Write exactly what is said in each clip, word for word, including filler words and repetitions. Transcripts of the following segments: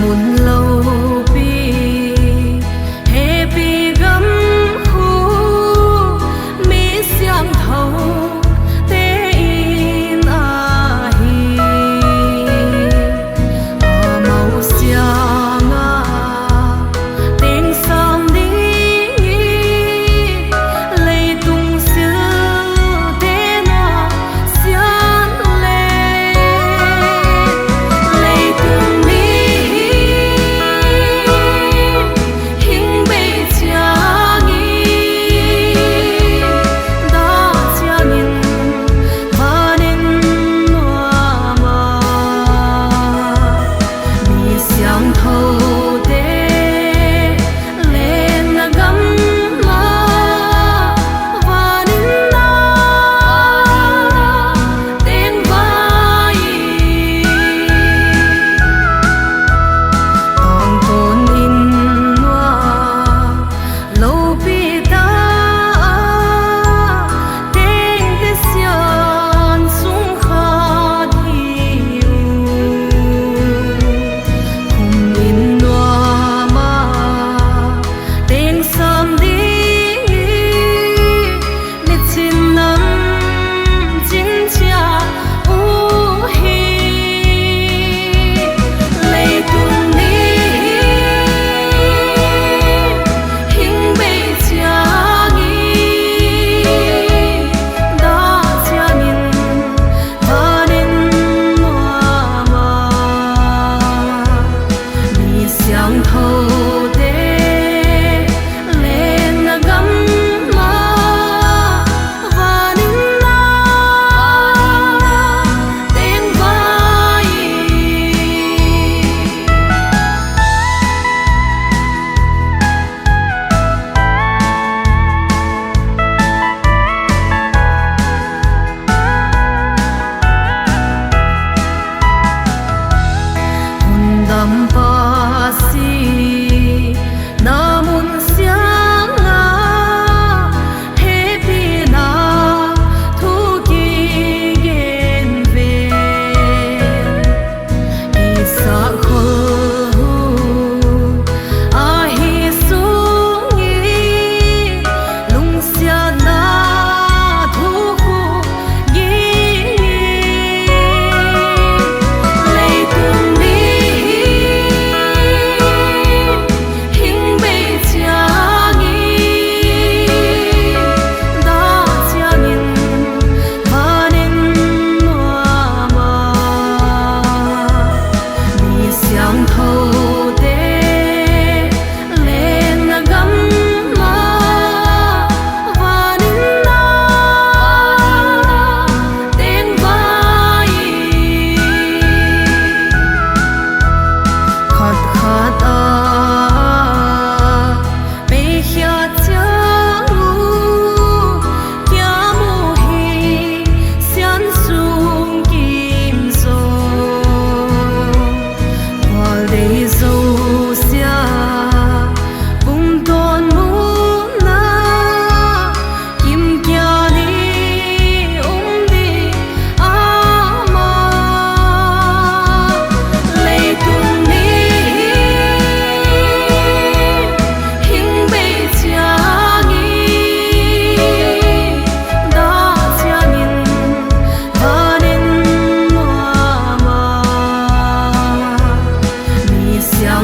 Mun loupi, hepi gam khu, mi siangthou te in ahi. Amau sianga teng sam ding hi, leitung sil te na sian le, leitung ni hi hing bei chiang in, da chiang in, van in nuam a, mi siangthou te lenna gam a, van in na teng vai, tangtawn in nuam loupi ta a, teng te sian sung khat hi u. Khum in nuam a, teng sam ding hi, mi chin nam chin chia u hi. Leitung ni hi hing bei chiang in, da chiang in, van in nuam a, mi siangthou te lenna gam a, van in na teng vai. Hun dam pa si na mun siang a, hepi na thu kigen ve. I sakhol hu ahi sung in, lungsiatna thu khu ging in, leitung ni hi hing bei chiang in, da chiang in, van in nuam a, mi siangthou te lenna gam a, van in na teng vai. Khat khat a pei khia chiang u, kia mu hi sian sung kim zo. Val dei zo sia, pum ton mu na, kim kia ni um ni ama. Leitung ni hi hing bei chiang in, da chiang in, van in nuam a, mi siang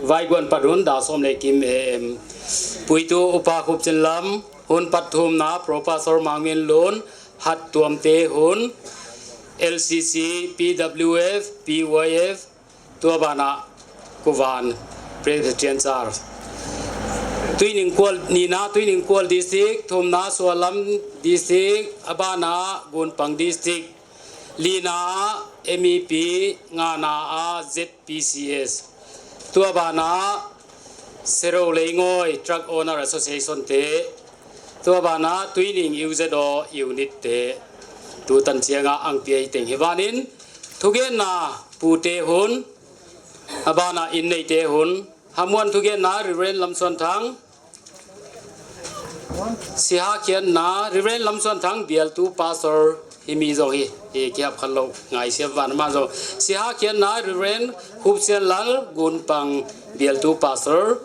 Vaiguan pat hun da som le kim A M. Puitu Upa Khupchinlam, hun pat thumna Professor Mangminlun, Hattuamte hun, L C C, P W F, P Y F, tua bana Kuvan Presbyterian Church. Tuiningkual nina, Tuiningkual District, thumna Sualam District, abana Gunpang District. Lina M E P, ngana a Z P C S. Tua bana Serou Leingoi Truck Owner Association te. Tua bana Tuining U Z O unit te. Tutan chianga angpi ei teng hi vanin. Thugenna pute hun. Abana inneite hun. Hamuan thugenna Reverend Lamsuanthang. Siha khianna, Reverend Lamsuanthang bialtu pastor, himi jong hi, hi kihap khan lo, ngai siam van ma jong. Siha khianna, Reverend Khupsianlal Gunpang bialtu pastor.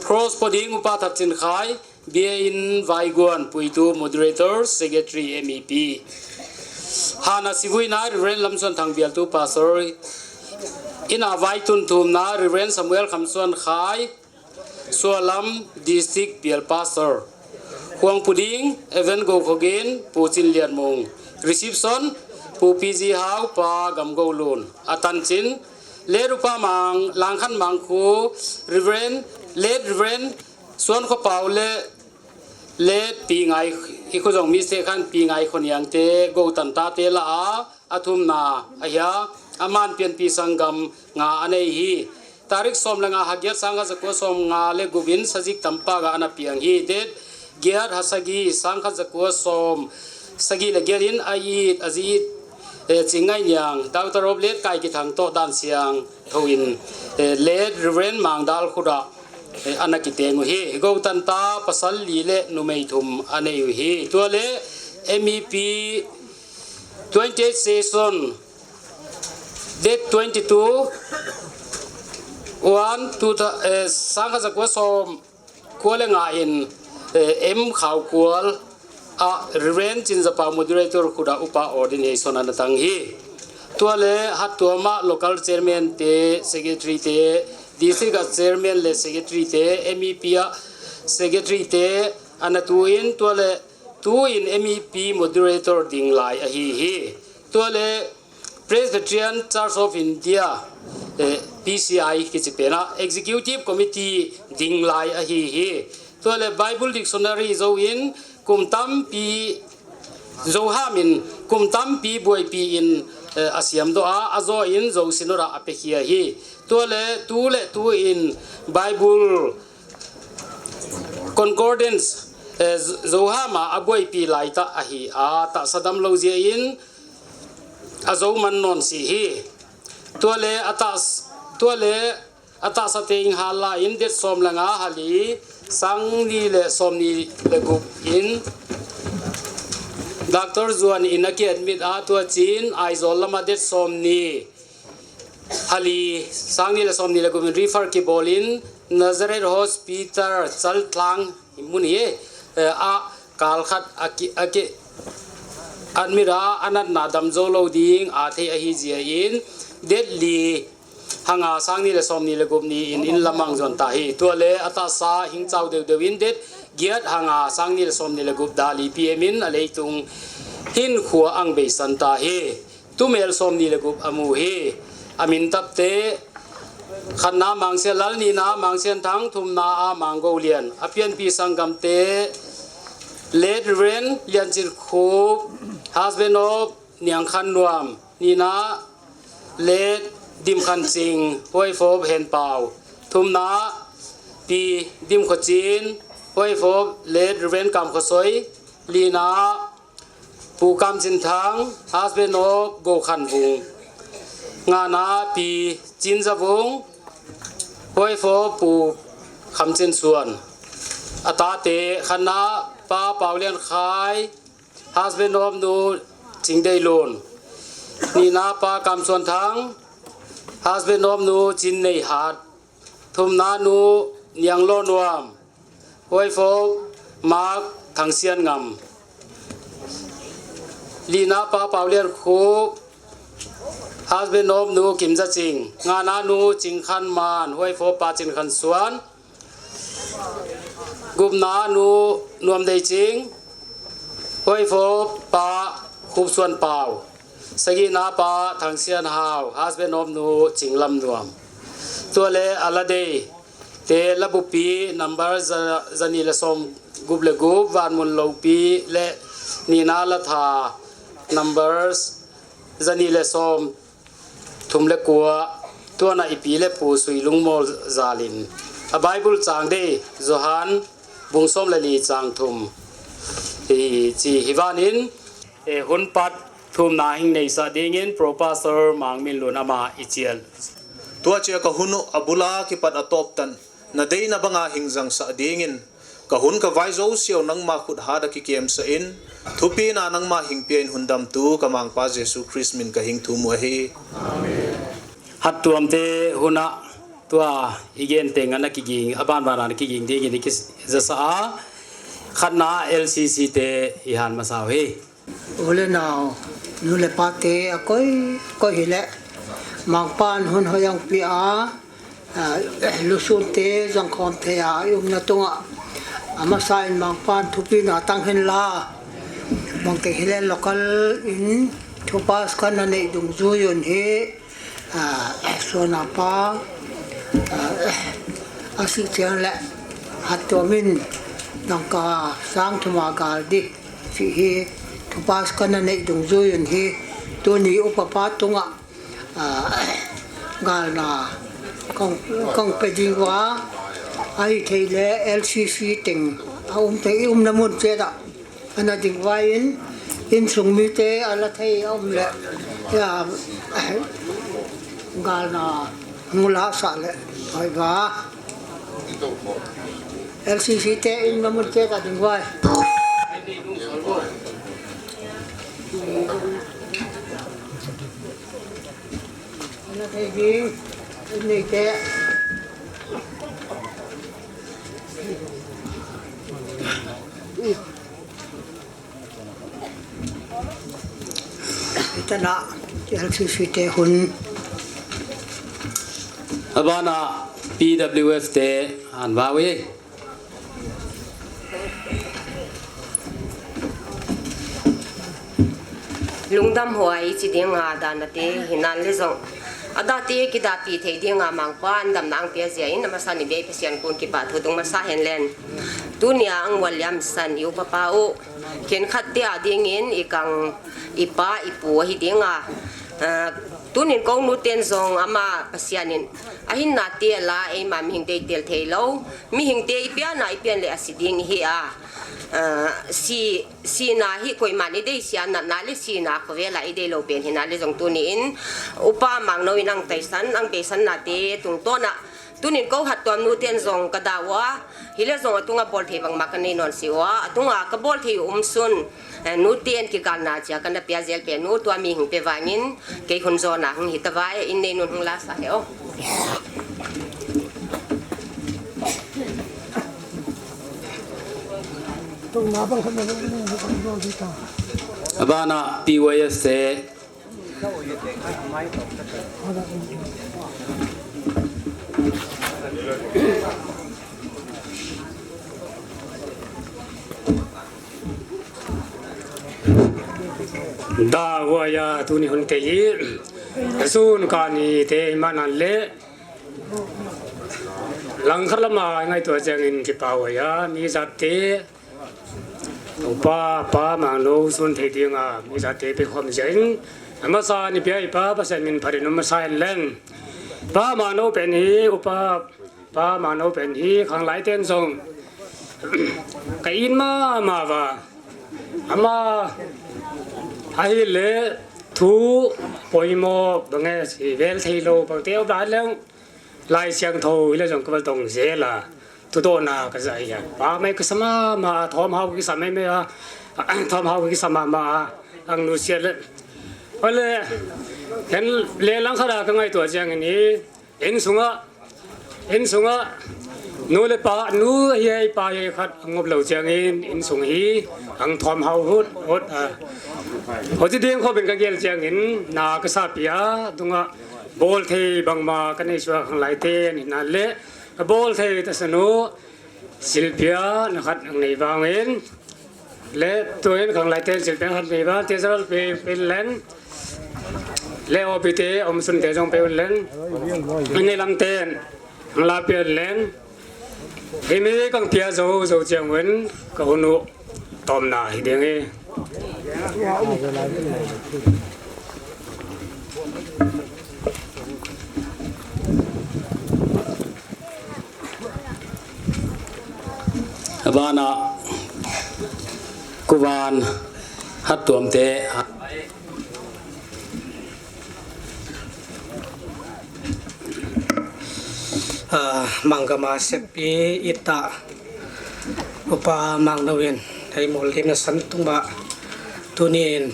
Cross po ding Upa Thatchinkhai, B A in Vaiguan, puitu moderator, secretary, M E P. Hana sivuina, Reverend Lamsuanthang bialtu pastor. Ina vaitun thumna, Reverend Samuel Khamsuankhai, Sualam District Bial Pastor. Huang puding, Evan Go Khogin, Pu Chin Lian Mung. Reception, Pu P G Hau, Pa Gam Go Lun. Atanchin, Late Upa Mang, Langkhan Mangkhu, Reverend, Late Reverend Suan Kho Pau le, Late Pi Ngai, i khu jong mistake khan Pi Ngai Khoniang te, Go Tan ta te la a, athumna, ahia, aman pianpi sanggam nga anei hi. Tarik som le nga ha giat sangkhat zakua som nga le guvin Sazik Tampak a ana piang hi. Date giat ha sagi sangkhat zakua som sagi le giat in a it, a ji it, eh, Chingngai Niang, daughter of late Kai Kithang toh dan siang thoin, eh, late Reverend Mangdal Khuda, eh, ana kiteng u hi. Go Tan ta pasal li le numei thum anei u hi. Tua le M E P twenty-eight session, date twenty-two, one, two, eh, sangkhat zakua som kua le nga in, eh, M Khau Kual a Reverend Chin Zapau moderator Khuda Upa ordination ana tang hi. Tua le Hattuama local chairman te, secretary te, district a chairman le secretary te, M E P a secretary te, ana tu in, tua le tu in M E P moderator ding lai ahi hi. Tua le Presbyterian Church of India, eh, P C I kichi pena Executive Committee ding lai ahi hi. Tua le Bible Dictionary zo in kum tampi, zo ham in kum tampi buaipi in, eh, asiam doh a, azo in zo sinora apehia hi. Tua le tu le tu in Bible Concordance, eh, Zo-, Zohama abuaipi laitah ahi a, tahsa damlou jeh in azo man non si hi. Tua le atahs-, tua le atahsa teng hal lai in date som le nga ha li, sang ni le som ni le gup in Doctor Zuan in aki admit a, tua chin Aizawl lama date som ni ha li, sang ni le som ni le gup in refer kibol in, Nazareth Hospital Chaltlang mun hi, eh, a kal khat a ki, a ki admit a, a natna dam jou lou ding a thei ahi jeh in, date li hanga sang ni le som ni le gup ni in, in lamang jon ta hi. Tua le a tahsa hing chau deu deu in, date giat hanga sang ni le som ni le gup da li P M in a leitung hin khua ang beisan ta hi. Tumel som ni le gup a mu hi. A min tapte, khatna Mangsian Lal, nina Mangsian Thang, thumna a Mang Go Lian. A pianpi sanggamte, Late Reverend Lian Chin Khup, husband of Niang Khan Nuam, nina Late Dim Khan Ching, wife of Hen Pau, thumna Pi Dim Kho Chin, wife of Late Reverend Kam Kho Soi, lina Pu Kam Chin Thang, husband of Go Khan Vung. Ngana Pi Chin Za Vung, wife of Pu Kham Chin Suan. A tate, khatna Pa Pau Lian Khai, husband of Nu Ching Dei Lun. Nina Pa Kam Suan Thang, husband of Nu Chin Nei Hat. Thumna Nu Niang Lo Nuam, wife of Mak Thang Sian Ngam. Lina Pa Pau Lian Khup, husband of Nu Kim Za Ching. Ngana Nu Ching Khan Man, wife of Pa Chin Khan Suan. Gupna Nu Nuam Dei Ching, wife of Pa Khup Suan Pau. Sagina Pa Thang Sian Hau, husband of Nu Ching Lam Nuam. Tua le a la dei te, la bupi number za, za ni le som gup le gup, Van Mun Lopi le nina la tha numbers za ni le som thum le kua, tuana i pi le pu Sui Lung Mol Zalin. A Bible chang dei, Johan bung som le li chang thum. Hi, chi hi vanin, eh, hun pat thumna hing neisah dingin Pro Pastor Mang Min Lun ama i chial. Tua chia ka hun u a bula kipat a top tan, na deina banga hing zangsah dingin, ka hun ka vai zo siau nangma khut hat a kikemsah in, thupina nangma hing pia in, hun damtu ka Mangpa Jesu Christ min ka hing thum u ahi. Hattuamte huna tua i gen teng ana kiging, a banbana kiging dingin i kizasa a, khatna L C C te i han masa u hi. U le nau, nu le pa te a koi, koi hile, Mangpan hun hoi ang pi a, a, lusun te zangkhom thei a, i umna tunga, a masa in Mangpan thupina tang hen la, Mangte hile local in thupas kan na nei dungzui un hi, a, Suana pa, a, a si chiang le, Hattuam in dangka sang thuma gal di. Chi hi, thupas kan na nei dungzui un hi, tuni upa pa tunga, a, galna kong, kong pe ding uva, ahi thei le L C C teng, a um te i umna mun che da, ana ding vai in, insung mite a la thei a um le, ya, galna mula sa le, hoi va. L C C te in mamun che ka ding vai. Na thei ding, in nei te. Itana L C C te hun. Abana P W F te an vawi. Lungdam huai chi dinga dana te hinan le zong. Ada te kidapi thei dinga Mangpan damna ang pia zia in amasa ni bei Pasian kun kipa thu dung masa hen len. Tunia ang wal liam san i upa pa u. Khenkhat te a dingin i kang i pa i pu ahi dinga. Ah, tunin kong nu ten zong ama Pasian in a hinna te la eima mihing dei tel thei lo. Mihing te i piana i pian le a si ding hi a. Ah, si, sina hi koiman i dei sia natna le sina khovela i dei lo pen hina le zong tuni in upa Mangno in ang taisan, ang beisan na te tungtona Tunin ko Hattuam nu ten zong ka da ua, hile zong atunga bol thei bangma ka nei non si ua, atunga ka bol thei um sun, eh, nu ten kigalna chia ka na pia zel pe nu tua mi hing pe vangin, kei hun zona hung hita vai, in nei nun hung la sa he o. Abana P Y S te. Da huaia tuni hun te hi sun kani te imanan le langkhat lama ngaito chengin kipa huaia mi jat te Upa, Pa Mangno sun thei dinga mi jat te pe khom jeng. Amasa ni pia ipa Pasian min pharin um masa in leng. Pa Mangno pen hi, Upa, Pa Mangno pen hi, khanglai ten jong. Ka in mama va. Ama, ahile, thu, poimo, bange, si vel thei lo, bang te, upa leng. Lai Siangthou hile jong ka va dong jel a. Thudohna ka ja hi a. Pa mai ka sa mama, Thom Hau ka kisa mai mai a. Thom Hau ka kisa mama a. Ang nu sia le. Ole, hen le langkhat a ka ngaito a jeng ni. Insunga, insunga. Nu le pa, nu hi ai pa hi khat ang ngop lo jeng in. Insung hi, ang Thom Hau hut, hut a. Hoji ding kho ben ka gel jeng in, na ka sa pia, dunga. Bol thei bangma ka nei sua khanglai te ni na le, ka bol thei ta sanu, silpia na khat ang nei vangin, le tuin khanglai te silpia khat nei vang, te saral pe, pe len, le O P te, om sun te jong pe len, nei lam ten, ang la pe len, Himi kang pia jo, jo chiang wen, ka hunu tomna hi ding e. Abana, kuvan, hat tuam te, Ah, mangama sepi ita Upa Mangno in, hei mol lim na san tung ba, tunin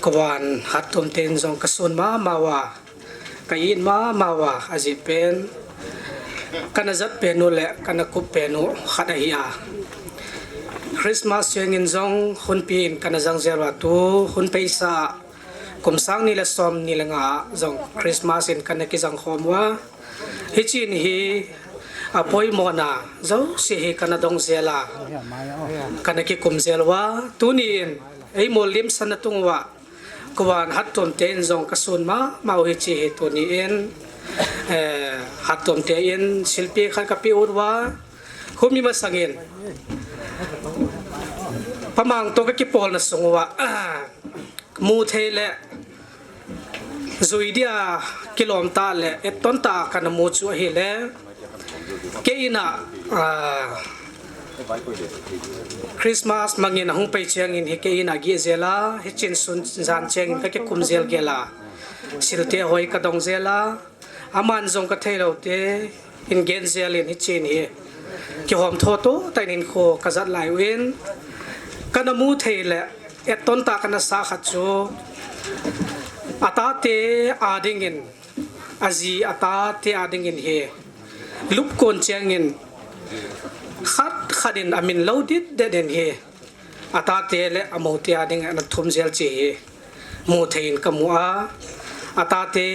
kuvan hat tuam ten jong ka sun mama uva, ka in mama uva, aji pen, kana jat pen u le, kana kup pen u, khat ahi a. Christmas siang in jong, hun pi in kana jang jel uva tu, hun peisa, Kum sang ni le som ni le nga jong Christmas in kana kijang khom uva. Hichi in hi apoimona jouse hi kana dong jel a. Kana kikum jel uva. Tuni in ei mol lim san na tung uva. Kuvan hat tuam te in jong ka sun mama u hichi hi tuni in, eh, hat tuam te in silpi khat ka pe ut uva. Humi masang in. Pa Mangto ka kipol na sung uva. Ah. Mu thei le, jui dia kilom ta le, et ton ta kana mu chu ahi le. Kei in a, ah, Christmas mangin ahung pei chiang in hi kei in a gih jel a, hichin sun jan chiang in ka kikum jel gel a. Sil te hoi ka dong jel a. Aman jong ka thei lo te, in gen jel in hichin hi. Kihom tho to, ta in in kho ka jat lai u in. Kana mu thei le, et ton ta kana sa khat chu. Ata te a ding in, aji ata te a ding in hi. Lup kon chiang in, khat khat in amin lo dit det in hi. Ata te le amo te a ding in a thum jel chi hi. Mu thei in ka mu a. Ata te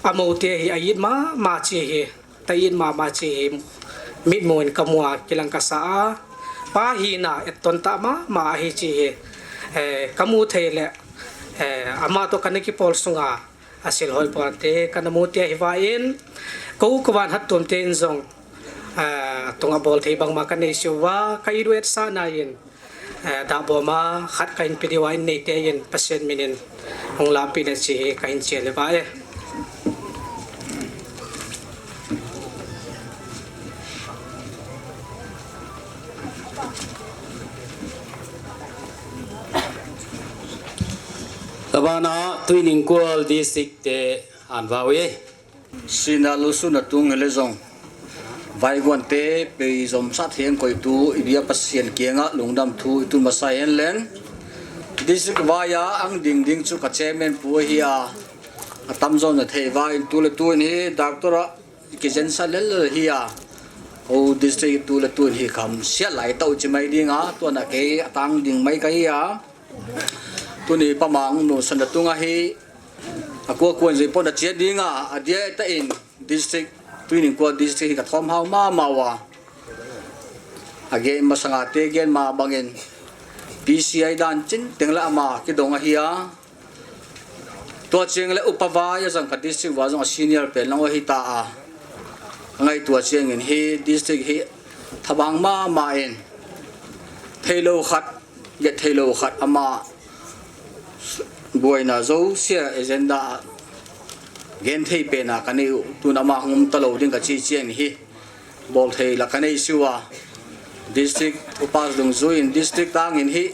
Amo te hi a it mama chi hi, ta it mama chi hi, mit mu in ka mu a, kilang ka sa a, pa hina et ton ta mama ahi chi hi, eh, ka mu thei le, eh, ama to kana kipol sunga, a sil hoi pon te, kana mu te hi va in, ko ka van hat tuam te in jong, eh, tunga bol thei bangma ka nei siu va, ka it u et sa na in, Eh, da boma, khat ka in pe diu a in nei te in Pasian min in hung la pe le chi hi ka in chia le va e. Tabana Tuiningkual District te an va u e. Sina lusun a tung hile jong. Vaiguan te pei jom sat heng koi tu, i bia Pasian kianga lungdam thu i tun masa hen len. District vai a ang ding ding chu ka chairman pu ahi a. A tam jom na thei va in tu le tu in hi, doctor a kijen sa lel lel hi a. O district tu le tun hi kham sia lai tau chi mai ding a, tuana kei atang ding mai ka hi a. Tuni pamang nu san da tung a hi, a kua kuan zui pon da chia ding a, a dia ta in district, tuin kua district hi ka thom hau ma ma wa. A gen masanga te gen ma bangin P C I dan chin teng la ma kidong a hi a. Tua cheng le upa vai a zang ka district va zong a senior pen lang ahi ta a. Ka ngaitua cheng in hi district hi thabang ma ma in thei lo khat, get thei lo khat ama buaina zo sia agenda a gen thei pen a ka nei u tun ama hung um ta lo ding ka chi cheng hi. Bol thei la ka nei siu a. District upas dungzui in district tang in hi,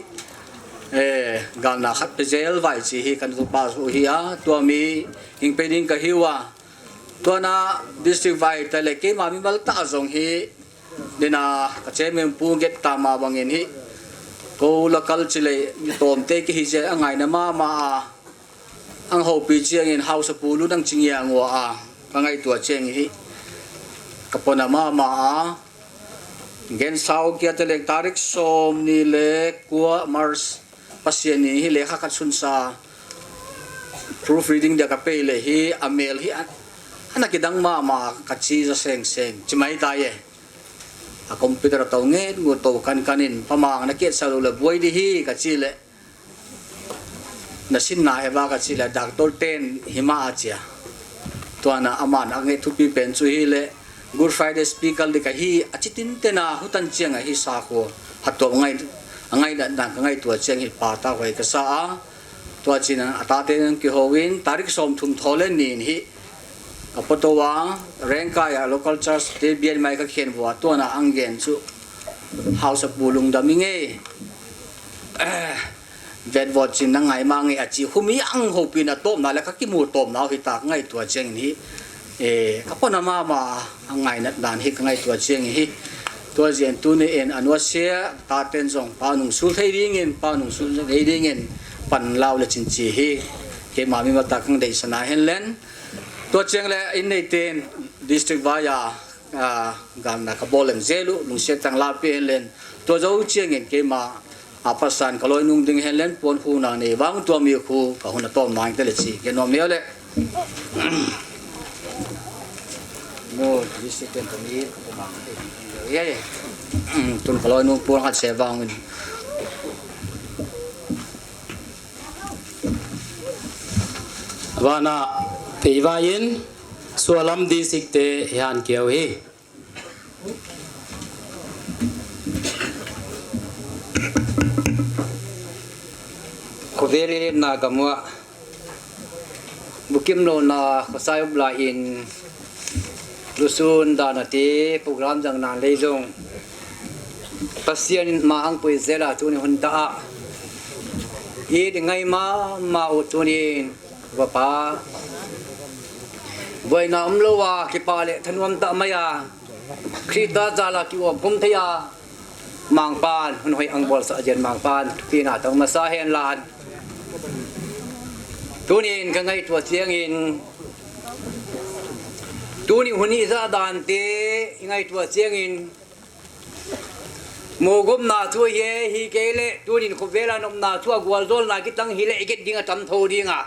eh, galna khat pe zel vai chi hi kan upas u hi a. Tua mi hing pe ding ka hi u a. Tua na district vai ta le keima mi mal ta zong hi. Dina ka chairman pu get ta ma bangin hi. Ko local chi le mi tom te ki hi je a ngaina ma ma a. Ang hopi chiang in house a pulu nang ching yang wa a, ka ngaitua chiang hi ka pona ma ma a. Gen sau kia te leng tarik som ni le kua March, Pasian ni hi lekha khat sun sa proof reading dia ka pei le hi a mel hi an, ana kidang ma ma ka chi za seng seng chi mai ta ye. A computer a tau nge ngu tau kan kan in pamang na kiet sa lo le buai di hi ka chi le. Na sin na he ba ka chi le doctor ten hi ma a chia. Tua na aman a nge thupi pen chu hi le Good Friday speaker di ka hi a chi tin te na hutan chiang a hi sa ko. Ha to ngai, a ngai da, da ka ngaitua chiang hi pa ta hoi ka sa a. Tua chin a ta te nang ki ho in tarik som thum tho le nin hi. A poto wa, Rengkai a local church te bian mai ka khen vua, tua na ang gen chu. House a pu lungdam i nge. Vet vot chin na ngai ma nge a chi humi ang hopi na tom na le ka kimu tom na hi ta ka ngaitua cheng hi. Eh, ka pona ma ma a ngai na dan hi ka ngaitua cheng hi. Tua zian tu ni en anua se ta ten zong pa nung sul thei ding in, pa nung sul thei ding in pan lau le chin chi hi. Keima mi ma ta kang dei sana hen len. Tua cheng le in nei ten district vai a, a, galna ka bol leng zelu, lungsiat tang la pe hen len. Tua zo chiang in keima a pasan ka loi nung ding hen len, puan khu na nei vang tua mi khu ka hun a tom nang te le chi. Ke nom neo le. No, district ten to mi, ko mang te. Ye, ye. Tun ka loi nung puan khat se vang in. Vana, pei vai in, Sualam district te hian keu hi. Khawvel i lemna gam uah bukim lona khawsai up lai in lusun dana te program zang nan lei zong Pasian in ma ang pui zela tuni hun ta a i di ngai ma ma u tunin Vapa. Buaina um lo a, kipa le thanuam ta mai a. Krista jala ki om kum thei a. Mangpan, hun hoi ang bol sa jen mangpan, thupina tang masa hen lan. Tunin ka ngai tua chiang in. Tuni hun i za dan te, i ngai tua chiang in. Mu gum na chu hi, hi kei le, tunin khawvel a nopna chu a gual zol na kitang hi le, i get ding a tam tho ding a.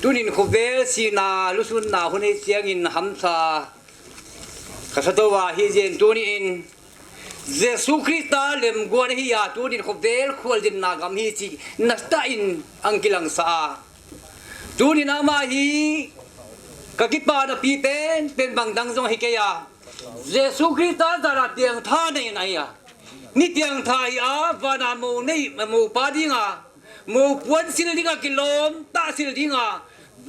Tunin khawvel sina lusunna hun hi chiangin hamsa ka sa to a hi zen tunin Jesu Krista lemguan hi a tunin khawvel khualzinna gam hi chi nasta in ang kilang sa a. Tunin ama hi ka kipa na pi pen pen bang dang zong hi kei a. Jesu Krista zara tiang tha nei na hi a. Ni tiang tha hi a, vana mo nei, mo pa ding a. Mo puan sil ding a kilom, ta sil ding a.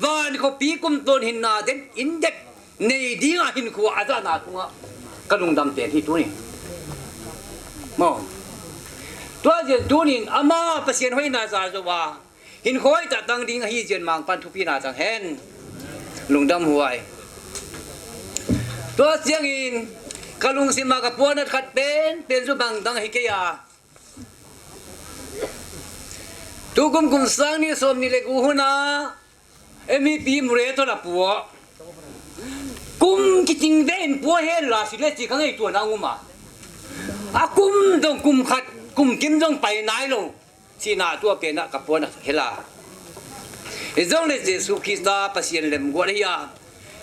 Van khawpi kum ton hin na den, in det. Nei ding a hin khua a za na tung a. Ka lungdam ten hi tunin. Mo. Tua zen tunin, ama Pasian hoi na za zo a. Hin khoi ta tang ding ahi zian mangpan thupi na tang hen. Lungdam huai. Tua siangin ka lungsim a ka puan at khat pen, pen zu bang dang hi kei a. Tu kum kum sang ni som ni le gu hun a M E P mure to la puo. Kum ki Ve in pua hen la, sile chi ka ngaituana um a. A kum dong kum khat, kum kim dong pai nai lo. Chi na tua pen a ka puan a hela. Hijong le Jesu Christa Pasian lemguat ahi a.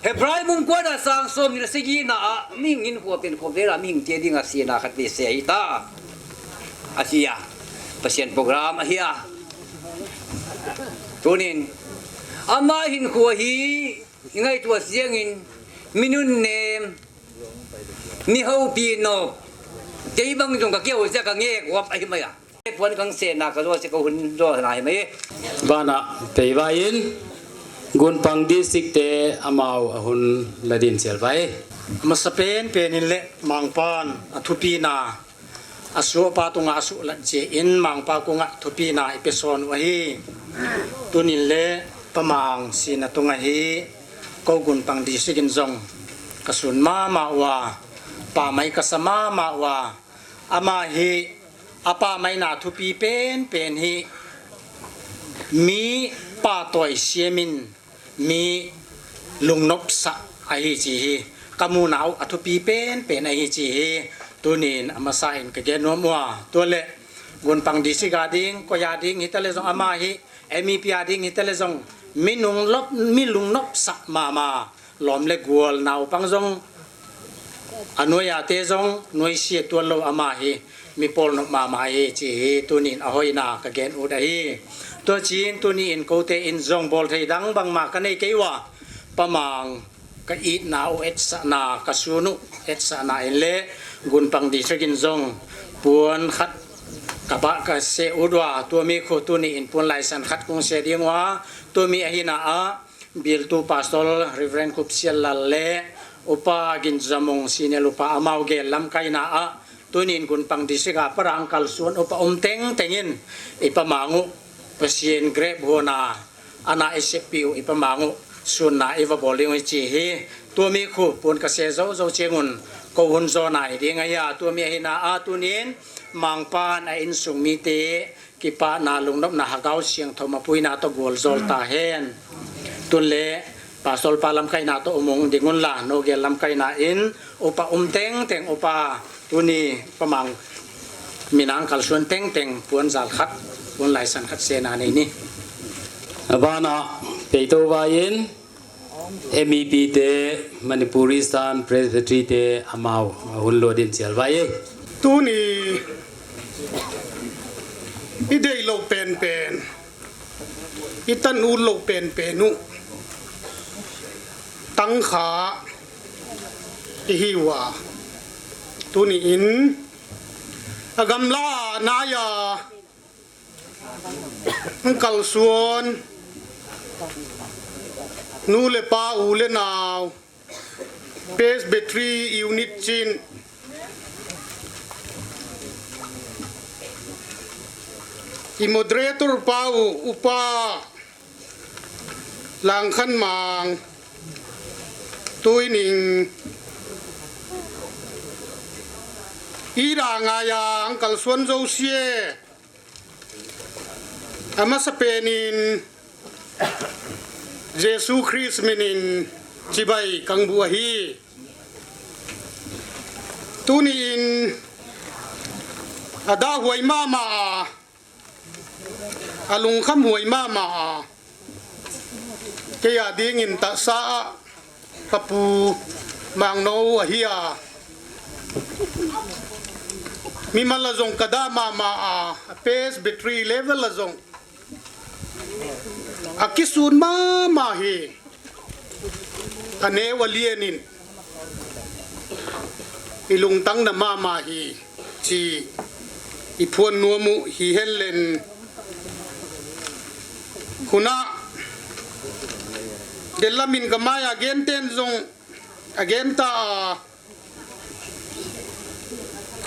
Hebrai mun kuana sang som ni le sagi na a, mihing in khua pen khua vela mihing te ding a sina khat ve se ahi ta. Ahi a. Pasian program ahi a. Tunin. Ama hin khua hi, i ngaitua siang in, mi nunnem, mi houpi no. Kei bang jong ka keu se ka nge kuap ahi mai a. Puan kang se na ka zo se ka hun zo na hi mai. Bana pei vai in gun pang di sik te amau a hun la din sel vai. Masa pen pen in le mangpan a thupi na a suah pa tunga a suh lat je in mangpa kunga thupi na i pe son u ahi. Tunin le pamang sina tunga hi ko gun pang di sikin zong ka sun mama ua, pa mai ka sa mama ua, ama hi a pa mai na thupi pen pen hi mi pa toi siamin mi lungnop sa ahi chi hi. Ka mu nau a thupi pen pen ahi chi hi. Tunin a masa in ka gen nuam ua. Tua le gun pang di sik a ding, koi a ding hi ta le zong ama hi, M E P a ding hi ta le zong mi nung lop, mi lungnop sa mama. Lom le gual nau pang zong a nuai a te zong nuai sia tuan lo ama hi mi pawl nop mama hi chi hi tunin a hoina ka gen ut ahi. Tua chin tuni in kote in zong bawl thei dang bangma ka nei kei ua. Pamang ka itna u etsahna ka sun u etsahna in le gun pang di sekin zong puan khat ka ba ka se ut ua tua mi khu tuni in puan laisan khat kung se ding ua tua mi ahina a Biltu Pastor Reverend Khupsial Lal le Upa Ginzamung Senior Upa amau gel lamkaina a tunin gun pang di sik a para ang kalsuan upa um teng tengin i pamang u Pasian grep hona ana i sepi u i pamang u sunna i va bol ding u i chi hi tua mi khu pun ka se zo zo chengun ko hun zo nai ding a hia tua mi ahina a tunin mangpan a insung mi te kipana lungnopna hagau siangthou mapuina to gual zol ta hen. Tun le Pastor pa lamkaina to umung dingun la no gel lamkaina in upa um teng teng upa tuni pamang minang kalsuan teng teng puan zal khat puan laisan khat sena nei ni. Abana peito vain M E P te, Manipuri San Presbytery te amau a hun lo din chial vai e. Tuni i dei lo pen pen, i tan u lo pen pen u tang kha i hi ua. Tuni in a gamla na ya Ang kalsuan nu le pa u le nau Presbytery unit chin i moderator pa u upa Langkhan Mang tuining i da ngai ang kalsuan zo sia. Amasa penin Jesu Christ minin chibai kangbu ahi. Tuni in ada huai mama a, alungkham huai mama a, kei a dingin tahsa a, ka pu Mangno ahi a. Mimal a zong ka da mama a, a Presbytery level a zong a kisun mama hi. A neu a lianin i lungtang na mama hi. Chi i phuan nuam u hi hen len huna delamin ka mai a gen ten zong a gen ta a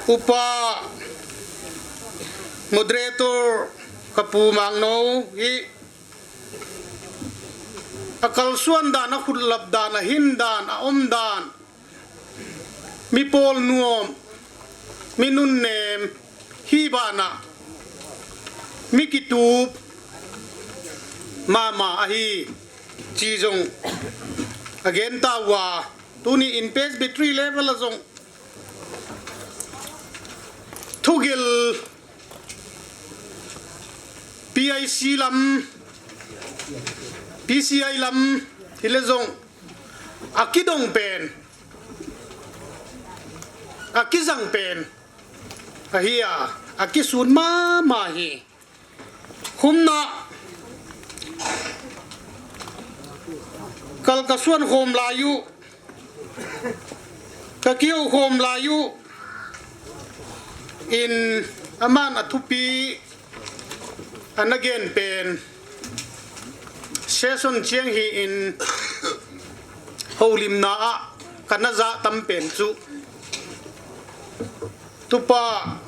upa moderator ka pu Mangno hi a kalsuan dan a khutlap dan a hin dan a om dan mi pawl nuam, mi nunnem, hi bana, mi kitup, mama ahi, chi zong, a gen ta ua, tuni in Presbytery level a jong thugil P I C lam, P C I lam hile jong akidong pen, akijang pen ahi a, akisun mama hi. Khumna kal kasuan khom lai u, kakihou khom lai u in aman athupi ana gen pen session chiang hi in houlimna a kana ja tam pen chu, Tupa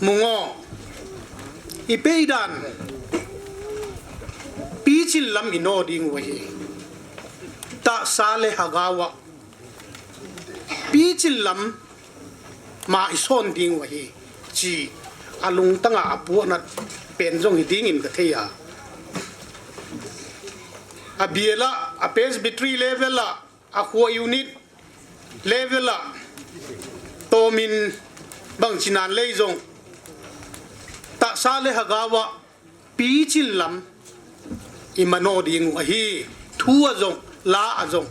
Mungo, i peidan pichin lam i no ding u ahi. Tahsa le hagawa pichin lam ma i son ding u ahi, chi alungtanga apuanat pen jong hi dingin ka thei a. Abiala, a Presbytery level a, a khua unit level a tomin bang chinan lei jong tahsa le hagawa pichin lam i mano ding u ahi, thu a jong, la a jong,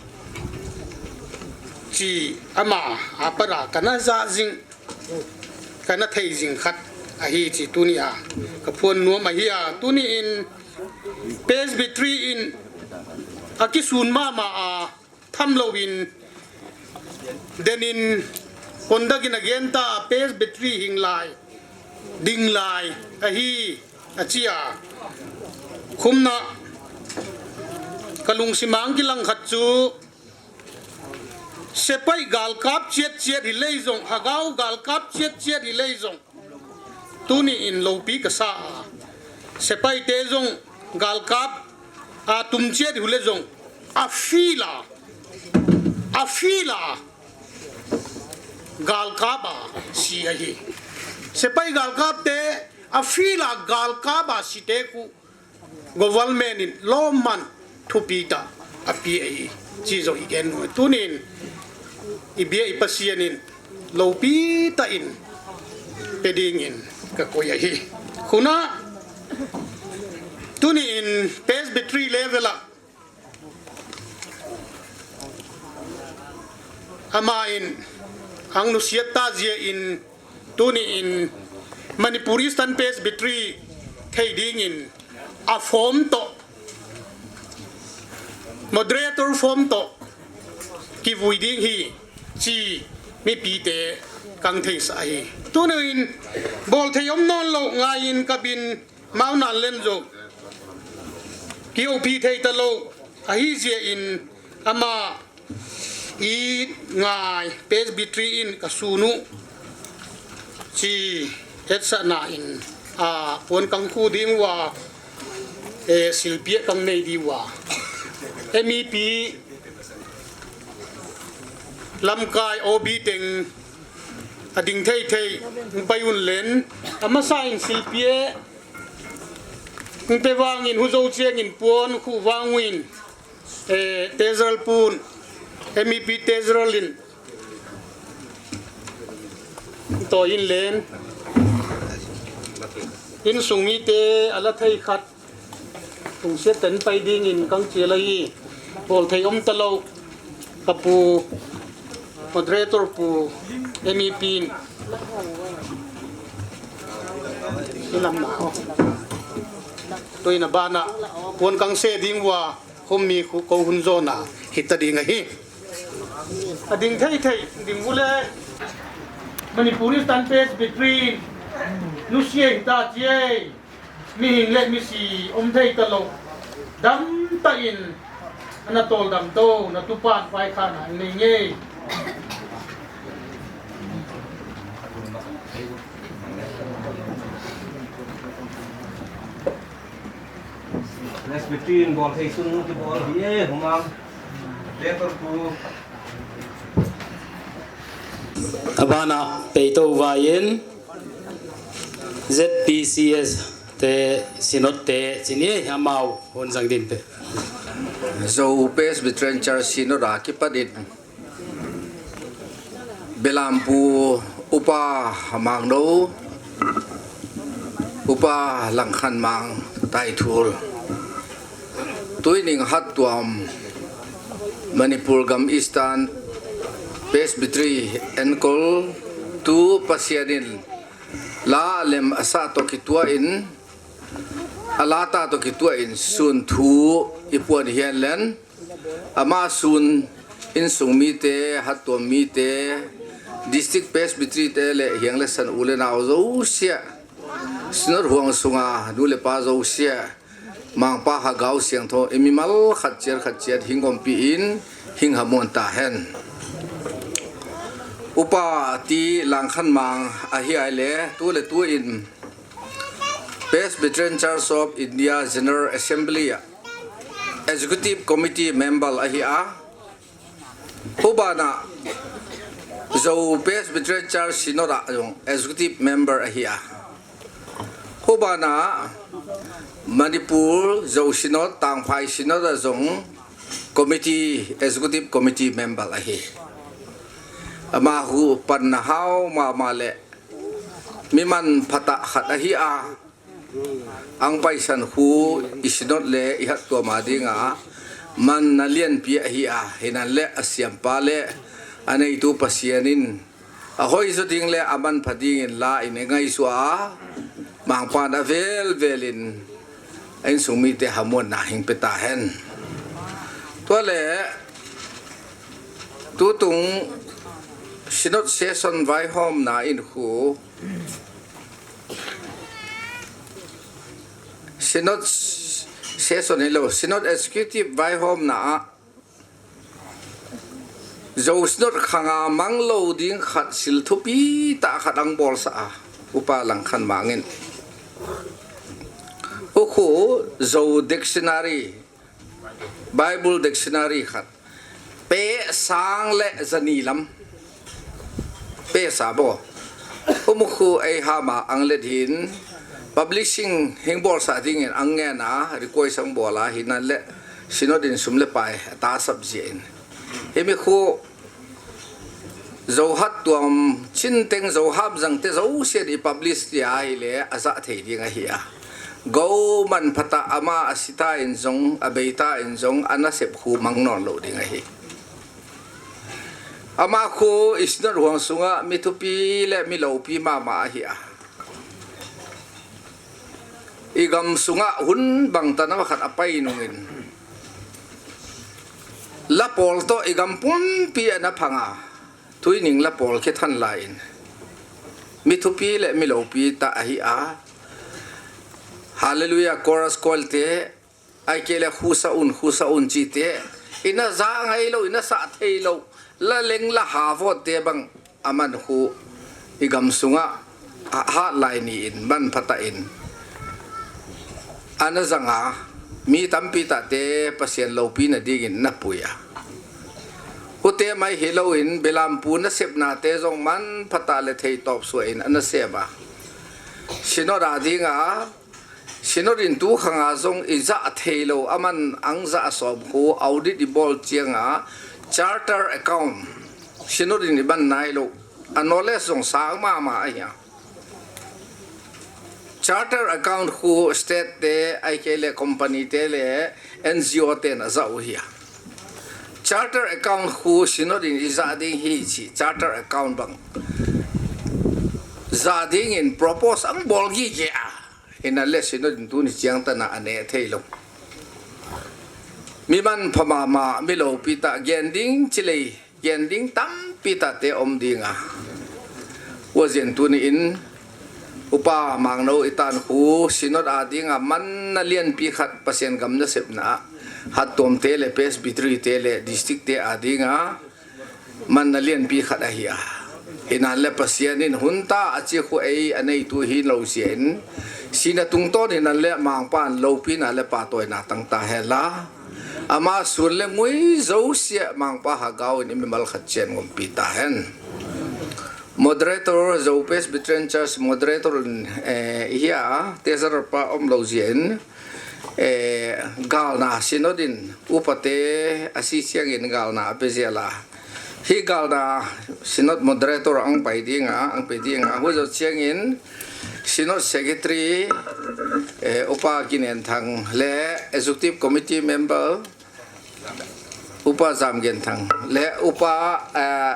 chi ama a para kana ja jing, kana thei jing khat ahi chi tuni a ka phuan nuam ahi a. Tuni in Presbytery in akisun mama a, tham louvin, denin, kondakin agen ta, Presbytery hing lai, ding lai ahi, achi a. Khumna ka lungsim a kilang khat chu, sepai galkap chiat chiat hi lei jong, hagau galkap chiat chiat hi lei jong, tuni in lopi ka sa a. Sepai te jong galkap a tum chiat hi le jong, a fila, a fila galkap a si ahi. Sepai galkap te a fila galkap a si te khu government in lomman thupi tah a pe ahi, chi jong i gen u. Tunin i bia i Pasian in lopi tah in pe dingin ka koi ahi. Khuna tuni in Presbytery level a ama in ang nusiat ta jia in tuni in Manipur Eastern Presbytery thei dingin a form to, moderator form to kivui ding hi chi mipi te kang thei sa hi. Tuni in bol thei om non lo ngai in ka bin mau nan len jo ki opi thei ta lo ahi jia in ama i ngai Presbytery in ka sunu chi hetsa na in a puan kang khu ding wa, e, silpia kang nei di wa. M E P lamkai O B teng a ding thei thei pai un len ama sa in silpia pe vangin hu zo chiang in puan khu vang uin. Eh, Tezral pun, M E P Tezral in, to in len, in sung mite ala thei khat, tung se ten pai ding in kang chia lai, bol thei om ta lo, ka pu, moderator pu, M E P in, in lam na ho. Tuina bana, puan kang se ding wa, Khum mi khu ko hun zona hita ding ahi. A ding thei thei ding u le Manipur Eastern Presbytery nusia hita chi e. Mihing le misi om thei ta lo. Dam ta in ana tol dam to na tupan pai kha na nei nge. Presbytery in bol thei sun kibol hi e, humang. Letter pu. Abana peito vain Z P C S te Synod te chini amau hon jang din pe. Zo Presbyterian Church Synod a kipat in Belampu Upa Mangno, Upa Langkhanmang Taithul. Tuining hattuam Manipur gam Eastern Presbytery enkol tu Pasian in la lem asa toh kituah in, alata toh kituah in sun thu ipuan hian len, ama sun insung mite, hattuam mite, District Presbytery te le hiang le san u le nau zosia, Synod huang sunga nu le pa zosia, Mangpa Hagau Siangthou, i mimal khat chiat khat chiat hing ompi in, hing hamuan ta hen. Upa T. Langkhanmang ahi ai le, tu le tu in Presbyterian Church of India General Assembly a Executive Committee member ahi a, hubana Zo Presbyterian Church Synod a zong Executive member ahi a, hubana Manipur Zo Synod, Tangphai Synod a zong Committee, Executive Committee member ahi. Ama hu panna hau mama le, mi manphatah khat ahi a, ang paisan khu i Synod le i hattuam a dinga manna lianpi ahi a, hinan le a siampa le a neitu Pasian in a hoizaw ding le a manpha dingin la in i ngaisuah a, Mangpan a velvelin a insung mite hamuanna hing pe ta hen. Tua le tutung Synod session vaihawmna in khu Synod session hi lo, Synod executive vaihawmna ah Zo Synod khanga mang lo ding khat sil thupi tah khat ang bawlsa a, Upa Langkhanmang in. Ukhu Zo dictionary, Bible dictionary khat, pe sang le zani lam pe sa bo. Umukhu ei hama ang let hin publishing hing bawlsa dingin ang ngen a, request ang bawl a, hinan le Synod in sum le pai a ta sap zia in. Himi khu Zo hattuam chinteng Zo hapzang te Zo sian i publish tia hi le a zah thei ding ahi a. Go manphatah ama a sita in zong, a beita in zong, a nasep khu mang nawn lo ding ahi. Ama khu i Synod huang sunga mi thupi le mi lopi mama ahi a. I gam sunga hun bang tanam khat a pai nungin, la pawl tawh i gam pumpi a na phanga, tuining la pawl khe than lai in, mi thupi le mi lopi ta ahi a. Hallelujah chorus koil te, ai ke le khusa un, khusa un chi te, i na za ngai lo, i na sa thei lo, la leng la ha vawt te bang, a man khu i gam sunga a hat lai ni in, manphatah in a na zanga, mi tampi tah te Pasian lopi na dingin na pui a. Hute mai hi lo in, Belampu nasepna te zong manphatah le thei tawp suah in a na sem a. Synod a dinga, Synod in tu khanga zong i zah thei lo, a man ang zah sawm khu audit i bawl chianga charter account Synod in i ban nai lo, a knowledge zong sang mama ahi a. Charter account khu state te, ai ke le company te le N G O te na zah uh hi a. Charter account khu Synod in i zah ding hi chi, charter account bang zah dingin propose ang bawl gige a. Hinan le Synod in tuni chiang tana a ne thei lo. Mi manpha mama, mi lopi ta, gen ding chilei, gen ding tampi ta te om ding a. Ua zian tuni in, Upa Mangno i tan khu, Synod a dinga manna lianpi khat Pasian gam nasepna, hattuam te le Presbytery te le District te a dinga, manna lianpi khat ahi a. Hinan le Pasian in hun ta a chi khu ei a neitu hi lo sia in, sina tungtawn hinan le Mangpan lopina le patawina tang ta hen la, ama sun le ngui zosia Mangpa Hagau in i mimal khat chian ngumpi ta hen. Moderator, Zo Presbyterian Church moderator in, eh, i hi a, treasurer pa om lo zia in, eh, galna Synod in, upate a si chiangin galna a pe zia la. Hi galna Synod Moderator ang pai dinga, ang pai dinga, hu jo chiangin Synod Secretary, eh, Upa Kinenthang le Executive Committee Member Upa Jamgenthang le Upa, eh,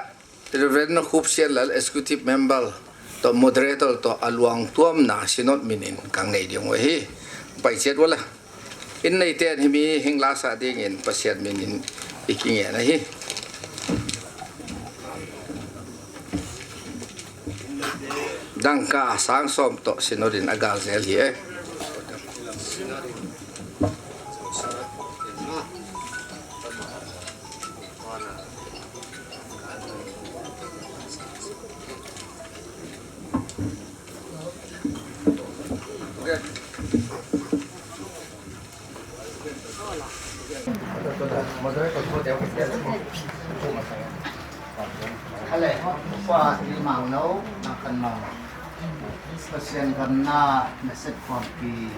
Reverend Khupsianlal, Executive Member to Moderator to aluang tuamna Synod minin kang nei ding uhi. Pai chet wala. In nei ten hi mi hing lasa dingin Pasian minin i kingen ahi. Dangka sang som to Synod in agal zel hi e. Khale, Upa Limangno, Nangkanmang. Pasian gamna nasep khompi,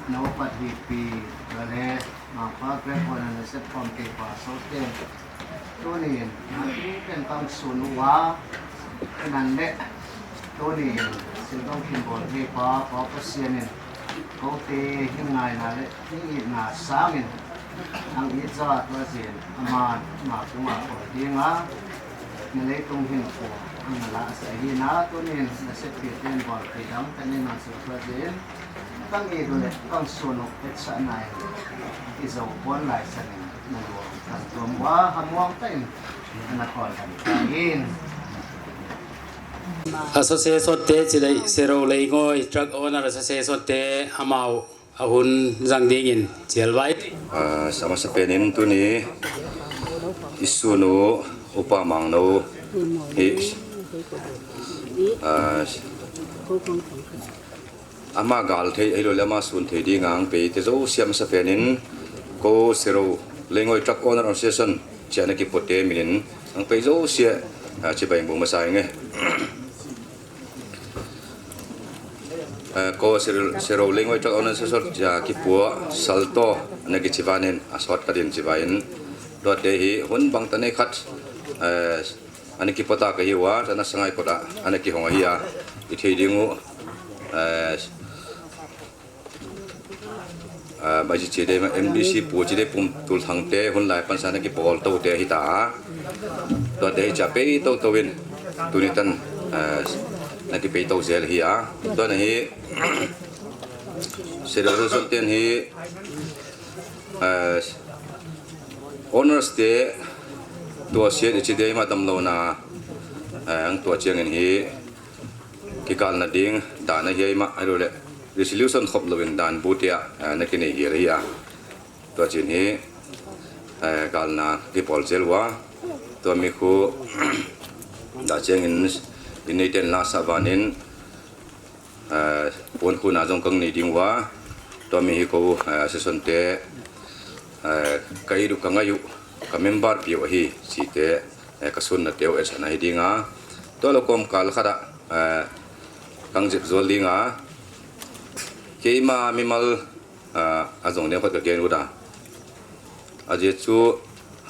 na upat hipi, lale, mangpa grep hona nasep khompi pa sote. Tunin, ken kang sun uva, nan le, tunin, sin kang kin bol hi pa, pa Pasian in, kote, hing ngaina le, hing itna sangin, ang itza tua jin, aman, ma kunga ko dinga, na leitung hin ko, ang na la sa hi na, tunin, nasep pi ten bol pi dang, tanin na su tua jin, kang i du le, kang sun u, et sa nai, i zo pon lai sa nin, na lo, kang tuam wa, hamuang ta in, na kol kan ta in. Association te chilai Sero Leingoi Truck Owner Association te amau ahun jang dingin chial vai. Ah, sa masa penin tuni i sun u Upa Mangno hi, ah, ama gal thei, ahilou le ama sun thei dinga ang pei te jouse a masa penin ko Sero Leingoi Truck Owner Association chia na kipote minin ang pei jouse a, ah, chibai bung masa inge. Eh, ko Sero, Sero Leingoi Truck Owner Association chia kipo salto na kichivanin a shortcut in chivain. Tua te hi hun bang ta nei khat, eh, ana kipota ka hi uva, tana sangai kota, ana kihong ahi a, i thei ding u, eh, ah, mai chi chi de ma M D C pu chi de pum tul thang te, hun lai pan sa na kipol to te hi ta. Tua te hi cha pei to to in, tuni tan, ah, na kipei to zel hi a. Tua na hi, Sero Association ten hi, ah, owners te, tua sian i chi de ma damlouna, ah, ang tua chiangin hi, kigalna ding, dan ahi ma, ahilou le, resolution khop louvin dan bu tia, ah, na kinei hi ahi a. Tua chin hi, ah, galna kipol zel uva. Tua mi khu, da chiangin, in nei ten la sa vanin, eh, pon khu na jong kang nei ding uva, tua mi hi ko, eh, session te, eh, ka i du ka ngai u, ka member piu ahi, chi te, eh, ka sunna teu e sana hi dinga. Tua lo kom kal khada, eh, kang jep jol dinga. Keima mimal, eh, a jong ne khot ka gen u da. A je chu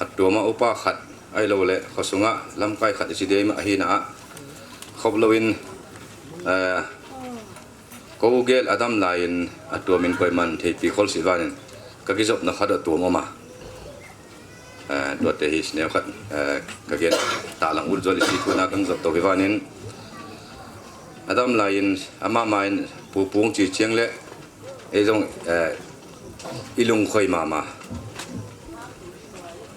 hattuama upa khat, ahilou le, khosunga lamkai khat i chi de ma ahi na a. Khop louvin, eh, ko gel a dam laiin a tuamin koiman theipi khol si vanin ka kijopna khat a tuam um a. Eh, tua te hi sineo khat, eh, ka gen ta lang ul jol i si thuna kang jop to hi vanin. A dam laiin, ama main pu pung chi chiang le, ei jong, eh, i lung khoi mama.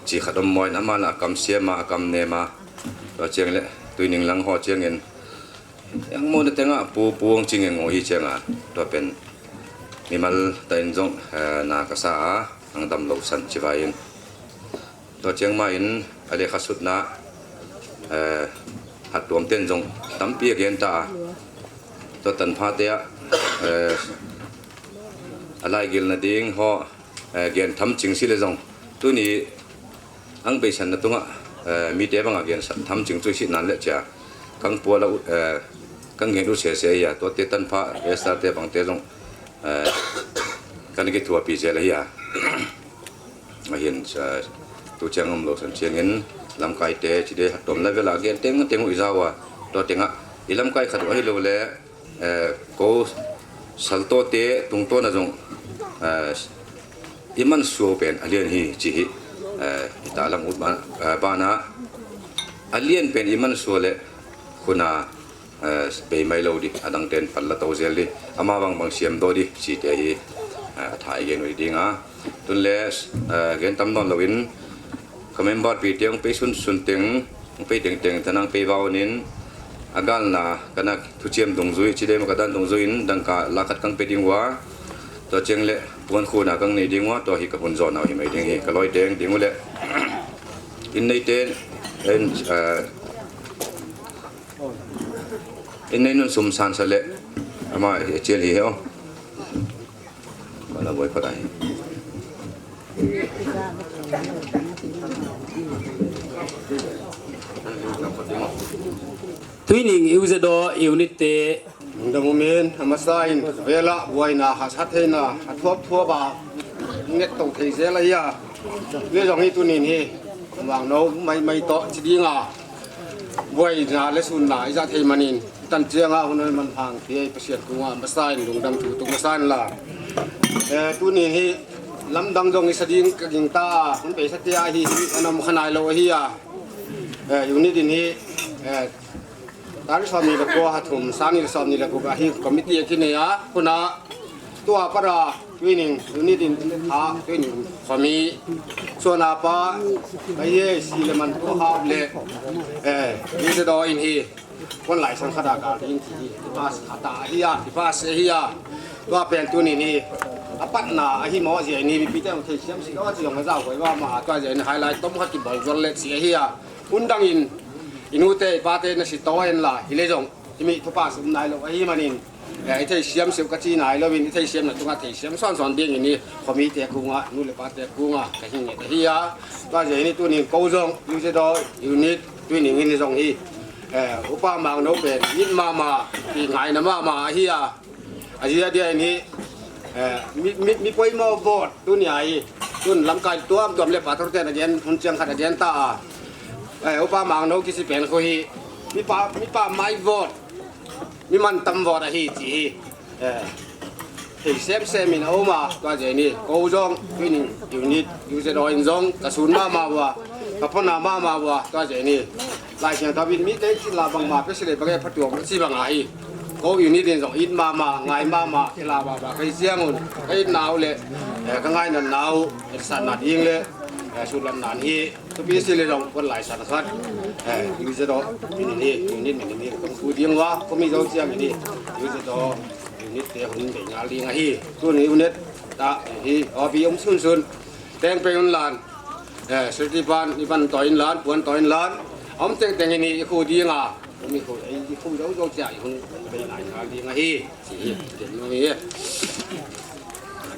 Chi khat om moin, ama la a kam siama, a kam nema. Tua chiang le, tui ning lang ho chiangin. Yang mo na tenga pu, pu ang ching eng o hi chianga. Tua pen mimal ta in jong, eh, na ka sa a, ang damlou san chi vai in. Tua chiang ma in, a lekha sutna, eh, hattuam ten jong tampi a gen ta a. Tua tanpha te a, eh, a lai gilna ding ho, eh, gen tham ching si le jong. Tuni ang beisan na tunga, eh, mi te banga gen sa-, tham ching chu si nan le chia. Kang pua la u, eh, kang gen u se se ya, tua te tanpha, eh, sa te bang te jong, eh, kan ki thua pi je le ya. Ahin sa tu chiang um lo san chiang in, lamkai te, chide hatom level a gen teng teng u i jao a, to tenga, i lamkai khat u ahilou le, eh, ko salto te tungto na jong, eh, i mansuah pen alian hi chi hi, eh, i ta lang ut ban, eh, bana, alian pen i mansuah le khuna, eh, bei mai lou di, adang ten pal la to jel di, ama bang bang siam do di, chi te hi, eh, thai gen u ding a. Tun le, eh, gen tam don lou in, ka member pi te ong pe sun sun teng, ong pe teng teng, tanang pe vau nin, agal na, kana thuchiam dungjui, chide ma ka dan dungjui in, dang ka la khat kang pe ding ua, to cheng le, puan khu na kang nei ding ua, to hi ka hun zo nau hi mai ding hi, ka loi teng ding u le. In nei te, in, eh, in nei nun sum san sa le, ama, eh, chel hi he o. Bala boi pa dai. Tuining U Z O unit te. Lungdam um in, amasa in, vela, buaina, hasat theina, athuap thuap a, nget to thei jel ahi a. Le jong hi tunin hi, mang no, mai, mai to, chi ding a. Buaina le sunna, i ja thei manin, tan chiang a, hun man hang, ti ei Pasian kung a, amasa in, lungdam thu, tu amasa in la. Eh, tunin hi, lamdang jong i sa ding ka ging ta, hun pe sa ti a hi, hi, anam khanai lo ahi a. Eh, unit in hi, eh, Tarik som ni le ko ha thum, sang ni le som ni le ko ka hi committee a kinei a, kuna tua para training, unit in ha training khomi. So na pa, ka ye si le man ko ha le, eh, ni se do in hi, kon lai sang khada ka in ti hi, ti pass khata hi a, ti pass hi a. Tua pen tunin hi, apat na, ahi mo zi ni, mi pi te ang thei siam si, ka wa zi yong ka za koi wa ma, tua zi ni highlight tom kha ki bol jol le si hi a. Undang in, i nu te, i pa te na si to en la, hi le jong, i mi thupa sum nai lo, ahi manin, eh, i thei siam siu ka chi nai lo in, i thei siam na tunga thei siam son son ding in i, khomi te kunga, nu le pa te kunga, ka hing nge ka hi a. Tua je ni tunin ko jong, U Z O, unit, tunin in jong hi, eh, upa mang no pen, in mama, i ngai na mama, ahi a. Aji adia in hi, eh, mi, mi, mi poimo vote, tuni a hi, tun lamkai tuam tuam le pathor ten again, hun chiang khat again ta a. Eh, upa mang no kisi pen ko hi, mi pa, mi pa mai vote, mi man tam vote ahi chi hi. Eh, thei sem sem in a um a, tua je ni, ko jong, tunin, unit, U Z O in jong, ka sun mama wa, ka pona mama wa, tua je ni. Lai Siangthou in mi te chi la bang ma pe si le bang e phatuam si bang a hi. Ko unit in jong it mama, ngai mama, ki la ba ba kai siang un. Kai nau le, eh, ka ngai na nau, eh, sa na ding le, eh, su lam nan hi. Tu pi si le jong kon lai san khat. Eh, U Z O, unit ni, unit ni ni, kong fu ding wa, ko mi jong siang ni. U Z O, unit te hun be ngal ding a hi. Tuni unit ta hi, o bi um sun sun. Teng pe un lan. Eh, sirti pan, i pan toin lan, puan toin lan. Om teng teng ini i khu ding a. Om i khu, i khu dau dau tia i hun bei nai ngal ding a hi. Si hi, den no hi.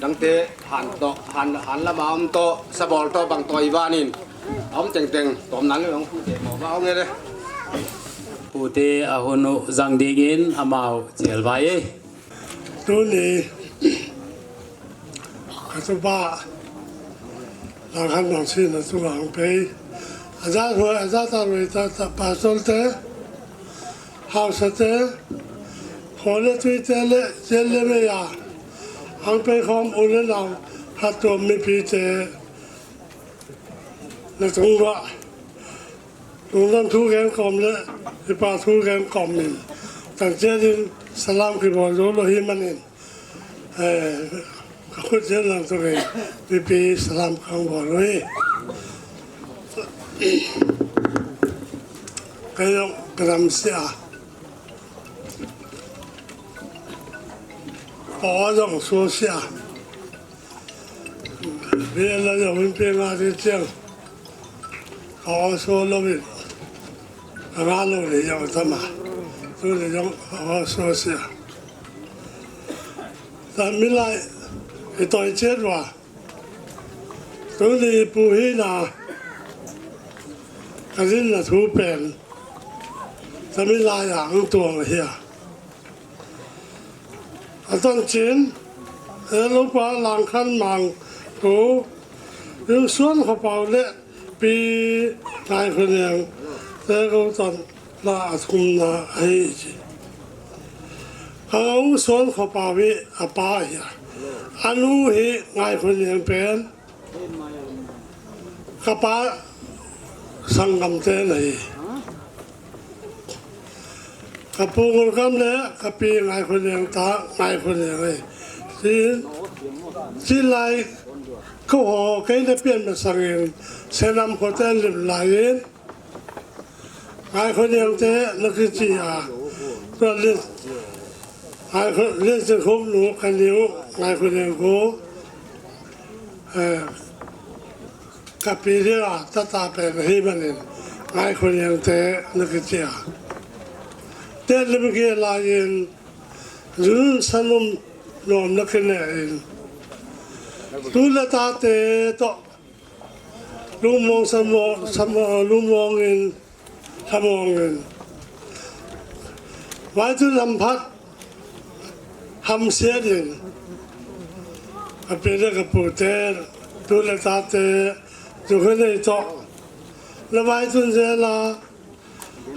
Dang te han to, han, han lama om to, sabol to bang to i vanin. Om teng teng, tom nan le ong khu te mo ba ong e le. Pu te a hun u zang ding in amau chial vai e. Tuni, ka tupa, lang han nong sin na tu ngang pei. Aja hu, aja ta rui ta, ta pastor te, hausa te, ho le tui te le, jen le me ya. Ang pei khom u le nau, ha tuam mi pi te, na tung ba. Lungdam thu gen kom le, i pa thu gen kom in. Tang che din salam ki bol jo lo hi manin. Eh, ka khut jen lang to ke, pi pi salam kang bol lo hi. Ka yong ka dam sia. Pa yong so sia. Ve la yong in pe nga de chiang. Ka o so lo vin. Ka nga lo le yong tama. Tu le yong ka o so sia. Ta mi lai, i toi chet wa. Tu le i pu hi na. Ka din na thu pen. Ta mi lai a ang tuang hi a. A ton chin, e lo pa lang khan mang ko, yu suan kho pau le, Pi Ngaikholiang te gou tan la a thumna ahi chi. Ka u Suan Khopa ve a pa hi a. A nu hi Ngaikholiang pen. Ka pa Sangam te na hi. Ka pu Ngulkam le ka pi Ngaikholiang ta, Ngaikholiang ei. Chi, chi lai ka ho kei na pian na sangin, Senam khote lim lai in, Ngaikholiang te na kichi a. Tua lim, Ngaikho-, lim chi khum nu ka niu, Ngaikholiang ko. Eh, Ka pi dia tata pen hi manin Ngaikholiang te na kichi a. Te lim ki lai in, Jun Sanum nom na kine in. Tu le ta te to. Lungmong Samo, Samo, Lungmong in. Thamong in. Vai tu lam phat. Hamsiat in. A pi le ka pu te. Tu le ta te. Tu kha nei to. Na vai tun je la.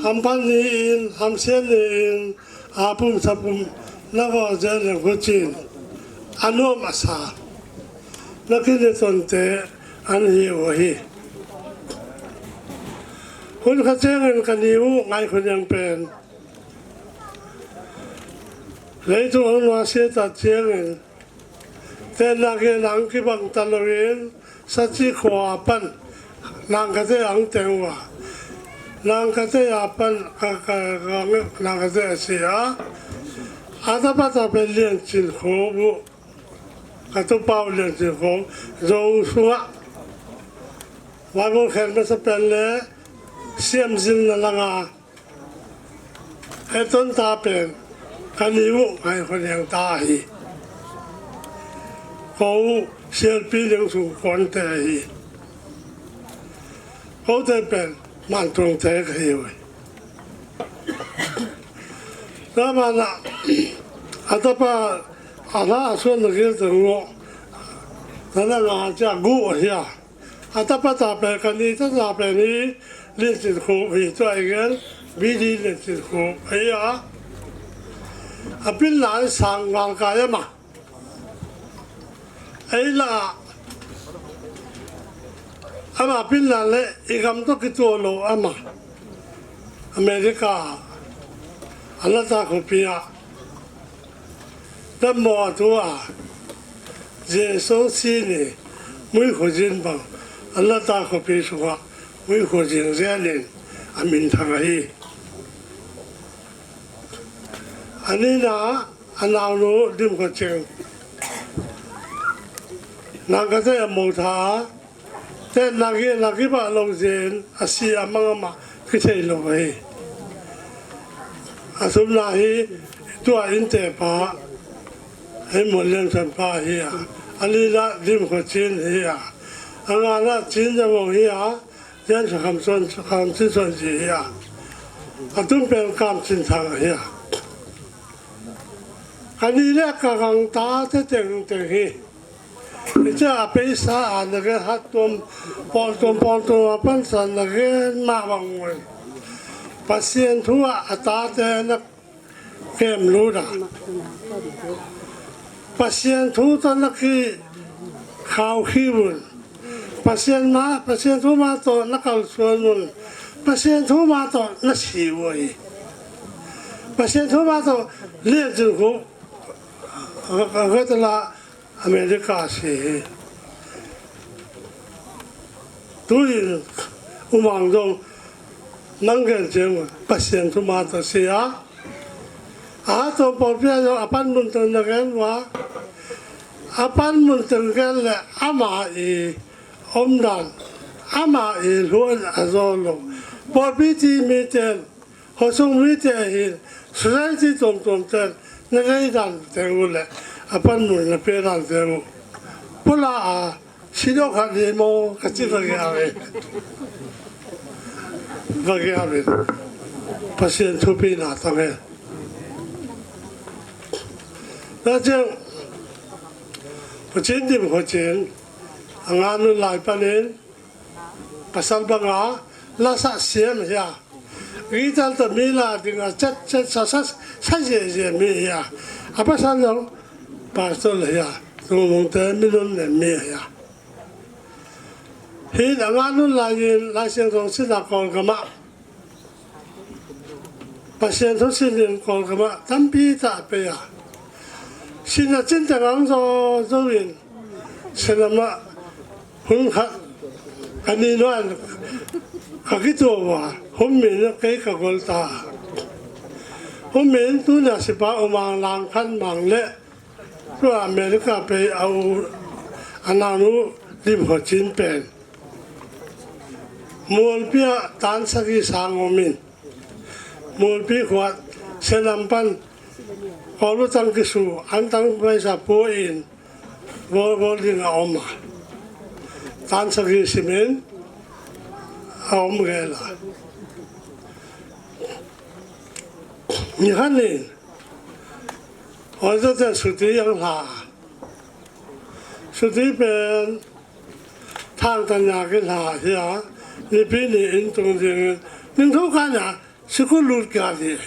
Ham pan ni in. Hamsiat ni in. A pum sa pum. Na vo je le hu chin. A nom a sa. Na ki le ton te. An hi u hi. Hun kha cheng in ka niu Ngaikholiang pen. Leitung ang nua se ta cheng in. Te na ke nang ki bang ta lo in. Sa chi kho a pan. Nang ka te ang teng wa. Nang ka te a pan. Ka, ka, ka, nang ka te a si a. A ta pa ta pen Lian Chin kho bu. Ka tu pau Lian Chin kho. Zo sunga. Bible khen masa pen le, siam zin na langa. He ton ta pen, ka niu Ngaikholiang ta hi. Ko sial pi ding su kon te hi. Ko te pen, man tong te ka hi ui. Na ma na, a ta pa, a na a suan na gil te ngo. Na na na cha gu a hia. A ta pa ta pen ka ni ta ta pen ni Lian Chin Khup hi tua i gen, B D Lian Chin Khup hi a. A pin lai sang wang ka ya ma. Ei la, ama pin la le i gam to ki to lo ama. America, a la ta kho pi a. Dammo a tu a, Jesu si ni, mui kho jin bang, a la ta kho pi sunga, mui kho jin zel in, a min thang ahi. A ni na, a nau nu, Dim Kho Ching. Nang ka te a mo tha, Te naki, naki ba lo zen, a si a mang ama, ki thei lo hi. A sum na hi, tua in te pa, hi mo lem san pa hi a. A li la, Dim Kho Chin hi a. A nga la, Chin ja mo hi a. Zen sa kham son, sa kham chin son ji hi a. A tum pen kam chin thang hi a. Ka ni le ka gang ta te teng teng hi. Hiche a peisa a na gen hat tuam, pol tuam, pol tuam a pansa na gen ma bang un. Pathen thu a a tate na kem lut a. Pathen thu toh na kikhao khel un. Pathen ma, Pathen thu ma toh na kalsuan un. Pathen thu ma toh na si uve. Pathen thu ma toh Lian Chin Khup, a, a, a, a, America si hi. Tuin U Mang jong nang gen cheng Pathen thu ma toh si a. A toh Paul Pia jong a panmun toh na gen uva. A panmun toh gen le ama i umdan. Ama i lhuan a jo lou. Paul Pi ti mi ten Khosung mite hin, society tuamtuam ten, na nei dan teng u le, a panmun na pe dan teng u. Pula a, si doh khat ni mo, ka chi va gel ve. Va gel ve. Pathen thupina tang e. Na cheng, Pathen Dim Kho Chin, a nga nu lai panin, Pasal banga lasa siam hi a. Guitar toh mi la dinga chat chat sa sa sa je je mi hi a. A pasal jong pastor hi a. Tungmung te mi lun le mi hi a. Hin anga nun lai in Lai Siangtho sin a Kawlgam a Pathen thu sin in Kawlgam a tampi tah a pei a. Sin a chin teng ang zo zo in, sin a ma hun khat ka ni nuan ka kituah uva, hun min kei ka gol ta. Hun min tuna sipa umang lang khan mang le, tua America pei a u, a nanu lim ho chin pen. Mualpi a tan sagi sang um in. Mualpi khuat, Selam pan, Kawlu tang kisu, an tang paisa pu in, bol bol ding a om a. Tan sagi simin, a om gel a. Ni han in, oi zo ten suti yang hla. Suti pen, thang tan ya ki hla hi a, nipi ni in tung ding, ning thu kan ya, sikul lut kya di.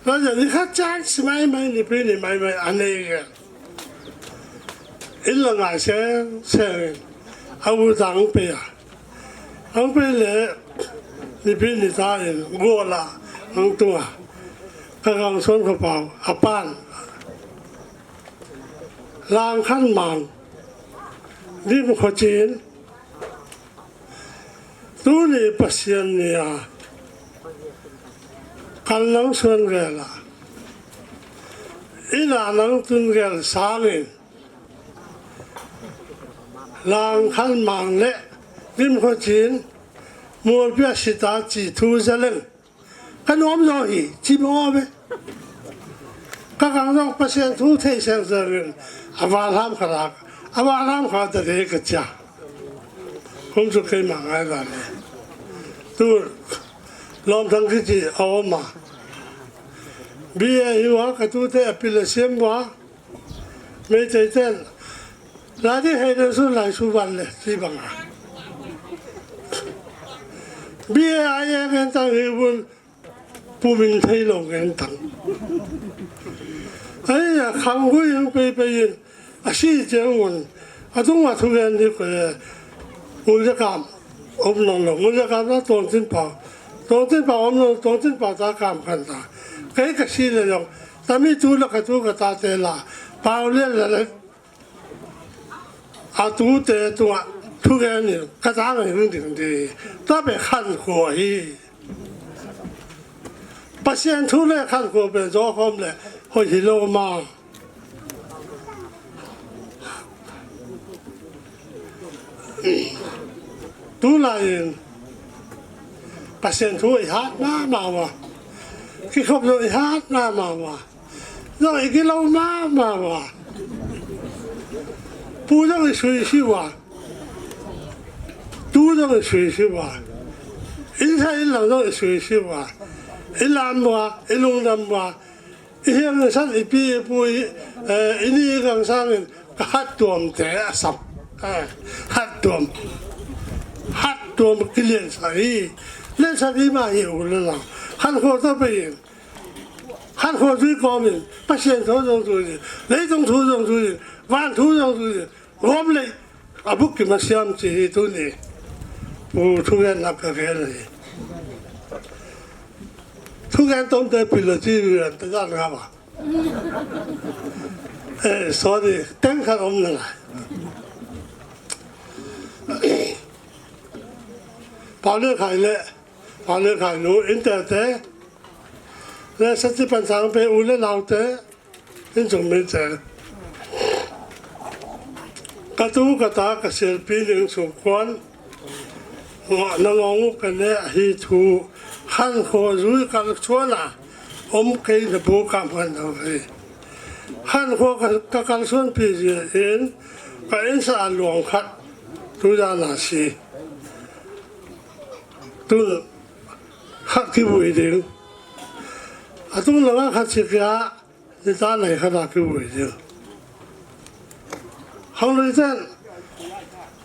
Lo ja ni khat chance mai mai nipi ni mai mai anei ke. In la ngai seng seng in. A u dang pe ya. Ang pe le nipi ni ta in go la ang tua. Ka gang son ko pau a pan. Lang khan mang. Dim kho chin. Tuni Pasian ni a, kal nang suan gel a, ina nang tun gel sangin, lang khan mang le, lim kho chin, mualpi a sita chi thu zaleng, ka nuam zo hi, chi mo ve. Ka kang zong Pasian thu thei seng seng in, a val ham kha rak, a val ham kha ta de ka chia. Kum chu kei ma ngai dan e. Tu, lom thang ki chi a om a. B A hi wa ka tu te a pil a siam wa. Mei te ten. La di hei na su lai su van le, chi bang a. B A I A ngen tang hi vun, pu min thei lo ngen tang. Ai ya khang hui yang pei pei in, a si che ngun, a tung a thu ngen di ko ye, ngun le kam, om lo lo, ngun le kam na tong tin pa, tong tin pa om lo, tong tin pa ta kam khan ta. Kei ka si le lo, ta mi tu la ka tu ka ta te la, pau le la le, a tu te tu a, thu ngen ni, ka ta ngen hung ding di, ta be khan ko hi. Pasian thu le khan ko be zo khom le, hoi hi lo ma. Tu lai in, Pasian thu i hat ma ma wa. Ki khop lo i hat ma ma wa. Lo i ki lo ma ma wa. Pu lo i sui si wa. Tu lo i sui si wa. In sa in lo lo i sui si wa. I lam wa, i lung lam wa. I hiam na san i pi i pu i, eh, i ni i gang sangin ka hat tuam te a sap. Eh, hat tuam. Hat tuam ki lian sa i. Lian sa i ma hi u le la. Han kho to pe in. Han kho zui kom in. Pasian tho zong zui in. Lei tong thu zong zui in. Van thu zong zui in. Gom lei, a buk ki masiam chi hi tu ni. Pu thu ngen nak ka ngen hi. Thu ngen tom te pi lo chi ri ta jan nga ba. Eh, sorry, teng khat om na la. Pau le khai le, pau le khai nu, in te te. Le sa chi pan sang pe u le lau te. In chung min chen. Ka tu ka ta ka silpi ning sung kuan. Ngo na ngong u ka ne a hi thu. Han kho zui kal suan a. Om kei na bu ka man na ve. Han kho ka, ka kal suan pi zi in. Ka in sa a luang khat. Tu da na si. Tu khat ki vui ding. A tu na nga khat si kia. Ni ta nei kha da ki vui ding. Hang lui ten,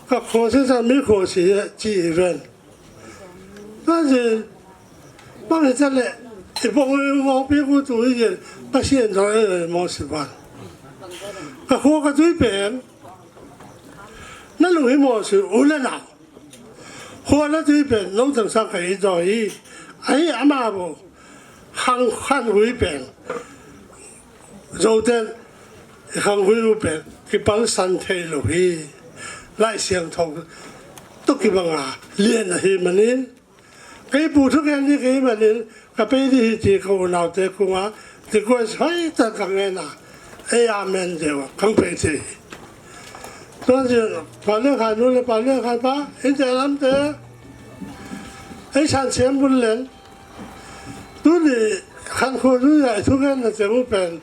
Ka khosi sa mi khosi chi iven. Kasi, bang sa le, ipong mo pi ku tu iye, Pathen do e mo si ban. Ka kho ka tui pen, na lu hi mo si u le na. Kho na tui pen, no tang sa ka i do i. Ai ama bo, khang khan hui pen. Zoten, i khang hui u pen, kipal san thei lo hi. Lai siang thong, to kibanga, lien a hi manin. Kei pu thu ken ni kei manin, ka pe di hi ti ka u nau te ku nga, ti ko hoi ta ka nge na. Ei amen de wa, kang pe te. Tuan si, pa le khan nu le pa le khan pa, in te lam te. Ei san siam bul len. Tuni khan kho nu ya i thu ken na te u pen.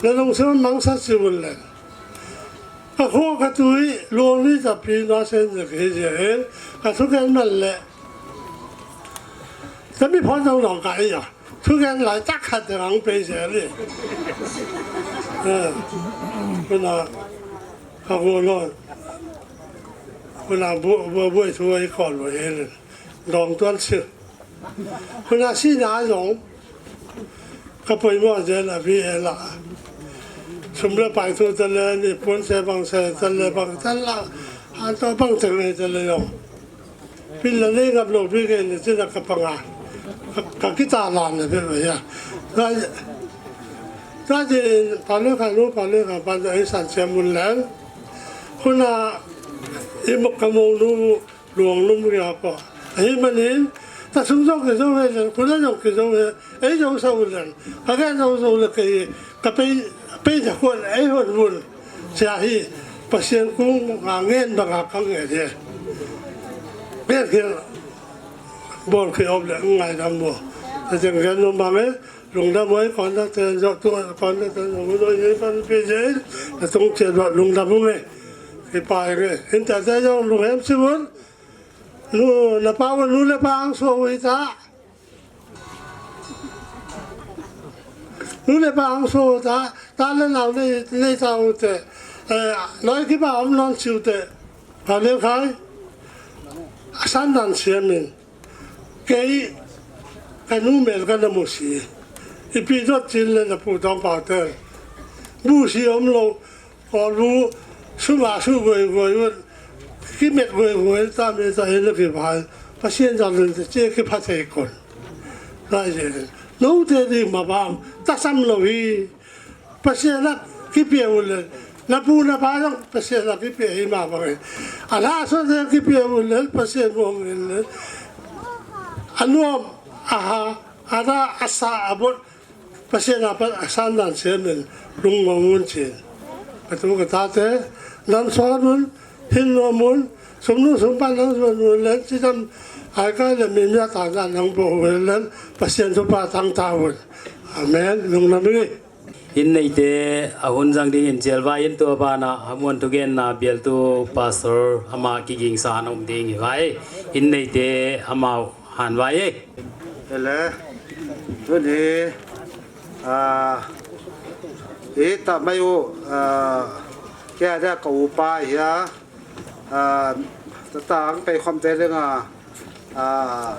Na long se mang sa si bul len. Ka kho ka tui, long ni ta pi na sen de ke je en. Ka thu ken man le. Tami phon dong long ka i ya. Thu ken lai tak khat de ang pe je le. Eh, kuna, ka kho lo. Kuna bu, bu, bu thu ai kon lo e le. Dong tuan si. Kuna si na dong. Ka poimo jen a vi e la. Sum le pai thu te le, ni pun se bang se te le bang te la. An to bang te le te le yong. Pin la le ngap lo pi ke ni te la ka panga. Ka, ka kita la ne pe ya. Ka, ka je pa le ka lo, pa le ka pa de ai san che mun len. Kuna i mo ka mo nu luang lum ria ko. Ahi manin, ta sung jong ke jo he, kuna jong ke jo he, ei jong sa u len. Ka ke jong jo le ke, ka pe, pe ja ko, ei hon mun. Sia hi, Pathen kung nga ngen ba nga ka nge de. Ngen ke, bol ke om le ngai dam mo. Ta jeng gen no ma nge, lungdam mo ei kon da te, jo tu kon da te, jo mu do ei pan pe je, ta tung che do lungdam mo nge. Ke pa nge, in ta te jong lunghem si mun. Nu, na pa wa nu le pa ang so wi ta. Nu le pa ang so ta, ta le nau le, le ta u te. Eh, noi ki pa om non siu te. Pa le khai. Asan dan siamin. Kei, ka nu mel ka na mu si. I pi dot chin le na pu dong pa te. Bu si om lo. Ko lu, suma su goi goi, kimet goi goi, ta me ta hina ki bai. Pathen jal len te che ki pha thei kon. Lai je. No te di ma bam, ta sam lo hi. Pathen a ki pe u le. Na pu na pa jong, Pathen a ki pe hi ma bang. A la so te ki pe u le, Pathen mo nge le. A nuam, a ha, a da, a sa, a bot. Pathen a pat a san dan siamin lungmong un chin. Ka tu ka ta te, nam son un, hin nom un, sum nu sum pa nam son un le, chi tam, ai ka le mi mia ta na nang bo un le, Pathen thu pa tang ta un. Amen. Lungdam nge. In nei te, a hun jang ding in chel vai in tu a bana, a mun tu gen na bial tu pastor, ama ki ging sa na um ding hi vai. In nei te, ama han vai e. Ele, tuni, ah, i ta mai u, ah, ke ada ka upa hia, ah, ta ta ang pe khom te le nga, ah,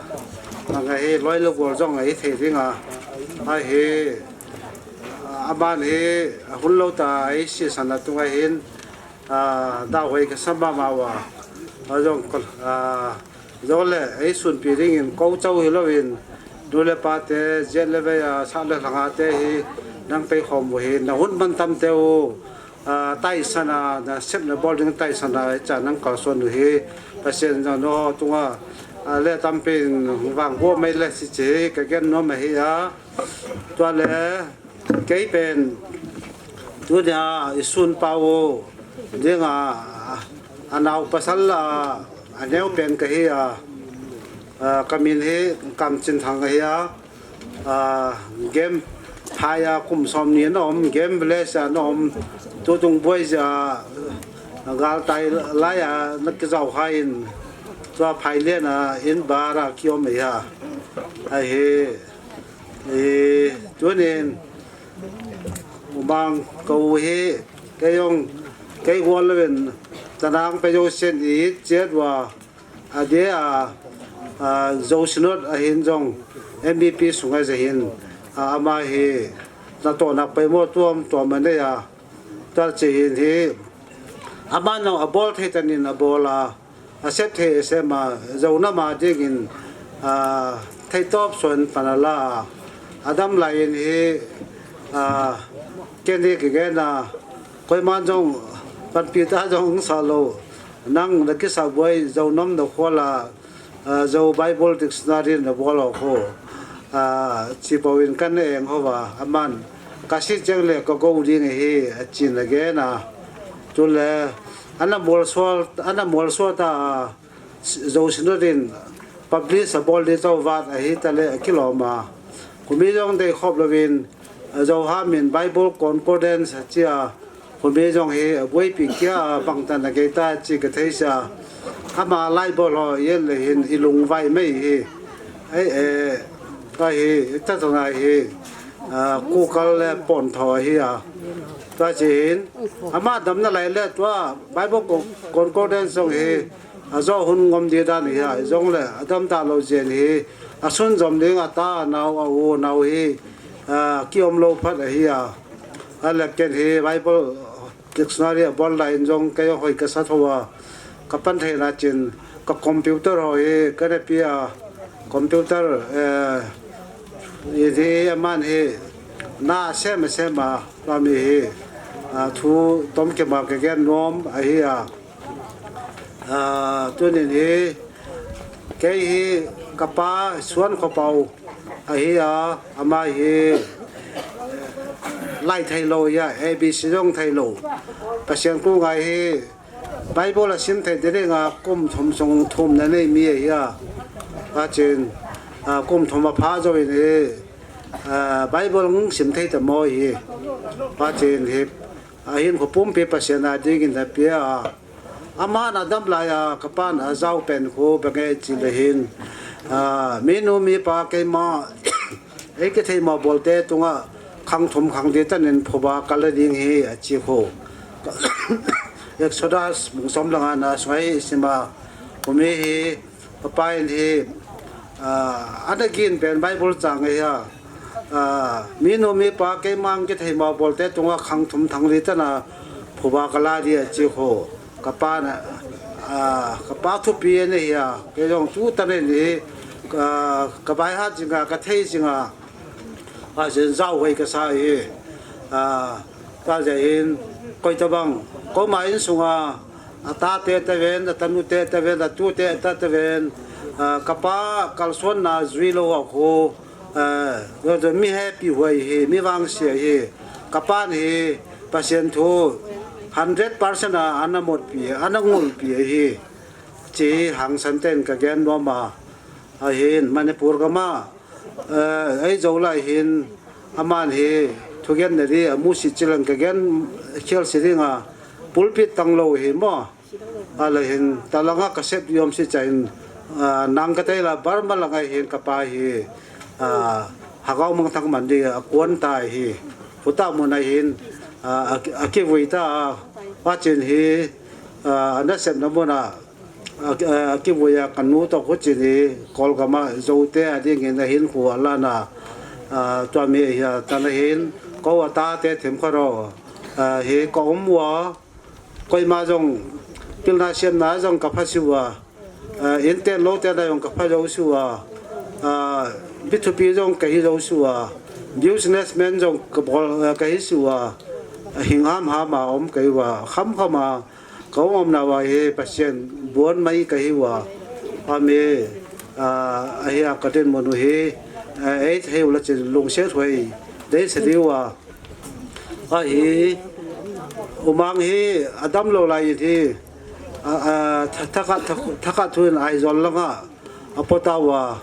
nga hi loi lo gol jong ai thei ding a, ai hi, ah, aman hi, ah, hun lo ta ai si sana tu ngai hin, ah, da hoi ka sama ma wa, ah, jong, ah, Jole, ei sunpi dingin ko chau hi loin, nu le pa te, jet le vei a, sa le lhanga te hi, nang pei khom u hi, na hun man tam te u, a, taisan a, na sep na bol ding taisan a, cha nang kalson u hi, Pathen jong no tunga, a, le tampin vang bo mai le si chi, ka gen nom ahi a, tua le, Kei pen, tunia i sun pa u, dinga, a nau pasal a, a neu pen ka hi a, a, ka min hi Kamchinthang ahi a, a, game phai a kum som ni na om, game village a na om, tutung buai ja, galtai lai a na kijau hai in, tua phai len a in bar a kiom ahi a, ahi. I, tunin, umang ko hi, kei jong, kei gol loin, Tanang pe jousen i chet uva, adeh a, a, Zo Synod ahin jong M B P sunga jahin, a, ama hi natohna poimo tuam tuam anei a, tua chehin hi, aman jong abol thei tanin abol a, asep thei asem a, Zo nam a dingin, a, theitop suan pan ala a, adam laiyin hi, a, ken hi kigen a, koiman jong panpi ta jong sa lo, nang nakisah buai Zo nam nakhol a, a, Zo Bible Dictionary nabol ho khu, a, chi pouvin kana eng hou va, aman kasei cheng le kagou ding ahi, achin agen a. Chule, ana molso, ana molso ta, a, Zo Synod in publish abol di chauvat ahi tale akilom a. Khomi jong deikhop louvin, a, Zo ham in Bible Concordance achia, khomi jong hi abuaipi kia, a, bangtan agei ta chi kathei sa. Ama lai bol ho yen le hin ilungvai mai hi. Ei, e, ka hi, ta tong ai hi. A, kukal le pon tho hi a. Tua chehin, ama damna lai le tua Bible Con-, Concordance jong hi, a, jo hun ngom di dan hi a, jong le, a, dam ta lo jen hi, a, sun jom ding a ta nau, a, u nau hi, a, ki om lo phat ahi a. A le ken hi Bible Dictionary abol lai in jong kei hoi kasa tho a, kapan thei na chin, ka computer ho hi, kana pi a, computer, eh, i hi aman hi, na sem sem a, la mi hi, a, thu tom kima kagen nom ahi a. A, tunin hi, kei hi kapa Suan Khopau ahi a, ama hi lai thei lo ahi a, A B C jong thei lo. Pasian ku ngai hi Bible asim thei ding a kum thum sung thum na nei mi ahi a. Pachin, a, kum thum apha jouvin hi, a, Bible hung sim thei ta mo hi. Pachin hi, a, hin khu pumpi Pasian a dingin na pia a. Aman adam lai a, kapan ajao pen khu, bang e chi le hin. A, minu mipa keima, ei kithei mo bolte tunga, khang thum khang di tanin phuba kala ding hi, achi khu. Exodus bung som le nga na sunga hi isima, khomi hi, Papa in hi, a, ana gin pen Bible chang ahi a, a, minu mipa keima kithei mo bolte tunga khang thum khang li tana phuba kala di achi khu. Kapa na, a, kapa thupi ana hi a, kei jong tu tana ni, a, ka baihat jing a, kathei jing a, a, jin jao hoi kasa hi, a, Ka jeh hin, koi tabang, koima insunga, atate taven, atanute taven, atute ta taven, a, kapa kalsonna jui lou a khu, a, mi happy hoi hi, mi vangse hi, kapan hi, Pathen thu, hundred percent a, ana motpi, ana ngolpi hi, chi hangsan ten kagen nom a, ahin, Manipur gam a, Eh, Aizawl lai hin, aman hi, thugen na di, amusit chilang kagen, khel si ding a, pulpit tang lou hi mo. Alai hin, talanga kasep yom si chain, ah, nang katei la Burma langa hin kapa hi, ah, Hagao Mangthang man di, a kuan tai hi. Huta mun a hin, ah, a, akivui ta, a, pachin hi, ah, nasep na mun a, A, a, kivui a kanu toh khuchini, Kolgam a Zote a dingin ahin khu alan a, a, tua mi hi a tan ahin, kou atate themkhat ho, a, hi ka um uva, koima jong, pilna siamna jong ka pha si uva, a, inten louten a jong ka pha jou si uva, a, mi thupi jong ka hi jou si uva, businessman jong ka bol, a, ka hi si uva, a, hing hamham a um ka hi uva, khamkham a, Ka um umna uva hi Pathen bon mai ka hi uva. Ami, ah, ahi a ka dinmun u hi, ah, ei thei u le chin lungset hoi, dei se diu a. Ahi, umang hi adam lou lai hi, ah, ah, tha-, thakhat, tha-, thakhat thu in Aizawl langa, a pot a uva,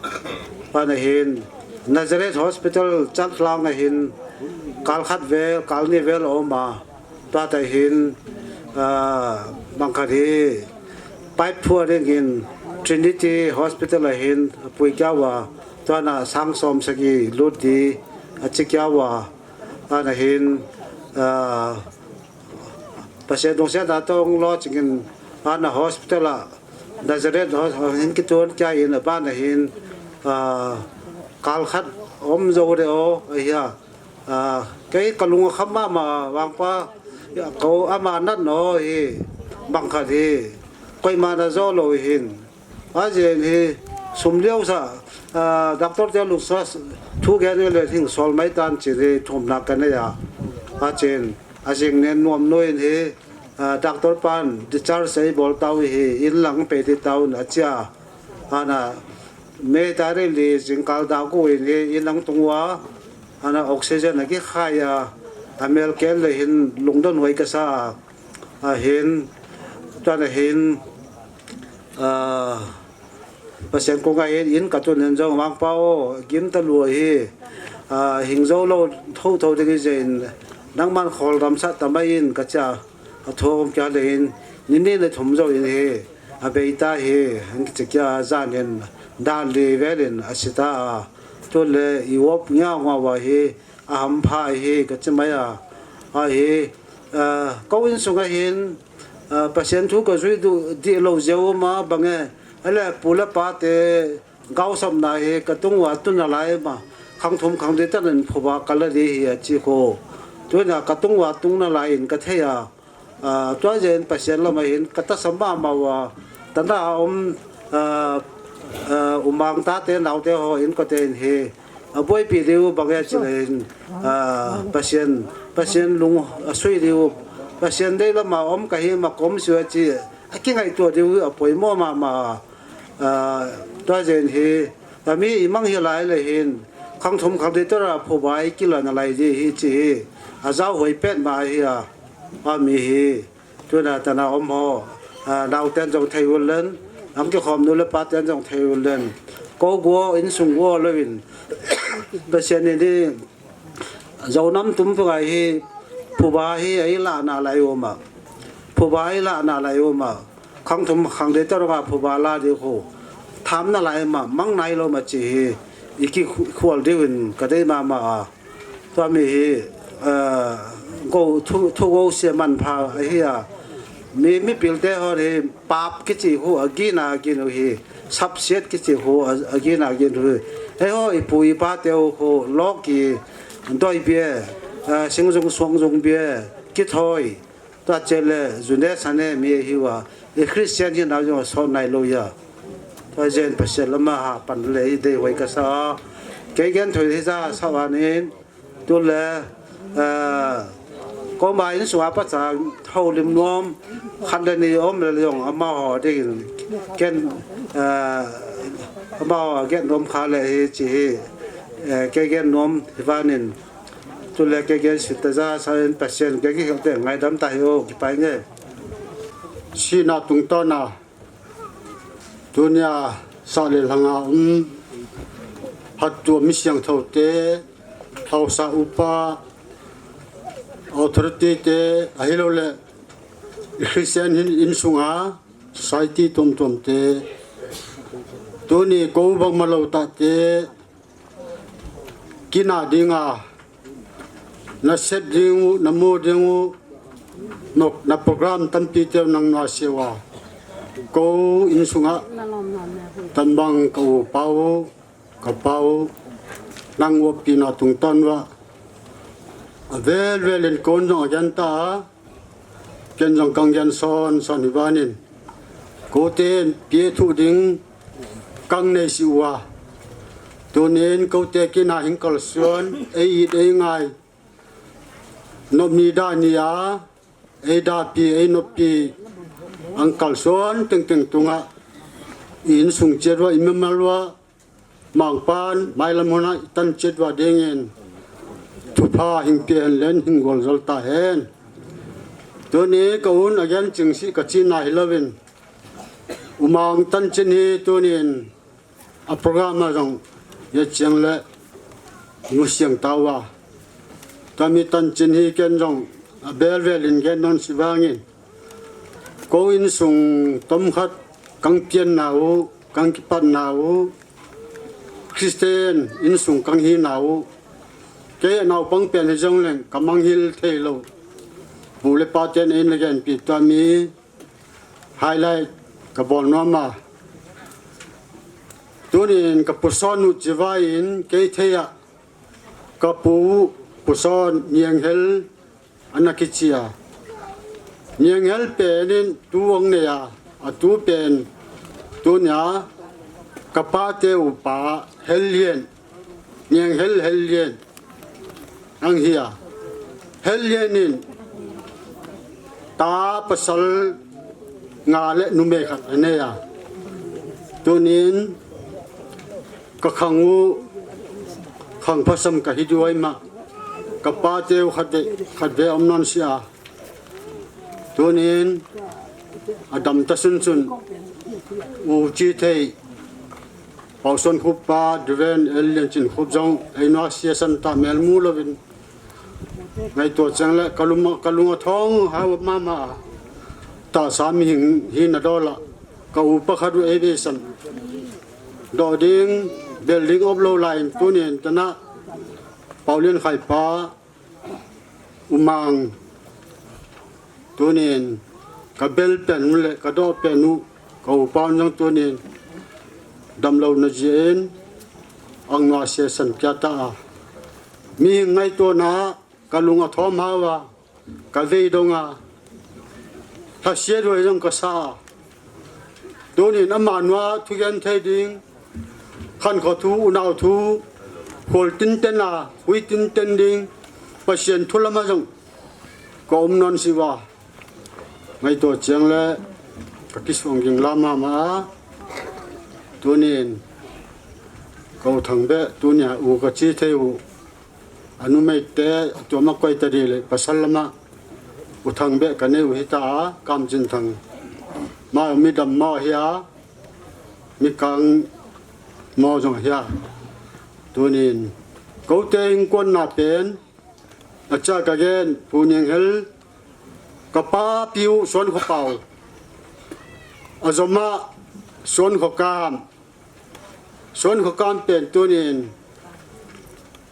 pan ahin, Nazareth Hospital Chalthlang ahin, kal khat vel, kal ni vel a um a, Tua tah hin, ah, bang khat hi, pipe phu a dingin Trinity Hospital a hin a pui kia uva, tua na sang som sagi lut di a chi kia uva, tua na hin, ah, Pathen lungset a tong lo chingin Bana hospital a Nazareth ho-, ho hin kitun kia in a bana hin, ah, kal khat om zo de o, a hia. Ah, kei ka lung a kham mama vangpa, ya, ko ama nat no hi, bang khat hi, koima na zo lo hin. A jen hi, sum liau sa, ah, doctor te luksa, thu gen le thing sol mai tan chin hi, thum na ka ne ya. A chen, a jing nen nuam no in hi, ah, doctor pan, discharge sei bol tau hi, in lang pe ti tau na chia. Ana, me ta re li jing kal da ko in hi, in lang tung wa, ana oxygen a ki khai a, a mel kel le hin lungdon huai ka sa a, a hin, tan a hin, ah, Pasian kong a hin, in ka tun in jong vangpa o, gim ta lua hi, ah, hing zo lo tho tho ding i jin, nangman khol ram sa ta mai in ka cha, a thom kia le hin, ni ni le thum zo in hi, a bei ta hi, hang ki che kia zan in, dan li vel in, a si ta a, tu le i wop ngia ngwa wa hi, a ham pha hi, ka chi mai a, a hi, ah, ko in sung a hin, ah, Pasian thu ka zui du, di lo zeu ma bang e, a le pu le pa te, gau sam na hi, ka tung wa tu na lai ma, khang thum khang di ta nen phu ba ka la di hi a chi ko. Tu na ka tung wa tung na lai in ka thei a, ah, tua jen Pasian lama hin ka ta sam mama wa, ta na om, ah, ah, umang ta te nau te ho in ko te in hi, a boi pi diu bang e chi le hin, ah, Pasian, Pasian lung a sui diu, Pasian dei lama om ka hi ma kom su a chi, a ki ngai tua diu a poi mo mama, ah, tua jen hi, a mi i mang hi lai le hin, khang thum khang di ta ra phu ba i ki la na lai di hi chi hi, a zau hoi pet ma hi a, a mi hi. Tu na ta na om ho, ah, nau ten jong thei ul len, ang ki khom nu le pa ten jong thei ul len. Ko guo, in sung guo lo in. Pasian ni ni, zo nam tum pu ngai hi, phu ba hi, ai la na lai u ma. Phu ba ai la na lai u ma. Khang thum khang di ta ro ga phu ba la di khu. Tham na lai ma, mang nai lo ma chi hi. I ki khu-, khual di win ka dei mama a. Tua mi hi, eh, go thu, thu go se man pha a hi a. Mi, mi pil te ho hi pap ki chi hu a gin a gin u hi. Sap siat ki chi hu a, a gin a gin u hi. He ho i pu i pa te u hu lok ki doi bia, eh, sing zung suang zung bia ki thoi. Tua che le, zune sane mi hi wa, i Christian hi na jong so nai lo ya. Tua jen Pasian lama ha pan le i dei wai ka sa. Kei gen thoi hi za sa wa nin, tu le, eh, ko ma in sua pa cha thau lim nuam, khan le ni om le jong ama ho ding ken, eh, ama ho gen nuam kha le hi chi hi, eh, kei gen nuam hi wa nin, tu le kei gen sita za sa in Pasian kei ki hil te ngai dam ta hi o ki pai nge. Si na tung to na. Tunia sa le lhanga um, hat tu mi siang thau te, hausa upa, authority te, a hi lo le, Christian hin in sunga, society tum tum te, tuni ko bang ma lo ta te, kina dinga, na sep ding u, na mu ding u, na, na program tampi teu nang na sewa. Ko in sunga, tambang ka u pau, ka pau, nang u pi na tung ton wa. A vel vel in kon jong a gen ta, ken jong kang gen son, son hi banin. Ko te pie thu ding, kang nei si uwa. Tunin ko te kina hing kal suan, ei it ei ngai. Nop ni da ni a, ei da pi, ei nop pi. Ang kal suan teng teng tunga. In sung chet wa, i memal wa. Mangpan, mailam hona i tan chet wa dingin. Thupha hing pi hen len hing gol zol ta hen. Tuni ka un a gen ching si ka chi na hi lovin. Umang tan chin hi tunin. A program a jong, ya chiang le, nu siang ta wa. Tami tan chin hi ken jong, a bel vel in gen non si vangin. Ko in sung tom khat, kang pian na u, kang kipat na u, Christian in sung kang hi na u. Kei a nau pang pian hi jong leng, ka mang hil thei lo. Pu le pa ten in le gen pi tami, Highlight ka bol nom a. Tunin ka pu Son u chivai in kei thei a ka pu, pu Son Nianghel ana kichi a. Nianghel pen in tu ong nei a, a tu pen tunia ka pa te u pa Hellian, Nianghel Hellian ang hi a. Hellian in ta pasal nga le numei khat anei a. Tunin ka khang u khang phasam ka hi duai ma. Ka pa te u khat ve, khat ve om non si a. Tunin a dam ta sun sun u chi thei Pau Son Khup pa, Duven El Lian Chin Khup jong ei nua sia san ta mel mu lovin. Ngai to chang le ka lung, ka lung a thong hau mama. Ta sa mihing hi na dola. Ka u pa khat u ei be san. Do ding, bel ding op lo lai in tunin tana. Pau Lian Khai pa, u Mang. Tunin ka bel pen u le ka do pen u ka u pa un jong tunin damlou na jin ang nua sia san kia ta a. Mihing ngai to na ka lung a thom hau a, ka vei dong a, thasia duai jong ka sa a. Tunin ama nua thugen thei ding, khan kho thu, unau thu, khol tin ten a, hui tin ten ding, Pasian thu lama jong ka um non si va. Ngai to chang le ka kisuang ging lama ma a. Tunin ka u Thang be, tunia u ka chi thei u. A numei te, a tua ma koi ta di le, pasal lama u Thang be ka nei u hi ta a, Kam Chin Thang. Ma u mi dam mo hi a, mi kang mo jong hi a. Tunin, ko te in kon na pen, a cha ka gen, Pu Nianghel, ka pa piu Suan Kho Pau. A zoma Suan Kho Kam. Suan Kho Kam pen tunin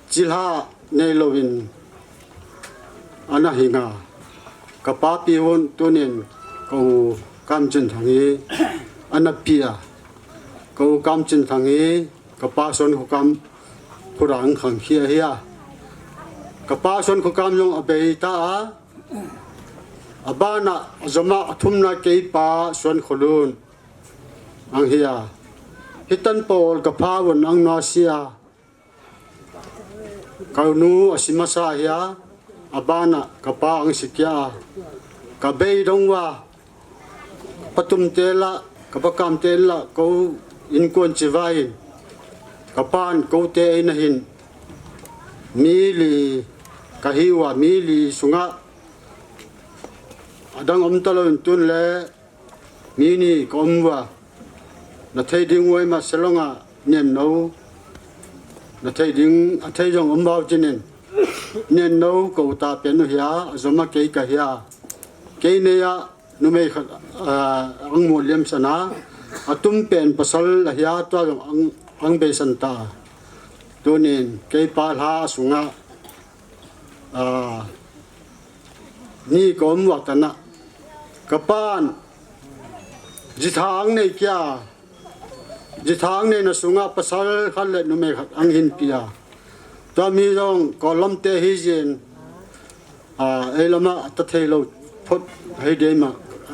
chilha nei lovin ana hinga. Ka pa piu tunin ka u Kam Chin Thang hi ana pia. Ka u Kam Chin Thang hi ka pa Suan Kho Kam khurang khang khia hi a. Ka pa Suan Kho Kam jong a bei ta a. A bana a zoma a thumna kei pa Suan Kho Lun ang hi a. Hitan pol ka pha un ang nua si a. Ka nu a si masa hi a. A bana ka pa ang si kia a. Ka bei dong wa. Patum te la, ka pa Kam te la, ko in kon chi vai in. Ka pan ko te ei na hin. Mi li ka hi wa, mi li sunga. A dang om ta lo in tun le, mi ni ka om wa. Na thei ding wai ma Shillong a, nen no. Na thei ding, a thei jong om bau chinin. Nen no ka u ta pen u hi a, a zoma kei ka hi a. Kei nei a, numei khat, ah, ang mo liam sana. A tum pen pasal a hi a, tua jong ang, ang bei san ta. Tunin, kei pa hla sunga. Ah, ni ka om wa ta na. Ka pan, jithang nei kia. Jithang nei na sunga pasal khat le numei khat ang hin pia. Tua mi jong ko lam te hi jin. Ah, ei lama ta thei lo phot hei dei ma.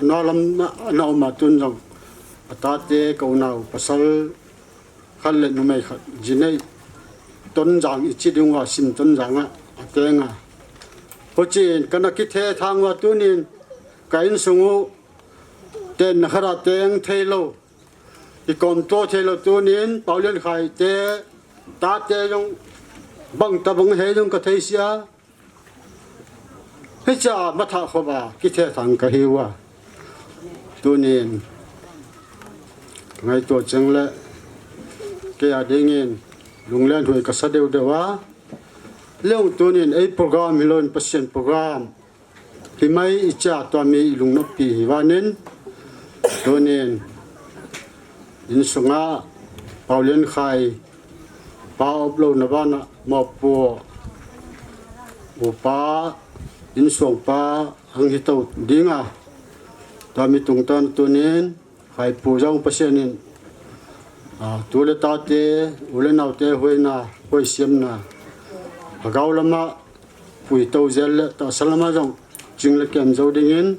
Na lam na, na ma tun jong. A ta te ko nau pasal khat le numei khat, jinei Tonjang i chi ding wa Sim Tonjang a, a tenga. Ho chin, ka na kithe thang wa tunin, ka in sung u, ten na khara teng thei lo. I kom to thei lo tunin, Pau Lian Khai te, ta te jong, bang ta bang hei jong ka thei sia. Hicha matha kho ba, kithe thang ka hi wa. Tunin, ngai to chang le, kei a dingin, lunglen hui ka sa deu deu a. Leung tunin, ei program hi lon Pasian program. Hi mai i cha tua mi i lung nop pi hi wa nin. Tunin, in sunga, Pau Lian Khai, pa op lo na bana, mo pu, u pa, in sung pa, ang hi to dinga. Tami tungtan tunin, Khaipu jong Pathen in, a, tu le tate, u le naute huina, huisiamna, lhagao lama, pui to zel le, tahsa lama jong, ching le kem jo dingin,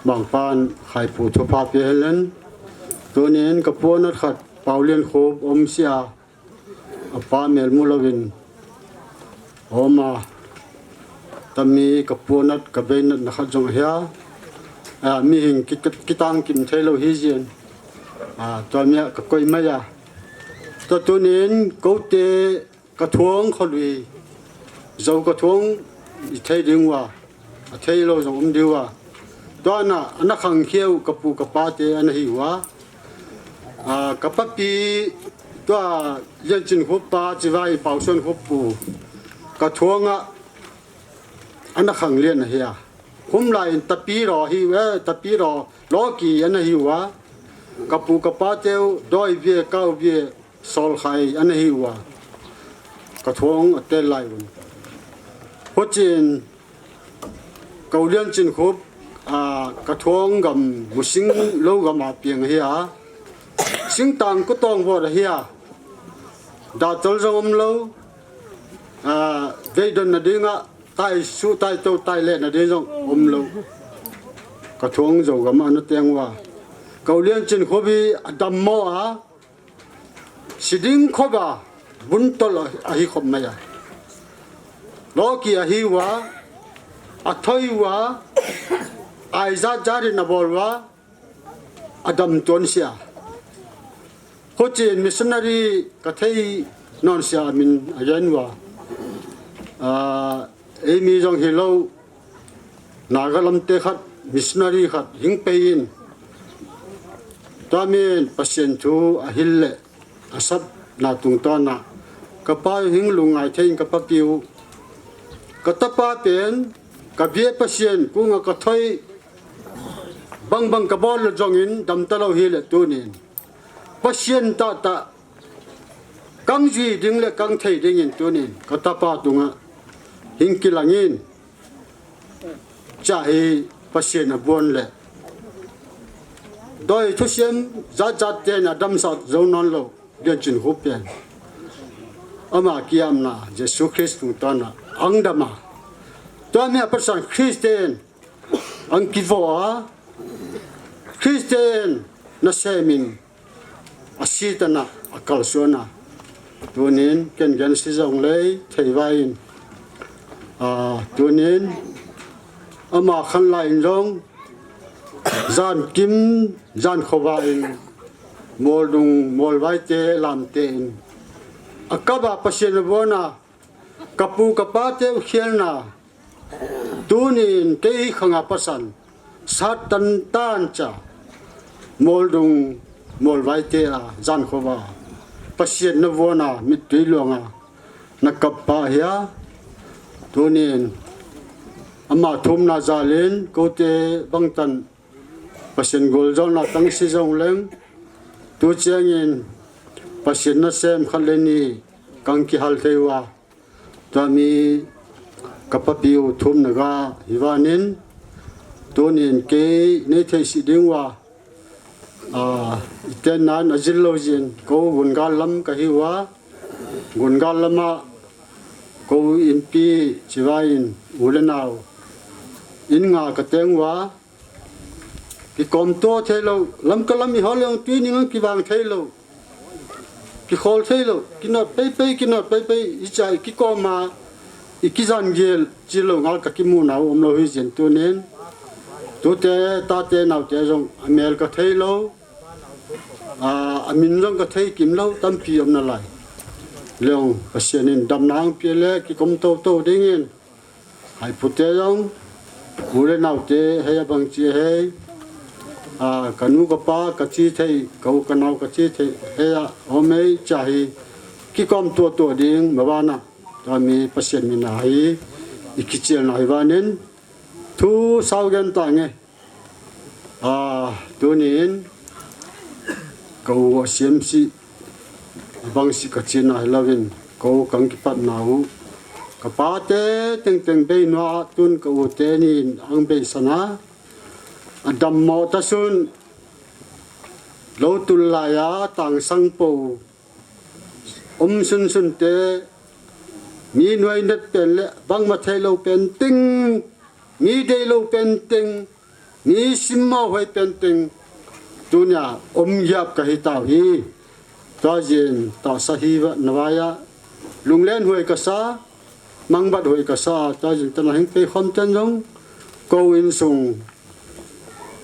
Mangpan Khaipu thupha pe hen len. Tunin, ka pu anat khat, Pau Lian Khup, om sia, apa mel mu louvin, oma, tami ka pu anat ka bei natna khat jong ahia. A, mihing ki, ki, kitang kim thei lou hi jin. A, tua mi a ka koi mai a. Tua tunin kote ka thuang kholui. Zo ka thuang i thei ding ua. A thei lou jong um diu a. Tua na, ana khang kheu ka pu ka pa te ana hi ua. A, ka papi, tua Lian Chin Khup pa, Chibai Pau Suan Khup pu. Ka thuang a, ana khang lian a hi a. Hum lai in tapi ro hi, eh, tapi ro, lo ki ana hi ua. Ka pu ka pa teu, doi bia, kau bia, sol khai ana hi ua. Ka thuang a tel lai un. Huchin, Kau Lian Chin Khup, a, ka thuang gam, musing lou gam a piang hi a. Singtang ku tong vot hi a. Da tol jong um lou. A, vei don na ding a, tai su, tai to, tai le na ding jong um lou. Ka thuang jo gam a na teng ua. Kau Lian Chin Khup hi a dam mo a. Siding khop a, bun tol a, a hi khop mai a. Lo ki a hi ua, a thoi ua, ai jat jat in a bol ua, a dam tuan sia. Huchin missionary ka thei non sia min a gen ua. A, Ei mi jong hi lou, Naga lam te khat, missionary khat, hing pei in. Tua min Pathen thu a hil le, a sap na tung tua na. Ka pa hing lungngai thei in ka papi u. Ka tapa pen, ka bia Pathen, kung a ka thoi, bang bang ka bol le jong in, dam ta lou hi le tunin. Pathen ta ta, kang jui ding le kang thei ding in tunin, ka tapa tunga, hing kilang in, cha hi Pathen a buan le. Doi thusiam, jat jat te na dam sat zo non lou, Lian Chin Khup pen. Ama kiam na, Jesu Christ tung ta na, ang dam a. Tua mi a Pathen Christian, ang kivo a, Christian na semin, a si ta na, a kal suan a. Tunin, ken gen si jong lei, thei vai in. A, tunin, ama khan lai in jong, zan kim, zan khova in, mol dung, mol vai te, lam te in. A kaba Pathen a buan a, ka pu ka pa te u khial na, Tunin kei khang a pasan, Satan tan cha, mol dung, mol vai te a, zan khova, Pathen na vuan a, mit tui luang a, na kap pa hi a, tunin, ama thum na zalin, kote bang tan, Pathen gol zong na tang si zong leng, tu chiang in, Pathen na sem khat le ni, kang kihal thei ua, Tua mi ka papi u thum na ga hi vanin, tunin kei nei thei si ding ua, a, i ten nan a zil lo zin, ko gun gal lam ka hi ua, gun gal lama ko inpi chiva in u le nau in nga ka teng ua, Kikom to thei lo, lam ka lam i hol le ong tui ning ang kivang thei lo. Kikhol thei lo, kinot pei pei, kinot pei pei, i cha i kikom a, i kizan gel, chi lo ngal ka kimu nau om lo hi zen tunin. Tute, tate, naute zong, a mel ka thei lo, a, a min zong ka thei kim lo, tampi om na lai. Leong, Pasian in dam nang pia le, kikom to to dingin. Hai pute zong, u le naute, hei a bang chi hei, a, ka nu ka pa, ka chi thei, ka u ka nau ka chi thei, hei a, om ei cha hi, kikom tua tua ding, ma bana, tua mi Pasian mi na hi, i kichial na hi vanin, thu sau gen ta nge. A, tunin, ka u a siam si, a bang si ka chin a hi lovin, ka u kang kipat na u. Ka pa te teng teng bei nua tun ka u te nin ang bei sana. Adammo tasun, lou tul laiya tangsang po, um sunsun te, mi nuainet pen le bangma theilou pen teng, mi deilou pen teng, mi simmo hoi pen teng, tunia um giap kahi tau hi. Tua jin tahsa hi va navaiya, lunglen hoi kasa, mangbat hoi kasa, tua jin tana hing pei khom ten jong, kou insung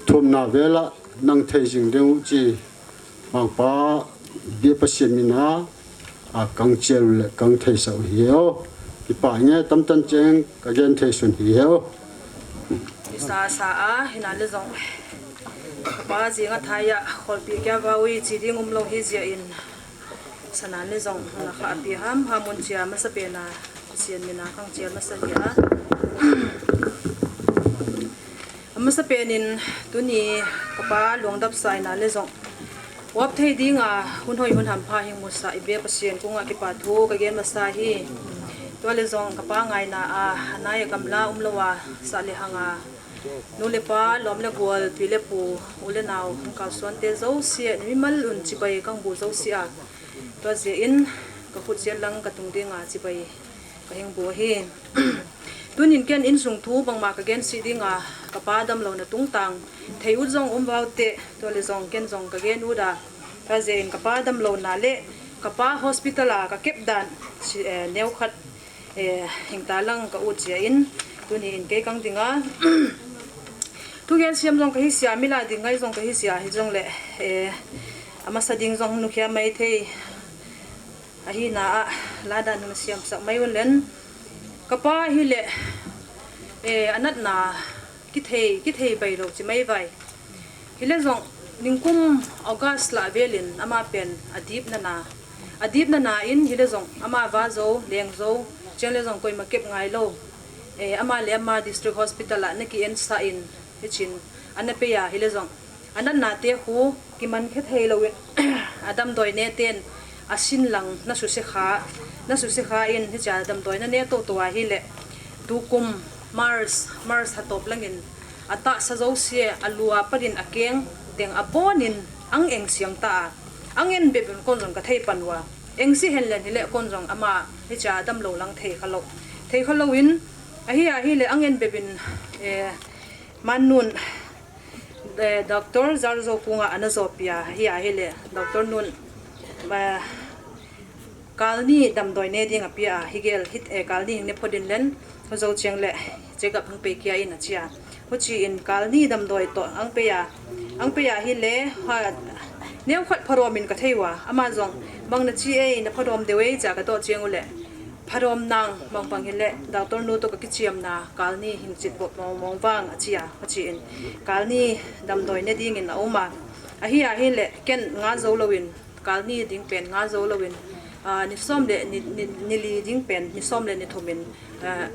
thumna vela nang thei jing ding u chi, Mangpa bia Pasian mina, a kang chel le kang thei sau hi o. Kipa nge tamtan cheng ka gen thei sun hi o. Isa sa a, hina le jong. Pa jinga thaya, kholpi kya va ui chi ding um lo hi jia in. Sana le jong, na kha pi ham, ha mun chia masa pena, Pasian mina kang chia masa hi a. Amasa penin tuni kapa luangdap sa ina le jong. Uap thei dinga hun hoi hun hampha hing musa ibe Pasian kunga kipa thu ka gen masa hi. Tua le jong kapa ngaina a, anai a gamla um lo a, sa le hanga. Nu le pa, lom le gual, pi le pu, u le nau, hung kalsuan te zo sia, ni mimal un chibai kang bu zo sia. Tua zia in, ka khut sia lang ka tung dinga chibai ka hing bu hi. Tunin ken insung thu bangma ka gen si dinga, kapa damlona tungtang thei ut jong um vau te, tua le jong ken jong ka gen ut a. Tua zia in kapa damlona le kapa hospital a ka kep dan si, eh, neu khat, eh, hing ta lang ka ut zia in, tuni in kei kang dinga. Thu gen siam jong ka hi sia, mila ding ngai jong ka hi sia, hi jong le, eh, amasa ding jong nu khia mai thei. Ahina a, lada nung siam sak mai un len. Kapa hi le, eh, anatna kithei, kithei bai lo chi mai vai. Hi le jong, ningkum August la velin ama pen adip nana. Adip nana in hi le jong, ama va zo, leng zo, chen le jong koima kep ngai lo. Eh, ama le ama district hospital a na ki en sa in, hi chin, ana pe ya hi le jong. Anatna te khu kiman khe thei lo in, adamdoi ne ten, asin lang na su se kha, na su se kha in, hi cha damdoi na ne to to a hi le, tukum March, March ha top langin, atahsa zo sia, alua padin akeng, teng abonin, ang eng siang ta a, ang en bebun kon jong ka thei pan ua, eng si hen len hi le kon jong ama, hi cha damlo lang thei kha lo, thei kha lo in, ahi a hi le ang en bebin, eh, Man nun, eh, Doctor Zarzo kunga ana zo pia, hi a hi le, Doctor nun, ba, kalni damdoi ne ding a pia, hi gel hit, eh, kalni hing ne phodin len, ho zo cheng le, check up hung pe kia in a chia. Ho chi in kalni damdoi to, ang pe ya, ang pe ya hi le, ha, neu khat pharom in ka thei ua, ama zong, bang na chi ei, na pharom deu ei cha ka to cheng u le. Pharom nang, bang bang hi le, Doctor nu to ka kichiam na, kalni hing chit bop mong mong vang a chia, a chi in. Kalni damdoi ne ding in a um a. Ahi a hi le, ken nga zo lo in, kalni ding pen nga zo lo in, ah, ni som le, ni, ni, ni li ding pen, ni som le ni thum in, ah,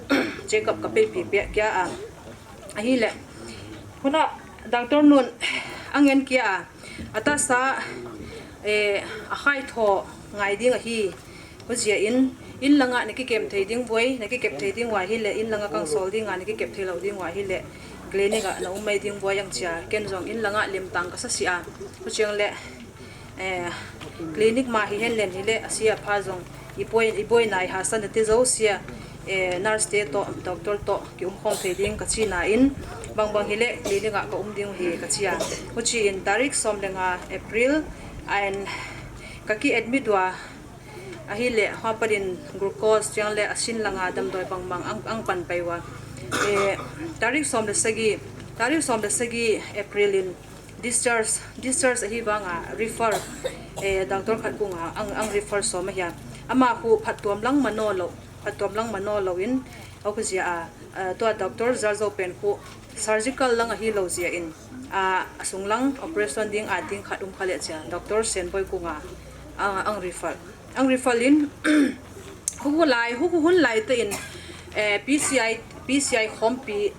check up ka pe pi pia kia a. Ahi le, huna Doctor nun, ang en kia a. Atahsa, eh, a khai tho ngai ding ahi. Huzia in, in langa na kikem thei ding voi, na kikep thei ding ua hi le, in langa kang sol dinga, na kikep thei lo ding ua hi le, clinic a na um mai ding voi ang chia, ken zong in langa lim tang ka sa sia. Huchiang le, eh, clinic ma hi hen len hi le, a sia pha zong, i boi, i boi nai ha san te zo sia, eh, nurse te to, doctor to, ki um khom thei ding ka chi na in, bang bang hi le, clinic a ka um ding hi ka chia. Huchi in, tarik som le nga April, and ka ki admit ua, ahi le, hua parin glucose, chiang le, asin langa damdoi bang bang, ang, ang pan pai ua. Eh, tarik som le sagi, tarik som le sagi April in, discharge, discharge ahi vanga, refer, eh, doctor khat kunga, ang, ang refer som ahia. Ama khu phat tuam lang mano lo, phat tuam lang mano lo in, au khu zia a, eh, tua Doctor Zarzo pen khu surgical lang ahi lo zia in, a, a sung lang operation ding a ding khat um kha le chia, Doctor Senboi kunga, a, ang refer. Ang refer in, hu hu lai, hu hu hun lai te in, eh, P C I, P C I khompi,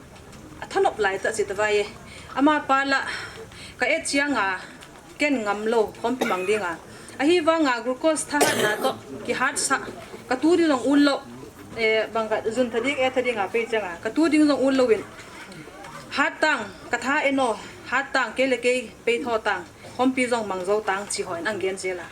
a thanop lai ta chi ta vai e. Ama pa la, ka et chiang a, ken ngam lo, khompi mang ding a. Ahi vanga glucose thahat na to, ki hat sa, ka tu ding zong un lo, eh, bang ka zun tha ding, e tha ding a pe chiang a, ka tu ding zong un lo in. Hat tang, ka tha e no, hat tang, kei le kei peitho tang, khompi jong mang jou tang, chi hon ang gen jela.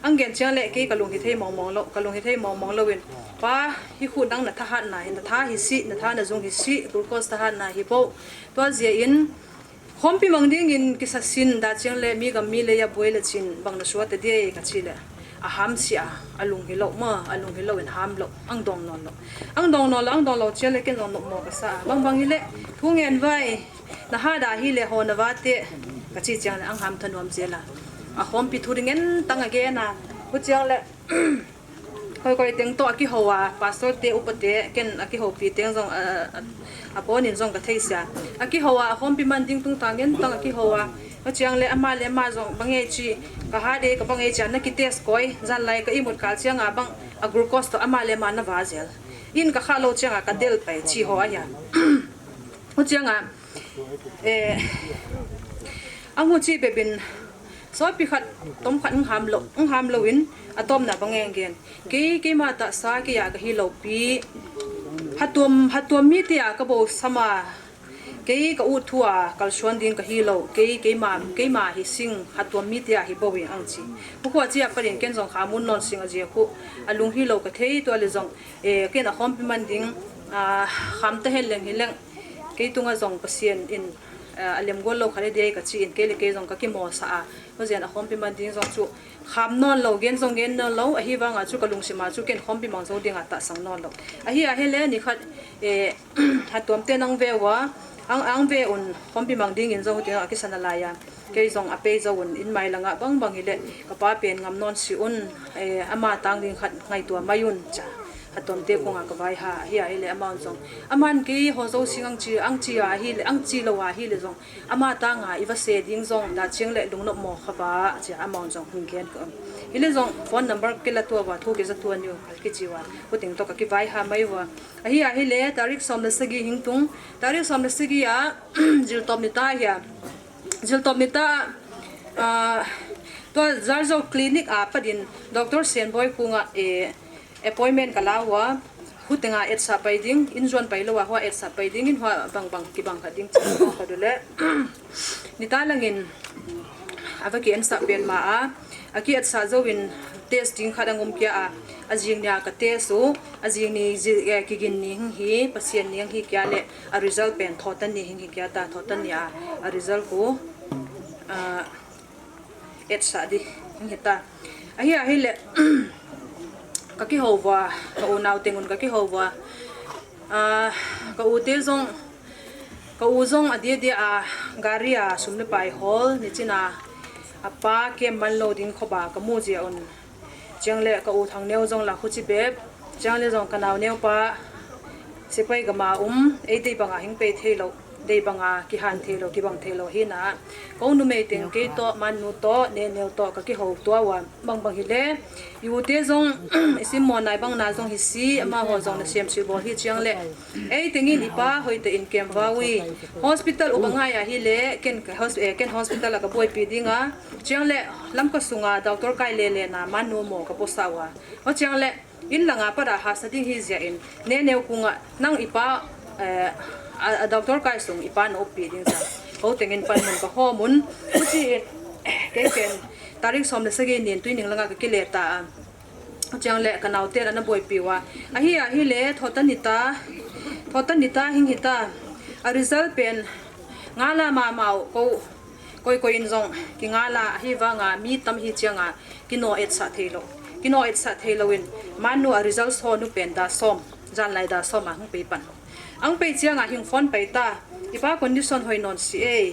Ang gen chiang le kei ka lung hithei mong mong lou, ka lung hithei mong mong lou in, pa, hi khu dang na thahat na, hin na tha hi si, na tha na jung hi si, glucose thahat na hi bo. Tua jia in, khompi mang ding in kisa sin da chiang le mi gam mi le ya buai le chin bang na suat te dia ka chi le. A ham si a, a lung hi lou ma, a lung hi lou in ham lou, ang dong non lou. Ang dong non lou, ang dong lou chiang le ken dong no mo ka sa. Bang bang hi le, thu ngen vai, na ha da hi le ho na va te, ka chi chiang le ang ham thanom jela. A khompi thu ding en tang a gen a, hu chiang le, koi koi teng to a kiho a, pastor te, upa te, ken a kiho pi teng jong, a, a, a pon in jong ka thei sia. A kiho a, a khompi man ding tung tang en tang a kiho a. Ka chiang le ama le ama jong bang ei chi, ka ha de ka bang ei chi, na ki test koi, jan lai ka imut kal chiang a bang a glucose to ama le ama na va jel. In ka kha lou chiang a ka del pai chi ho a ya. Hu chiang a, eh, ang hu chi be bin, sopi khat, tom khat ang ham lou, ang ham lou in, a tom na bang eng gen. Kei, kei ma ta sa kei a ka hi lou pi. Hatuam, hatuam mi te a ka bo sama. Kei ka u thu a, kal suan ding ka hi lou. Kei, kei ma, kei ma hi sing, hatuam mi te a hi bo in ang chi. Hu khu a chi a pa ding ken jong kha mun non sing a jia khu. A lung hi lou ka thei tua le jong. Eh, ken a khompi man ding, a, kham ta hen leng hi leng. Kei tung a jong Pasian in, a, a lem gol lou kha le dia ka chi in kei le kei jong ka ki mo sa a. Pasian a khompi man ding jong chu kham non lou, gen jong gen non lou, a hi vang a chu ka lung sim a chu ken khompi mang jou ding a ta sang non lou. A hi a hi le ni khat, eh, hatuam te nang ve wa, ang, ang ve un khompi mang ding in jong hu te a ki sa na lai a. Kei jong a pei jou un in mai langa bang bang hi le, ka pa pen ngam non si un, eh, ama tang ding khat ngai tua mai un cha. Hatuam te kong a ka vai ha, hi a hi le ama un jong. Aman kei ho jou sing ang chi, ang chi a hi le, ang chi lou a hi le jong. Ama tang a i va se ding jong, da chiang le lung no mo kha ba, cha ama un jong hung gen ka um. Hi le jong phone number ke la tua wa, thu ke za tua niu, ka ki chi wa. Hu ting to ka ki vai ha mai wa. A hi a hi le, tarik som le sagi hing tung. Tarik som le sagi a, jil tom ni ta hi a. Jil tom ni ta, ah, tua Zarzo Clinic a pa din, Doctor Senboi kung a, eh, appointment ka la wa, hu teng a et sa pai ding, in juan pai lou a hua et sa pai ding, in hua bang bang ki bang kha ding, cha ka du le. Ni ta lang in, a va ki en sa pen ma a, a ki et sa jou in test ding khat ang um kia a, a jing ni a ka test u, a jing ni ji, eh, ki gin ni hing hi, Pasian ni hing hi kia le, a result pen thotan ni hing hi kia ta, thotan ni a, a result ku, ah, et sa di hing hi ta. A hi a hi le, ka ki ho wa, ka u nau teng un ka ki ho wa. Ah, ka u te jong, ka u jong a dia dia a, gari a sum le pai hol, ni chin a, a pa ke man lou ding kho ba ka mu jia un. Chiang le ka u thang neu jong la khu chi bep. Chiang le jong ka nau neu pa, sipai gam a um, ei dei bang a hing pei thei lou, dei bang a ki han thei lou, ki bang thei lou hi na. Ka u numei teng kei to, man nu to, ne neu to, ka ki ho tua wa, bang bang hi le. I u te jong, i sim mo nai bang na jong hi si, ama ho jong na siam sil bol hi chiang le. Ei teng in i pa hoi te in kem va ui. Hospital u bang ngai a hi le, ken ka hos-, eh, ken hospital a ka boi pi ding a. Chiang le, lam ka sung a, doctor kai le le na, man nu mo ka po sa wa. Ho chiang le, in lang a pa da ha sa ding hi jia in, ne neu kung a, nang i pa, eh, a, a doctor kai sung i pa na upi ding sa. Ho teng in pan mun ka ho mun, u chi in, kei ken, tarik som le sagi nin tui ning lang a ka ki le ta a. Chiang le ka nau te na na boi pi wa. A hi a hi le, thotan ni ta, thotan ni ta hing hi ta. A result pen, nga la ma mau ko, koi koi in jong, ki nga la, a hi vang a, mi tam hi chiang a, ki no et sa thei lou. Ki no et sa thei lou in, man nu a result so nu pen da som, jan lai da som a, hung pei pan. Ang pei chiang a hing phone pai ta, i pa condition hoi non si e,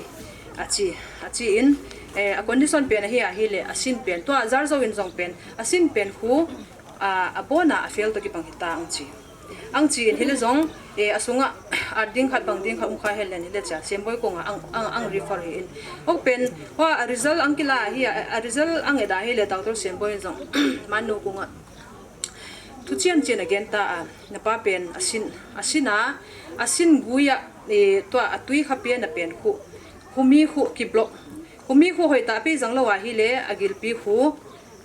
a chi, a chi in, eh, a condition pen a hi a hi le, a sin pen, tua Zarzo in jong pen, a sin pen khu, a, a bon a, a fail to ki bang hi ta ang chi. Ang chi in hi le jong, eh, a sung a, a ding khat bang ding khat um kha hel len hi le cha, Senboi kung a ang, ang, ang refer hi in. Hok pen, hua a result ang ki la hi a, a result ang e da hi le doctor Senboi in jong, man nu kung a. Thu chian chian a gen ta a, na pa pen a sin, a sin a, a sin gui a, e, tua a tui kha pen a pen khu, khu mi khu ki block. Khu mi khu hoi ta pi jang lou a hi le, a gil pi khu,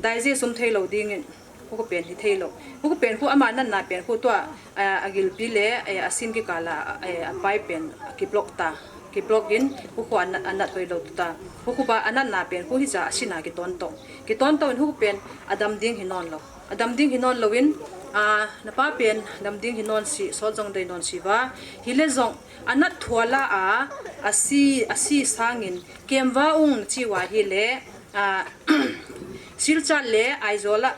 dai je sum thei lou ding in, khu khu pen hi thei lou. Khu khu pen khu ama nan na pen khu tua, a, a gil pi le, e, a sin ki ka la, e, a pai pen, a ki block ta. Kiblock in, hukhu anat, anat hoilou tuta. Hukhu ba anatna pen, khu hicha asina kiton to. Kiton to in hukhu pen, adam ding hi non lou. Adam ding hi non lou in, a, napa pen, dam ding hi non si, sot jong dei non si va. Hile jong, anat thua la a, asi, asi sangin, kem va ung chi va hile, a, Silchar le Aizawl a,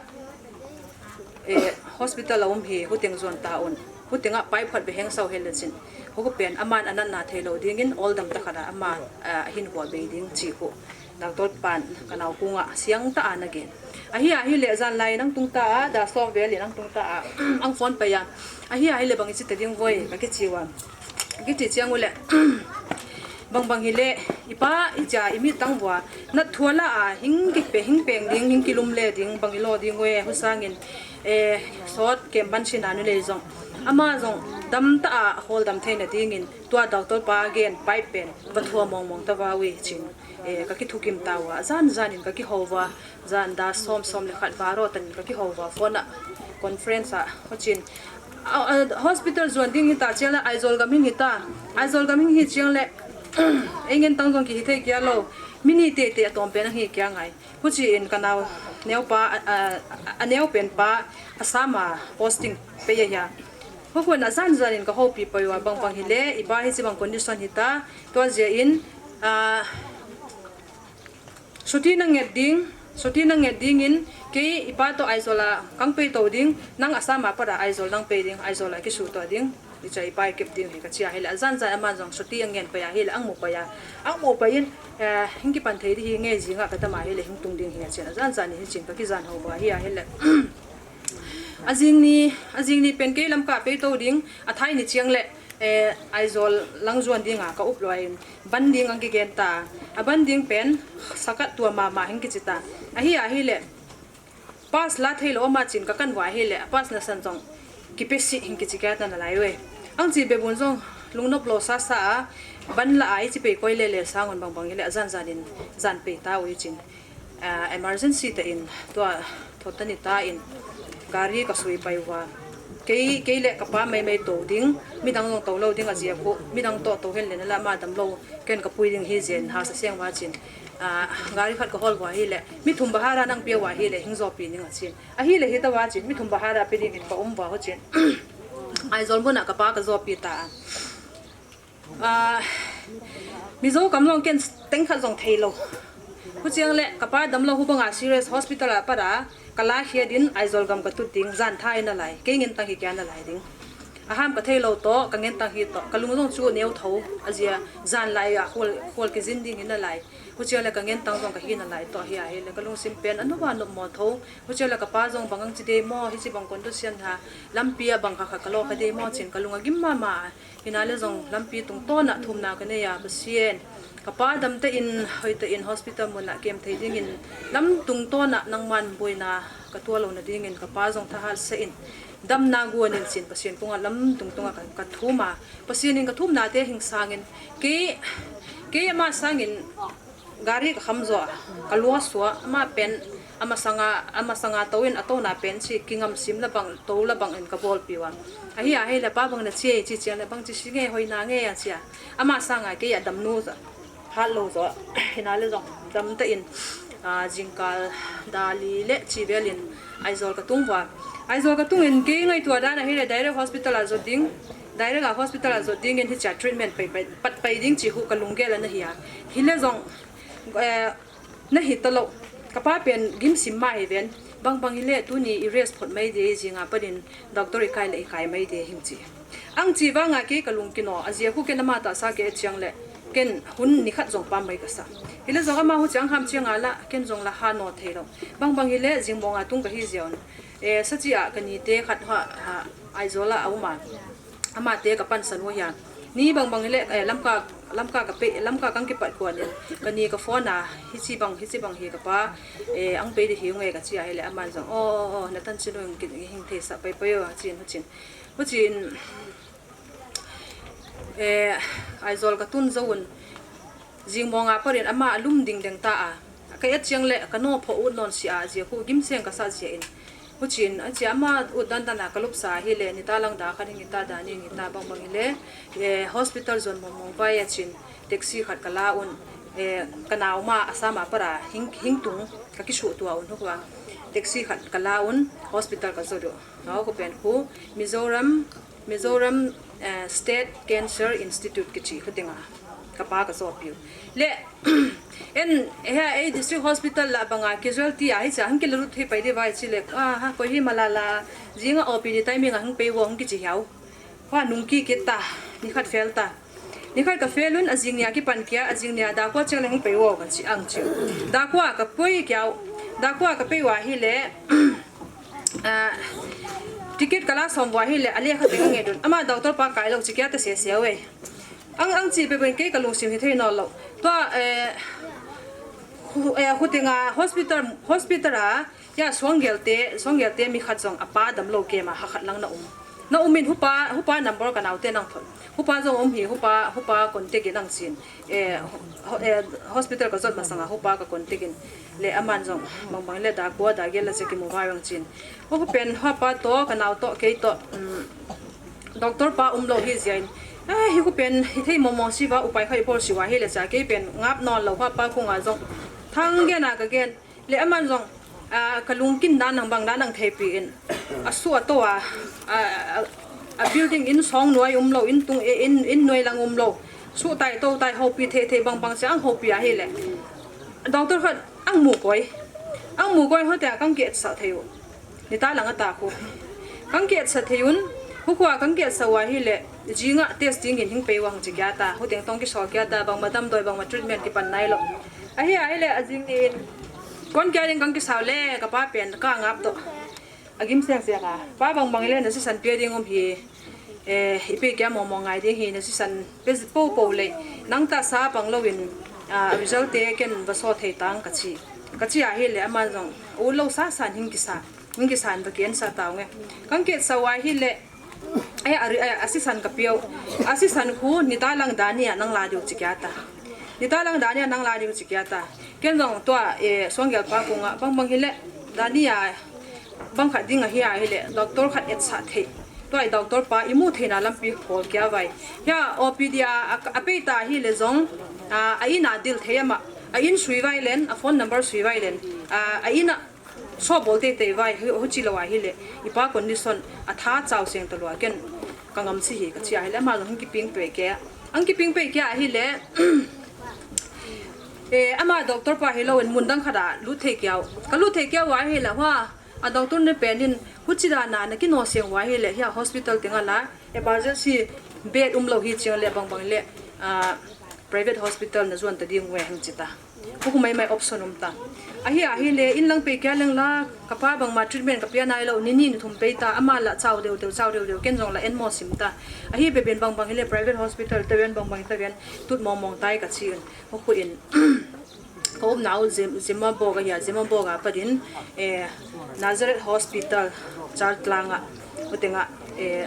eh, hospital a um hi, huteng jon ta un. Huteng a pai phat be heng sau hel le chin. Hukhu pen, aman anatna thei lou dingin, ol dam ta khat a, ama, ah, hin hua bei ding chi khu. Doctor pan, ka nau kunga, siang ta a na gen. Ahi a hile jan lai nang tung ta a, da som vel in nang tung ta a, ang phone pai a. Ahi a hile bang i chi ta ding voi, ka kichi va. Kiti chiang u le. Bang bang hile, i pa, i cha, i mi tang vua. Nat thua la a, hing kik pe, hing peng ding, hing kilum le ding, bang i lo ding ve, hu sangin, eh, sot kem ban sin a nu le jong. Ama jong, dam ta a, hol dam thei na dingin, tua doctor pa gen, pipe pen, va thua mong mong ta va ui chin. Eh, ka kithukim ta vua, zan zan in ka kihou vua. Jan da som, som le khat baro tan ka kihou va phone a conference a, huchin. A, a, hospital jon ding hita chiang le Aizawl gam hin hita. Aizawl gam hin hi chiang le, ei ngen tang jong kihi thei kia lou. Mi ni tete atom pen ahi kia ngai. Huchi in ka nau neo pa, a, a, a, a neo pen pa Assam a posting pe ya ya. Hukhu in a jan jan in ka houpi pai va bang bang hile, i pa hichi bang condition hita. Tua jia in, a, Chuti na nget ding, chuti na nget dingin, kei i pa to Aizawl a kang pei to ding, nang Assam a pat a Aizawl nang pei ding, Aizawl a kisu to ding, i cha i pa i kep ding hi ka chi a hile, a jan jan a man jong chuti a ngen pai a hile, ang mu pai a, ang mu pai in, eh, hing kipan thei di hi nge jing a ka tam a hile, hing tung ding hi a chin, a jan jan hi chin ka kijan hou va hi a hile. A jing ni, a jing ni pen kei Lamka pei to ding, a thai ni chiang le, eh, Aizawl lang jon ding a ka up loi in, ban ding ang kigen ta. A ban ding pen, sakat tua mama hing kichi ta. Ahi a hile, pass la thei lou ama chin ka kan va hile, a pass na san jong, kipe si hing kichi kia ta na lai ve. Ang chi be bun jong, lungnop lou sa sa a, ban la a i chi pei koi le le sangun bang bang hile, a jan jan in, jan pei ta u i chin. Ah, emergency ta in, tua thot ta ni ta in, gari ka sui pai va. Kei, kei le ka pa mai mai to ding, midang jong to lou ding a jia khu, midang to to hel le na la ma dam lou, ken ka pui ding hi jen, ha sa siang va chin. Ah, gari khat ka hol va hile, mi thum bahara nang pia va hile, hing jo pi ning a chin. A hile hita va chin, mi thum bahara pi ding in ka um va ho chin. Aizawl mun a ka pa ka jo pi ta. Ah, Mizo kam long ken teng khat jong thei lou. Hu chiang le, ka pa dam lou hu banga serious hospital a pat a, ka la khia din Aizawl gam ka tut ding, jan thai na lai, kei ngen tang hi kia na lai ding. A ham ka thei lou to, ka ngen tang hi to, ka lung jong chu neo tho, a jia, jan lai a khol, khol ki jin ding hi na lai. Hu chiang le ka ngen tang jong ka hi na lai to hi a hile, ka lungsim pen, a nu va nu mo tho. Hu chiang le ka pa jong bang ang chi dei mo, hi chi bang kon tu sian ha, lampi a bang kha kha ka lo ka dei mo, chin ka lung a gim mama. Hina le jong lampi tungtawn a thumna ka nei a, Pathian. Ka pa dam ta in, hoi ta in, hospital mun a kem thei ding in, lam tungtawn a nangman buaina ka tua lou na ding in, ka pa jong thahat sa in, damna guan in chin, Pathian kung a lam tungtawn a ka, ka thum a, Pathian in ka thumna te hing sang in, kei, kei ama sang in, gari ka kham jo a, ka lua sua, ama pen, ama sanga, ama sanga to in, a to na pen chi, kingam sim la bang, to la bang in ka bol pi va. Ahi a, hile pa bang na chi, chi chiang le bang chi si nge, hoi na nge a chi a. Ama sanga kei a dam nu jo, hat lou jo, hina le jong, dam ta in, a, jingkal, da li le chi vel in, Aizawl ka tung va. Aizawl ka tung in kei ngai tua dan a hile direct hospital a jot ding, direct a hospital a jot ding in hi cha treatment pai, pai, pat pai ding chi hu ka lung gel a na hi a. Hile jong, eh, na hi ta lou. Ka pa pen gim sim ma hi ven. Bang bang hile tuni i rest phot mai de jing a pat in doctor i kai le i kai mai de hing chi. Ang chi vanga kei ka lung kino, a jia khu ken ama ta sa ke chiang le, ken hun ni khat jong pam mai ka sa. Hile jong ama hu chiang ham chiang a la, ken jong la ha no thei lou. Bang bang hile jing mong a tung ka hi jia un. Eh, sa chi a ka ni te khat ha, ha, Aizawl a a um a. Ama te ka pan san u hia. Ni bang bang hile, eh, Lamka, Lamka ka pe, Lamka kang kipat kuan in. Ka ni ka phone a, hi chi bang, hi chi bang hi ka pa, eh, ang pe di hi u nge ka chi a hile, aman jong, oh, oh, oh, na tan chi lung ki, hing thei sa pai pai u a, chin, hu chin. Hu chin, eh, Aizawl ka tun jo un, jing mong a pat in ama a lum ding deng ta a. Ka et chiang le, ka no pho ut non si a, jia khu gim seng ka sa jia in. Chin, achi ama u dan dan a ka lupsa hile, nita lang da khat hing ita da ni hing ita bang bang hile, eh, hospital jon mong mong vai a chin, taxi khat ka la un, eh, ka nau ma Assam a para hing, hing tung, ka kisu tua un hukwa. Taxi khat ka la un, hospital ka zo do. Hau ko pen khu, Mizoram, Mizoram, eh, State Cancer Institute kichi khu dinga, ka pa ka zo piu. Le, En, he, ei district hospital la banga casualty a, hicha, hang kila lut thei pai de vai chi le, a, ha, koi hi malala, jinga O P D timing a hang pei wo, hang kichi hiau. Hua nung ki kit ta, ni khat fel ta. Ni khat ka fel un, a jing nia kipan kia, a jing nia da kua cheng le hang pei wo, ka chi ang chi. Da kua ka poi kiau, da kua ka pei wa hi le, a, ticket ka la som wa hi le, a le khat te ka nge dun. Ama doctor pa kai lo chi kia ta se se we. Ang, ang chi be ben kei ka lungsim hi thei no lo. Tua, eh, khu, eh, khu tinga hospital, hospital a, ya suang gel te, suang gel te mi khat jong a pa dam lo ke ma ha khat lang na um. Na um in hupa, hupa number ka nau te nang thon. Hupa jong um hi, hupa, hupa contact in ang chin. Eh, ho-, eh, hospital ka jot masanga hupa ka contact in. Le aman jong, bang bang le da kua da gel la che ki mu vai ang chin. Hupa pen, hupa to, ka nau to, kei to, um, Doctor pa um lo hi jia in. A, hi khu pen, hi thei mong mong si va, upai khai bol si wa hi le cha kei pen, ngap non lo hupa khu nga jong. Thang gen a ka gen. Le aman jong, a, ka lungkin dan nang bang dan nang thei pi in. A su a to a, a, a, a building in song noi um lo, in tung e, in, in noi lang um lo. Su tai to tai ho pi thei thei bang bang cha ang ho pi a hi le. Doctor khat ang mu koi. Ang mu koi ho te a kang ke sa thei u. Nita lang ata khu. Kang ke sa thei un, khu khu a kang ke sa wa hi le, jinga test ding in hing pei wang chi kia ta, hu teng tong ki so kia ta, bang ma dam doi, bang ma treatment ki pan nai lo. A hi a hi le, a jing ni in, kon kia ding kang ki sa le, ka pa pen, ka ngap to. A gim seng seng a. Pa bang bang le, na si san pia ding um hi. Eh, i pe kia mong mong ngai ding hi, na si san pe po po le. Nang ta sa pang lo in, a, result te ken va so thei tang ka chi. Ka chi a hi le, aman jong, u lo sa san hing ki sa. Hing ki san va ki en sa tau nge. Kang ke sa wa hi le, eh, a, a, a si san ka piau. A si san khu, nita lang da ni a nang la diu chi kia ta. Nita lang da ni a nang la diu chi kia ta. Ken jong tua, eh, suang gel pa khu nga, bang bang hi le, da ni a, bang khat ding a hi a hi le, doctor khat et sa thei. Tua i doctor pa i mu thei na lampi khol kia vai. Hia O P D a, a, a pei ta hi le jong, a, a in a dil thei ama. A in sui vai len, a phone number sui vai len. A, a in a so bol te te vai, hu, hu chi lo a hi le. I pa condition, a tha chau seng ta lo a ken. Ka ngam si hi ka chi a hi le, ama jong hung ki ping pe kia. Ang ki ping pe kia a hi le. Eh, ama doctor pa hi lo in mun dang khat a lut thei kiau. Ka lut thei kiau a hi le, hua. A doctor ne pen in, huchi dan a na ki no seng wa hi le, hia hospital tinga la, emergency bed um lo hi ching le bang bang le, a, private hospital na zuan ta ding we hang chi ta. Khu khu mai mai option um ta. A hi a hi le, in lang pe kia leng la, ka pa bang ma treatment ka pia nai lo, ni ni ni thum pe ta, ama la chau deu deu, chau deu deu, ken jong la en mo sim ta. A hi be ben bang bang hi le, private hospital, ta ven bang bang ta ven, tut mong mong tai ka chi un. Khu khu in. Ka umna u Zim-, Zimabog a hia, Zimabog a pat in, eh, Nazareth Hospital, Chartlang a, u tinga, eh,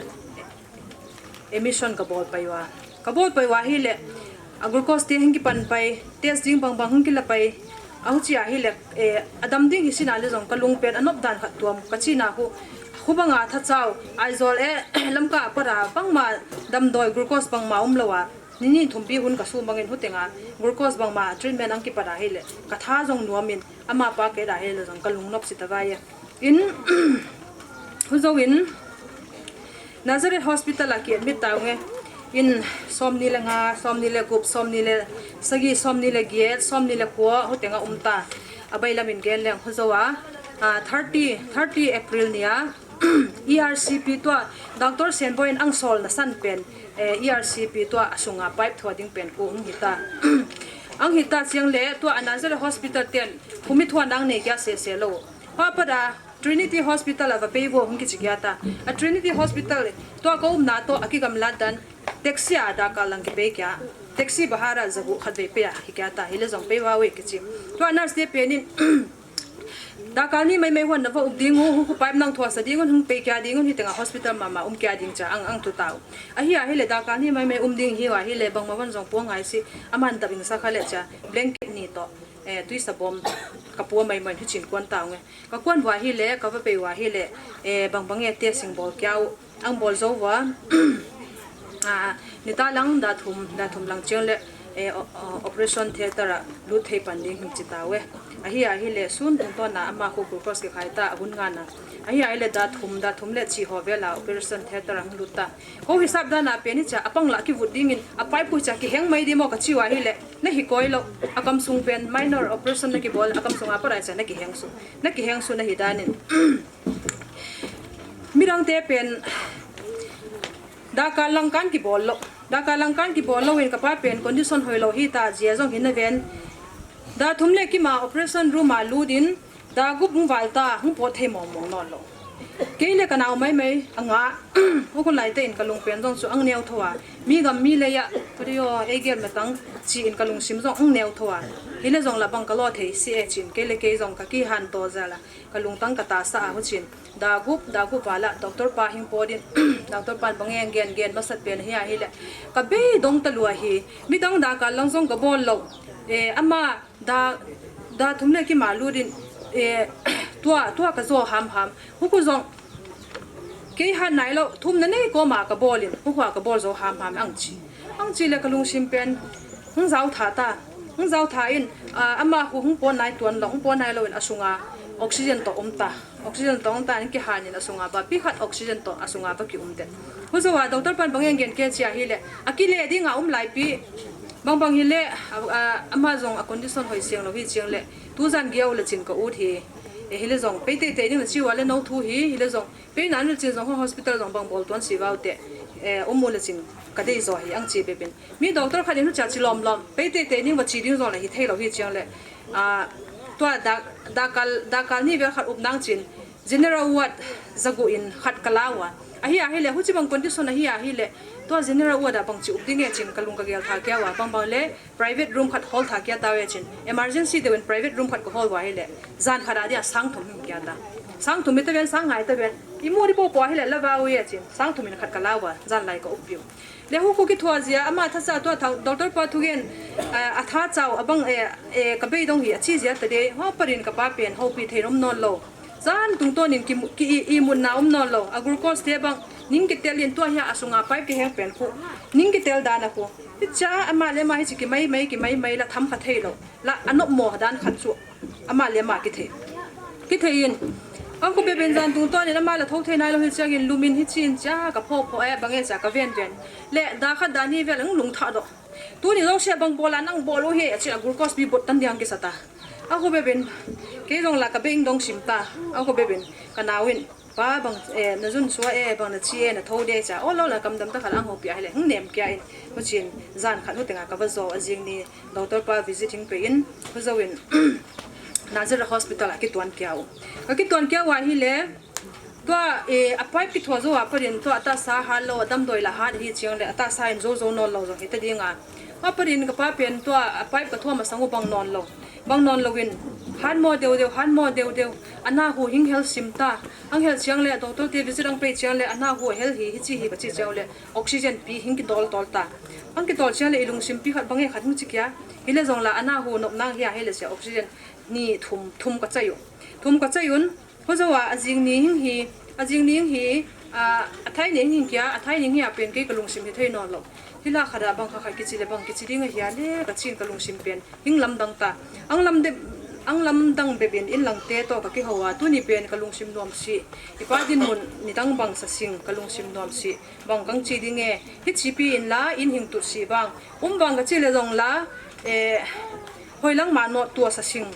admission ka bol pai wa. Ka bol pai wa hi le, a glucose te hing ki pan pai, test ding bang bang hing ki la pai, a huchi a hi le, eh, a dam ding hi sina le jong ka lung pen a nop dan khat tuam, ka chi na khu, khu bang a tha chau, Aizawl e, Lamka a pat a bang ma dam doi glucose bang ma um lo a, Ni ni thum pi hun ka sum bang in hu tinga, glucose bang ma treatment ang ki pat a hi le, ka tha jong nuam in, ama pa ke da hi le jong ka lung nop si ta vai e. In, hu zo in, Nazareth Hospital a ki admit ta nge, in som ni le nga, som ni le gup, som ni le sagi, som ni le giet, som ni le kua, hu tinga um ta, a bai lam in gen leng hu zo a, a, thirty, thirty April ni a, E R C P tua, Doctor Senboi in ang sol na san pen, eh, E R C P tua a sunga pipe thua ding pen khu hung hita. Ang hita chiang le tua a Nazareth Hospital ten khu mi thua nang nei kia se se lo. Pa pa da Trinity Hospital a va pei vo hung kichi kia ta. A Trinity Hospital tua ka umna to a ki gam la dan taxi a da ka lang ki pei kia. Taxi bahara zagu khat ve pei a hi kia ta. Hi le jong pei va we kichi. Tua nurse te pen in Dakal ni mai mai huan na va um ding u, hu khu pipe nang thua sa ding un, hung pei kia ding un, hi tenga hospital mama um kia ding cha ang, ang tu tau. A hi a hi le dakal ni mai mai um ding hi wa hi le bang ma van jong puang ngai si, aman dap ing sa kha le cha, blanket ni to. eh, tuisa bom ka pua mai mai, hichun kon tang e. Ka kon uva ahile, ka va pei uva ahile, eh, bang bang e test hung bol kei u, hung bol jou uva. Ah, nitah lang dah thum, dah thum lang cheng le, eh, o-, o-, operation theater a lut thei pan ding hichi tauve. Ahi ahile, sun tungtawn a ama khu glucose kikhai ta, ahung ngai na. Ahi ahile, dah thum, dah thum le chih ho vel a operation theater a hung lut ta. Ko hisap dan a pen hiche a, apang lah kivut ding in, apai pu hiche a kiheng mai di mo ka chi uva ahile, nahi koi lou, akam sung pen minor operation na kibol, akam sung a pat a hiche a na kiheng su, na kiheng su nahi dan in. Midang te pen, dah kal lang kan kibol lou. Dah kal lang kan kibol lou in ka pa pen condition hoi lou hi ta jeh jong hin na ven. Dah thum le kim a operation room a lut in, dah gup hung val ta, hung pot thei mong mong nawn lou. Kei le ka nau mai mai, anga, u kun lai te in ka lung pen jong chu ang neo tho a. Mi gam mi le ya, pari o, ei gel matang, chi in ka lungsim jong ang neo tho a. Hile jong la bang ka lo thei si e chin, kei le kei jong ka kihan to jal a. Ka lungtang ka tahsa a huchin. Dah gup, dah gup val a, doctor pa hung pot in, doctor pan bang e gen gen masat pen hi ahile. Ka beidong talou ahi, midang dah kal lang jong ka bol lou. Eh, ama dah, dah thum le kim a lut in, eh, tua, tua ka jo ham ham. Huku jong, kei hat nai lou, thum na nei koma ka bol in, huku a ka bol jo ham ham ang chi. Ang chi le ka lungsim pen, hung jao tha ta, hung jao tha in, ah, ama khu hung pot nai tuan lou, hung pot nai lou in asunga oxygen to um ta. Oxygen to um ta in kihan in asunga ba, pi khat oxygen to asunga ba ki um te. Hu jo a doctor pan bang e gen kei chi ahile, akile ding a um lai pi, bang bang hile, ah, ah, ama jong a condition hoi seng lou hi cheng le, tu jan giau le chin ka ut hi. E hile jong, pei tei tei ding le chi uva le no thu hi, hile jong, pei nan le chin jong ho hospital jong bang bol tuan si vau te, eh, um u le chin ka dei jo hi ang chi be bin. Mi doctor khat in hu cha chi lom lom, pei tei tei ding va chi ding jong le hi thei lou hi cheng le. Ah, tua dah, dah kal, dah kal ni vel khat up nang chin, general ward jagu in khat ka la uva. Ahi ahile, huchi bang condition ahi ahile, tua general ward a bang chi up ding e chin ka lung ka gel tha kei uva, bang bang le, private room khat hol tha kei tauve chin. Emergency deu in private room khat ka hol uva ahile, jan khat a dia sang thum hung kei ta. Sang thum mi ta ven, sang ngai ta ven. I mu di po po ahile, la vau e chin. Sang thum in khat ka la uva, jan lai ka up piu. Le huku kithua jia, ama tha cha tua tha, doctor pa thugen, eh, a tha chau, abang, eh, eh, ka beidong hi, achi jia ta de, ho parin ka pa pen, ho pi thei rom nawn lou. Jan tungtawn in ki, ki i, i mun na um nawn lou. A glucose te bang, ning kitel in tua hi asunga pipe kiheng pen khu. Ning kitel dan a khu. Hicha ama le ama hichi ki mai mai, ki mai mai la tham kha thei lou. La anop mo dan khat chu. Ama le ama ki thei. Ki thei in. Ang khu be ben jan tungtawn in ama la tho thei nai lou hi chang in lum in hichi in cha ka pho pho e bang e cha ka ven ven. Le dah khat dah ni vel ang lung tha do. Tuni lo se bang bol a nang bol u hi, achi a glucose pi bot tan diang kisa ta. A khu be bin, kei jong la ka beng dong sim ta. A khu be bin, ka nau in, pa bang, eh, na jun sua e, bang na chi e, na tho de cha. O lo la kam dam ta kha la ang ho pi ahile, hung nem kei in. Huchin, jan khat hu tenga ka va jo, ajing ni, doctor pa visit hung pe in, hu jo in, Nazareth Hospital a kituan kei u. Ka kituan kei u ahile, tua, eh, a pipe kithua jou a pat in tua a tahsa hat lou, a damdoi la hat hi chang le, a tahsa in jou jou nawn lou jong hi ta ding a. A pat in ka pa pen tua a pipe ka thua masang u bang nawn lou. Bang nawn lou in, hat mo deu deu, hat mo deu deu. Ana hu hung hel sim ta. Ang hel chang le, doctor te visit ang pe chang le, ana hu hel hi, hichi hi ka chi chang le, oxygen pi hung kidol tol ta. Ang kidol chang le, i lungsim pi khat bang e khat hung chi kei a. Hile jong la, ana hu nop nang hi ahile se oxygen ni thum, thum ka chai u. Thum ka chai un, Hu jo a, ajing ni hing hi, ajing ni hing hi, a, a thai ni hing kei a, a thai ni hing a pen kei ka lungsim hi thei nawn lou. Hi la khat a bang kha kha kichi le bang kichi ding ahi a le, ka chin ka lungsim pen, hung lamdang ta. Ang lam de, ang lamdang be bin in lang te to ka kihou a, tuni pen ka lungsim nuam si. I pa dinmun nidang bang sa sing ka lungsim nuam si. Bang kang chi ding e, hichi pi in la, in hung tut si bang. Um bang ka chi le jong la, eh, hoi lang ma not tua sa sing.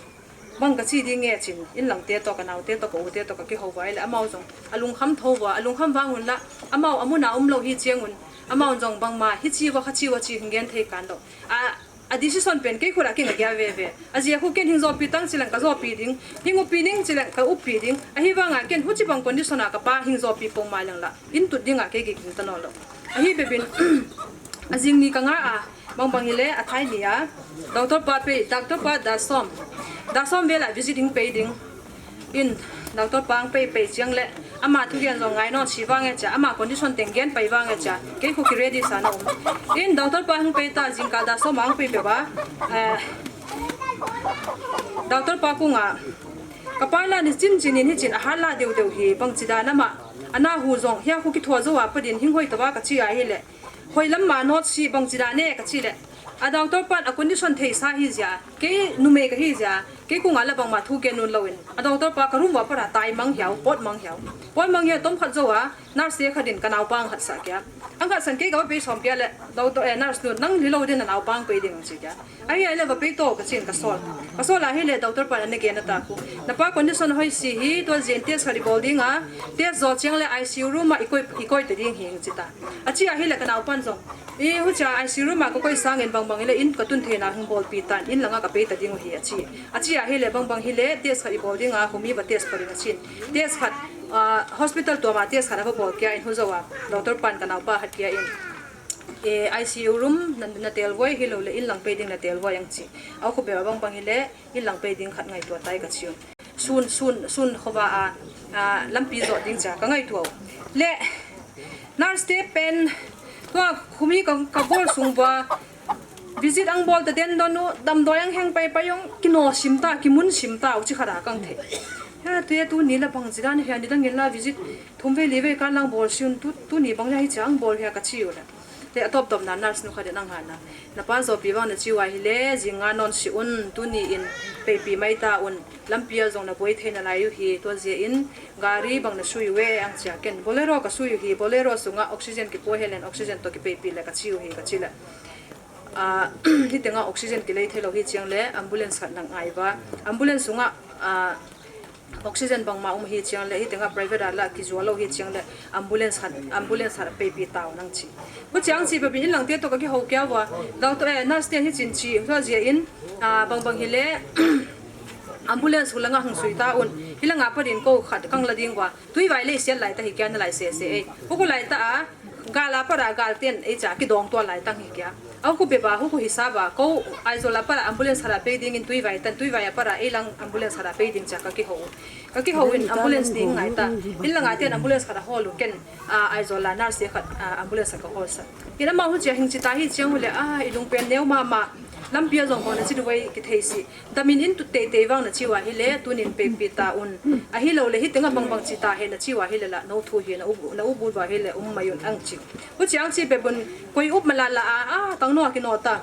Bang ka chi ding e chin, in lang te to ka nau te to ka u te to ka kihou uva le amau jong. A lungkham tho uva, a lungkham vang un la, amau a mun a um lou hi chang un, amau jong bang ma, hichi uva kha chi uva chi hung gen thei kan lou. A, a decision pen kei khut a kinga gel ve ve. A jia khu ken hung jo pi tang chi lang ka jo pi ding, hung u pi ding chi lang ka u pi ding. Ahi vang a ken huchi bang condition a ka pa hung jo pi pong ma lang la, in tut ding a kei ki kin ta nawn lou. Ahi be bin, ajing ni ka nga a, Bang bang hile, a thai ni a. Doctor pa pe, doctor pa dah som. Dah som vel a visit hung pe ding. In, doctor pa hung pe pe chang le. Ama thugen jong ngai nawn si vang e cha. Ama condition teng gen pai vang e cha. Kei khu ki ready sa na um. In, doctor pa hung pe ta jingkah dah som hung pe pe ba. Eh, Doctor pa kong a, kapa la ni chin chin in hichin ahat la deu deu hi bang chi dan ama, ana hu jong hia khu kitho jo a pa din hing hoi tava kachi ahile, hoi lam ma not si bang chi dan e kachi le, a doctor pan a condition thei sa hi jia, kei numei kahi jia, kei kong a la bang ma thu gen un lou in, a doctor pa ka room va para tai mang hiau, pot mang hiau, pot mang hiau tom khat jo a, nurse te khat in ka naopa ang khat sa kia. Ang khat san kei ka va pei som kia le, doctor, eh, nurse nu, nang li lou din a naopa ang pei ding ang chi kia. Ahi ai le va pei to kachin ka sol. Ka sol ahile doctor pan ana gen ata khu. Napa condition hoi si hi, tua jin test khat i bol ding a, test jo chiang le I C U room a i koi, i koi ta ding hi ang chi ta. Achi ahile ka naopan jong, i hucha I C U room a ka koi sang in bang bang hile in ka tun thei na hung bol pi tan, in langa ka pei ta ding u hi achi. Achi ahile bang bang hile test khat i bol ding a, humi va test pa ding achin. Test khat, ah, hospital tua ma test khat a va bol kia in hu jo a, doctor pan ka naopa hat kia in, eh, I C U room na, na tel voi hi lou le in lang pei ding na tel voi ang chi. Au khu be bang bang hile in lang pei ding khat ngaitua tai kachi u. Sun, sun, sun khova a, a, lampi jo ding cha ka ngaitua u. Le, nurse te pen, tua khumi ka, ka bol sung va, visit ang bol ta den don u, damdoi ang heng pai pai ong, kino sim ta, kimun sim ta, u chi khat a kang thei. Ha, tu e tu ni la bang chi dan hia ni dang in la visit, thum ve li ve kan lang bol si un, tu, tu ni bang ya hi cha ang bol hia kachi u le. Te a top top na nurse nu khat in ang hana. Napa jo pi vang na chi u ahile, jing nga non si un, tu ni in, pei pi mai ta un, lampi a jong na boi thei na lai u hi, tua jia in, gari bang na sui u e, ang chia ken. Bolero ka sui u hi, Bolero sunga oxygen kipo helen, oxygen to kipei pi le kachi u hi, kachi le. Ah, hitenga oxygen kilei thei lou hi chiang le, ambulance khat nang ai va. Ambulance sunga, ah, oxygen bang ma um hi chiang le, hitenga private a la kijua lou hi chiang le, ambulance khat, ambulance khat pei pi tau nang chi. Ku chiang chi pa bi in lang te to ka kihou kia va. Doctor, eh, nurse te hi chin chi, tua jia in, ah, bang bang hile, ambulance hu langa hung sui ta un. Hi langa pa din ko khat kang la ding va. Tui vai le siat lai ta hi kia na lai se se e. Ku ku lai ta a. Gal a para gal ten ei cha kidong tua lai tang hi kia. Au khu be ba hu khu hi sa ba ko Aizawl a para ambulance hara pei ding in tui vai tan tui vai a para ei lang ambulance hara pei ding cha ka kihou. Ka kihou in ambulance ding ngai ta. In langa ten ambulance hara hol u ken, a, Aizawl a nurse khat, a, ambulance ka hol sa. In ama hu chia hing chi ta hi chiang u le a i lung pen neu ma ma lampi a jong ko na chi duai ki thei si. Damin in tut teitei vang na chi u ahile, tunin peipi ta un. Ahilou le, hitenga bang bang chi ta he na chi u ahile la, no thu hi na u, na u bul u ahile, um mai un ang chi. U chiang chi pe bun, koi up ma la la a, a, tang no a kino ta.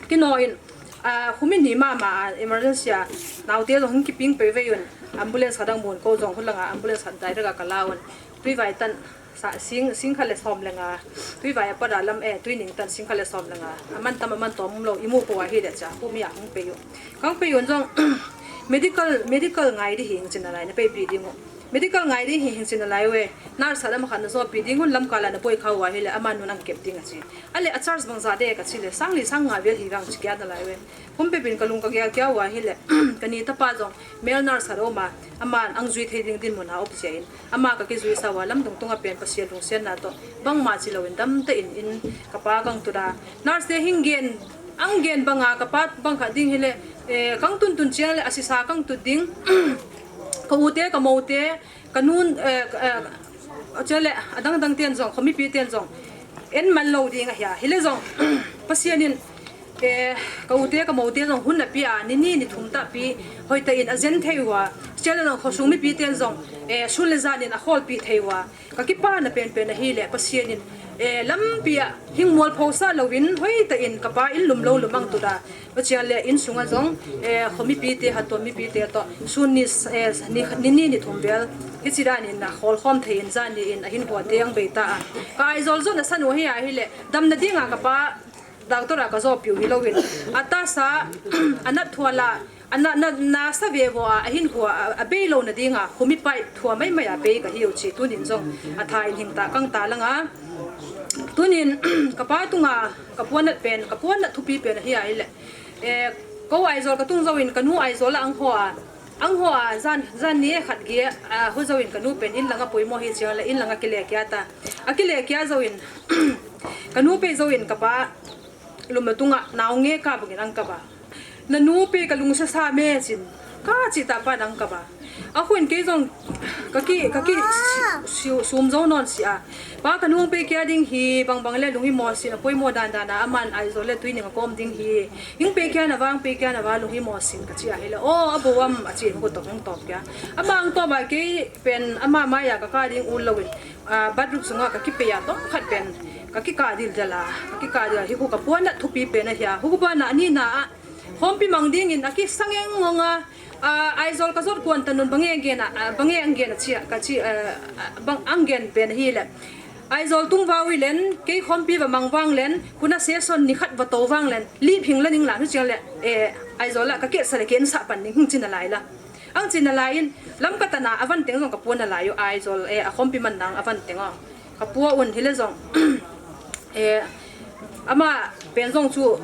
Kino in, a, humi ni ma ma a, emergency a, naute jong hung kiping pe ve un. Ambulance khat dang mun ko jong hulanga, ambulance khat dai rega ka la un. Tui vai tan, Sa, sing, sing khat le som le nga. Tui vai a pat a lam e, tui ning tan sing khat le som le nga. Aman tam, aman tom um lou, i mu po ahi le cha, khu mi a hung pei u. Kang pei un jong, medical, medical ngai di hing chin a lai, na peipi ding u. Medical ngai di hing, hing chin a lai u e. Nurse a lam khat na jo pi ding un lam kal a na poi kha u ahi le, aman nun ang kep ding a chi. A le a charge bang ja de ka chi le, sang li sang nga vel hi vang chi kia na lai u e. Kum pepin ka lung ka gel kia u ahi le, ka ni tapa jong, male nurse a ro ma, aman ang jui thei ding din mun a op chia in. Ama ka kijui sa u a lam dung tung a pen Pasian lungsian na to. Bang ma chi lou in dam ta in in ka pa kang tu da. Nurse te hing gen, ang gen bang a ka pa bang kha ding hi le, eh, kang tun tun chiang le a si sa kang tu ding. Ka u te, ka mo te, ka nun, eh, ka, eh, chia le, a dang dang ten jong, ka mi pi ten jong. En man lou ding a hia. Hi le jong, Pasian in, Eh, ka u te, ka mo te jong hun na pi a, ni ni, ni thum ta pi, hoi ta in a jen thei u a, chia le jong khosung mi pi ten jong, eh, sun le jan in a khol pi thei u a, ka kipa na pen pen ahi le, Pasian in, eh, lampi a, hing mual pho sa lou in, hoi ta in, ka pa in lum lou lum ang tu da, ka chia le in sung a jong, eh, kho mi pi te, ha to mi pi te to, sun ni, eh, ni, ni ni, ni thum vel, hi chi dan in a khol khom thei in, jan ni in, a hin hua te ang bei ta a, ka Aizawl jong na san u hi a hi le, dam na ding a ka pa, Doctor a ka jo piu hi lou in. A ta sa, a nat thua la, a na, na, na sa ve vo a, a hin hua, a, a bei lou na ding a, humi pai thua mai mai a bei ka hi u chi, tunin jong, a tha in hing ta, kang ta lang a. Tunin, ka pa tung a, ka puan nat pen, ka puan nat thupi pen a hi a hi le. Eh, ko Aizawl ka tung jo in, ka nu Aizawl a ang ho a, Ang ho a, jan, jan ni khat ge, a, hu jo in ka nu pen in langa poimo hi chiang le, in langa kile kia ta. A kile kia jo in, ka nu pe jo in ka pa, lum na tunga, nau nge ka bang in ang ka ba. Na nu pe ka lung sa sa me chin, ka chi ta pa nang ka ba. Akhun kei jong kaki kaki sum jo non sia. Pa kanu hung pei kia ding hi, bang bang le lunghimo sin, apoimo dan dan a aman Aizawl le Tuining a kom ding hi. Hung pei kia na vang, pei kia na va, lunghimo sin kachi ahile, o, abo am achi, hu to hung top kia. Ama hung top a kei pen ama maiya kaka ding u loin, a, bathroom sunga kakipei a, tong khat pen kakika dil dela, kakika dil a, hi hu kapuana thupi pen ahia. Hu bana ani na a, khompi mang dingin akisangeng ngonga, a, Aizawl kajot kuan tanun bange gen a, a, bange ang gen a chia, kachi, a, a, bang ang gen pen ahile. Aizawl tung vau ilen, kei khompi va mang vang len, kuna session ni khat va to vang len, li phing la ning la, hu chiang le, e, Aizawl la kakesa le ken sa pan ning hung chin alai la. Ang chin alai in, lam katana avan teng jong kapuana lai u Aizawl, e, akhompi man nang avan teng o. Kapua un hile jong, e, ama pen jong chu,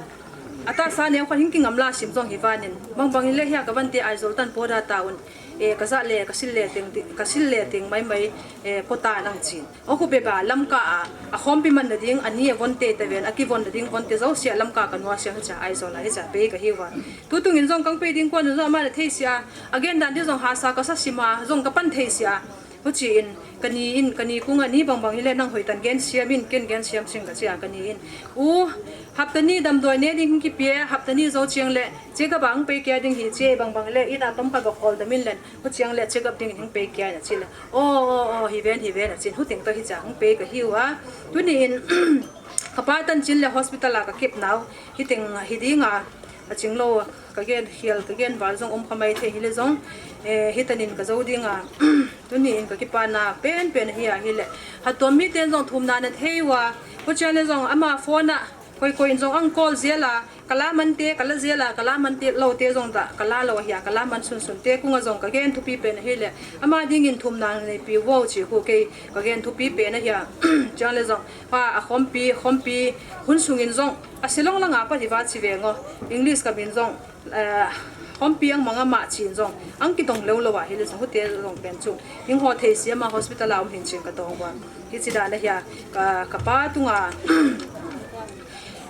atasa neo khat hing kingam la sim jong hi vanin. Bang bang hile hia kavante Aizawl tan poda ta un. E, kaja le, kasil le teng, kasil le teng mai mai, e, pota nang chin. O khu beba lamka a, akhompi man na ding, ani a vonte te ven, akivon na ding vonte jo sia lamka kanua sia cha Aizawl a hi cha pei kahiu va. Tutung in jong kang pei ding kuan jong ama na thei sia, again dan di jong hasa kasa sima, jong kapan thei sia. Huchi in, kani in, kani kunga ni bang bang hile nang hoi tan gen siam in, ken gen siam sing kachia kani in. U, hapta ni damdoi ne ding hing kipia, hapta ni jo chiang le, che kabang pei kia ding hi che bang bang le, ina tom khat ba khol damin len, hu chiang le, check up ding hing pei kia na chi le. O, o, o, hi ven, hi ven, a chin, hu ting to hi cha hung pei kahiu a. Tuni in, kapa tan chin le hospital a kakip nau, hi ting, hi ding a, aching lo, kagen hial, kagen val jong um khamai thei hile jong, e, hitanin kajo ding a, tuni in kakipana pen pen hi ahile. Hatom mi ten jong thumna na thei uva, hu chiang le jong ama phone a, koi koi in jong ang call jela, kala man te, kala jela, kala man te, lo te jong da, kala lo ahia, kala man sun sun te, kunga jong kagen thupi pen ahile. Ama dingin thumna na neipi uvo chi khu kei, kagen thupi pen ahia, chiang le jong. Pa, akhompi, khompi, hun sungin jong, asilong langa pa hi va chi ve ngo, English kamin jong, eh, khompi ang manga ma chin jong, ang kidong lou lou a hile jong, hute jong pen chu. Hing ho thei siama hospital a um hin chin katong uva. Hichi dan ahia, ka, kapa tunga,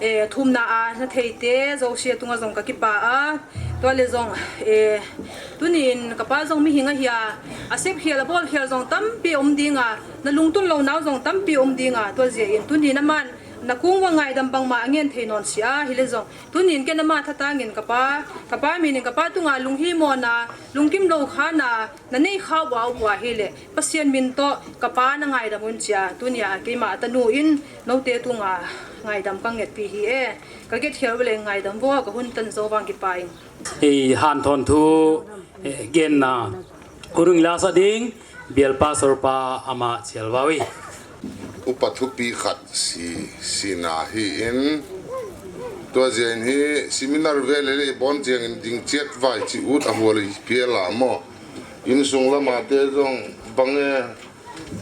e, thumna a na thei te, jo sia tunga jong kakipa a, tua le jong, e, tuni in kapa jong mi hing ahia, asep hial, abol hial jong tampi um ding a, na lungtun lo nau jong tampi um ding a, tua jia in tuni in aman, na kung uva ngaidam bangma angen thei non sia, hile jong. Tuni in ken ama thatang in kapa, kapa min in kapa tunga lunghimo na, lungkim lo kha na, na nei kha uva uva hile. Pasian min to, kapa na ngaidam un chia, tunia keima atanu in, note tunga ngaidam kanget pi hi e. Kaget hial uva le ngaidam uvo, kahun tan jo vang kipa in. Ei, hanthon thu, eh, genna. Urung lasa ding, bial pastor pa ama chial vawi. Upa thupi khat si, sina hi in. Tua jia in hi seminar ve le le bon jeng in ding chiat vai chi ut a hual i piala mo. Insung lama te jong bange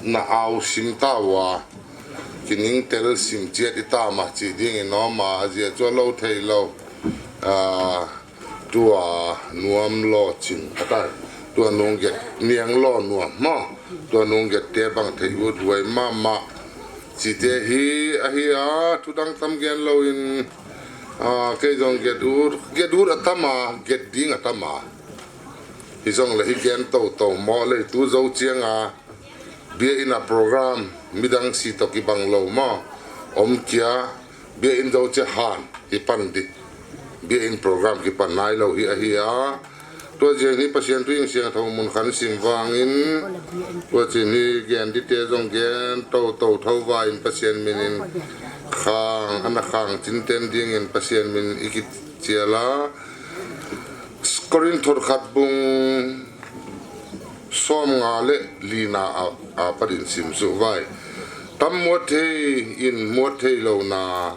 na au sim ta uva. Kining tel sim chiat i ta ma chi ding in om a, a jia chu a lo thei lo. A, tua nuam lo chin a ta. Tua nung get niang lo nuam ma. Tua nung get te bang thei ut huai ma ma. Chi te hi a hi a, thu dang tam gen lo in, a, kei jong get ut, get ut a tam a, get ding a tam a. Hi jong le hi gen to to mo le tu zo chiang a. Bia in a program, midang si to kibang lo ma, om kia, bia in zo che han, hi pan di. Bia in program kipan nai lo hi a hi a. Tua jia ni Pasian tu ing siang thong mun khan sim vang in. Tua jia ni gen di te jong gen, to to tho va in Pasian min in. Khang, ana khang chin ten ding in Pasian min i kit chiala. Korinth khat bung som nga le lina a, a padin sim su vai. Tam muat thei in muat thei lo na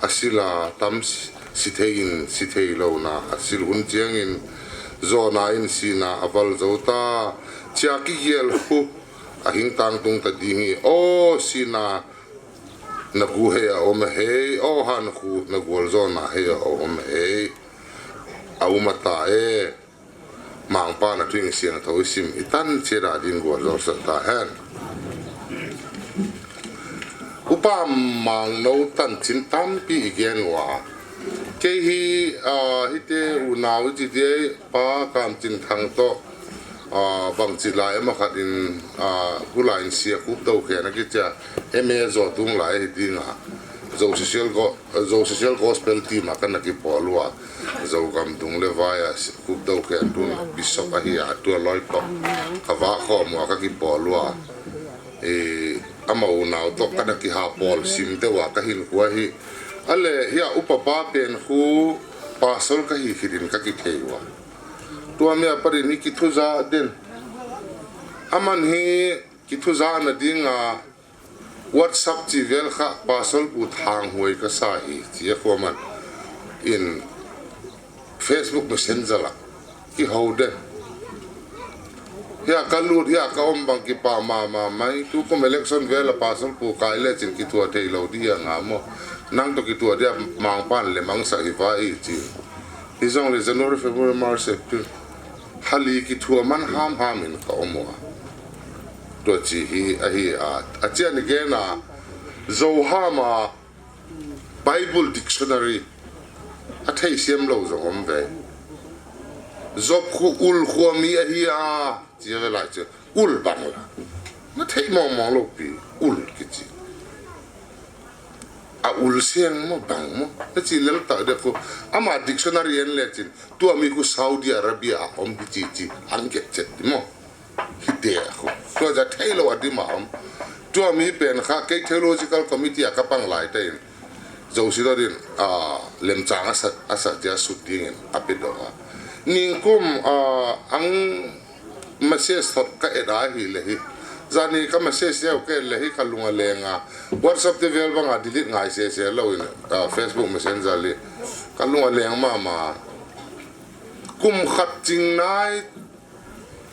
a sila, tam si, si thei in si thei lo na a sil hun chiang in zona in sina a val zo ta. Chia ki gial hu a hing tang tung ta ding hi. O sina na gu hei a om hei, o han khu na gual zona hei a om hei. A um a ta e. Mangpa na tuing siang tho i sim i tan che da ding gual zo sa ta hen. Upa mang no tan chin tampi i gen wa. Kei hi, a, hi te u nau i chi te pa kam chin thang to. ah, bangchi lai ama khat in, ah, hulai in Sia Khupdoukhen akitia M A jo tung lai hi dinga, Zo Social Go-, Zo Social Gospel Team a kana kipol ua, Zogam dung le vai a Sia Khupdoukhen tun Bishop ahi a, tua loi toh kava khom ua kakipol ua. E, ama unau toh kana kihapol sim deuh a kahin kua hi. Ale, hia upa pa pen khu pastor kahi khit in kakithei ua. Tua mi a parin hi kithuja den. Aman hi kithuja na dinga WhatsApp chi vel kha pastor pu Thanghuai kasa hi, chi a khu aman in Facebook Messenger la kihou den. Hia kalut, hia ka om bang kipa mama mai. Tukum election vel a pastor pu kai le chin kithua thei lou dia nga mo. Nang toh kithua dia mangpan le mangsa hi va i chi. Hijongle January, February, March, April, hali kithua man hamham in ka om ua. Tua chi hi ahi a. Achia ni gena Zo Hama Bible Dictionary a thei siam lou jong om ve. Job khu Ul khua mi ahi a, chi ve lai chu. Ul bang la. Na thei mong mong lou pi, Ul kichi. A Ul seng mo bang mo. Na chi lel ta de khu. Ama dictionary en le chin. Tua mi khu Saudi Arabia a om hi chi chi. An get chet mo. Hite a khu. Tua ja thei lou a dima om. Tua mi pen kha kei theological committee a ka pang lai ta in. Zo si lo din, ah, lemchang asa, asa tia sut dingin a pe do a. Ningkum, ah, ang message thot ka et a hi le hi. Jani ka message leu ka et le hi ka lunga lenga. WhatsApp te vel banga delete ngai se se lou in, ah, Facebook Messenger li. Ka lunga leng mama. Kum khat ching nai,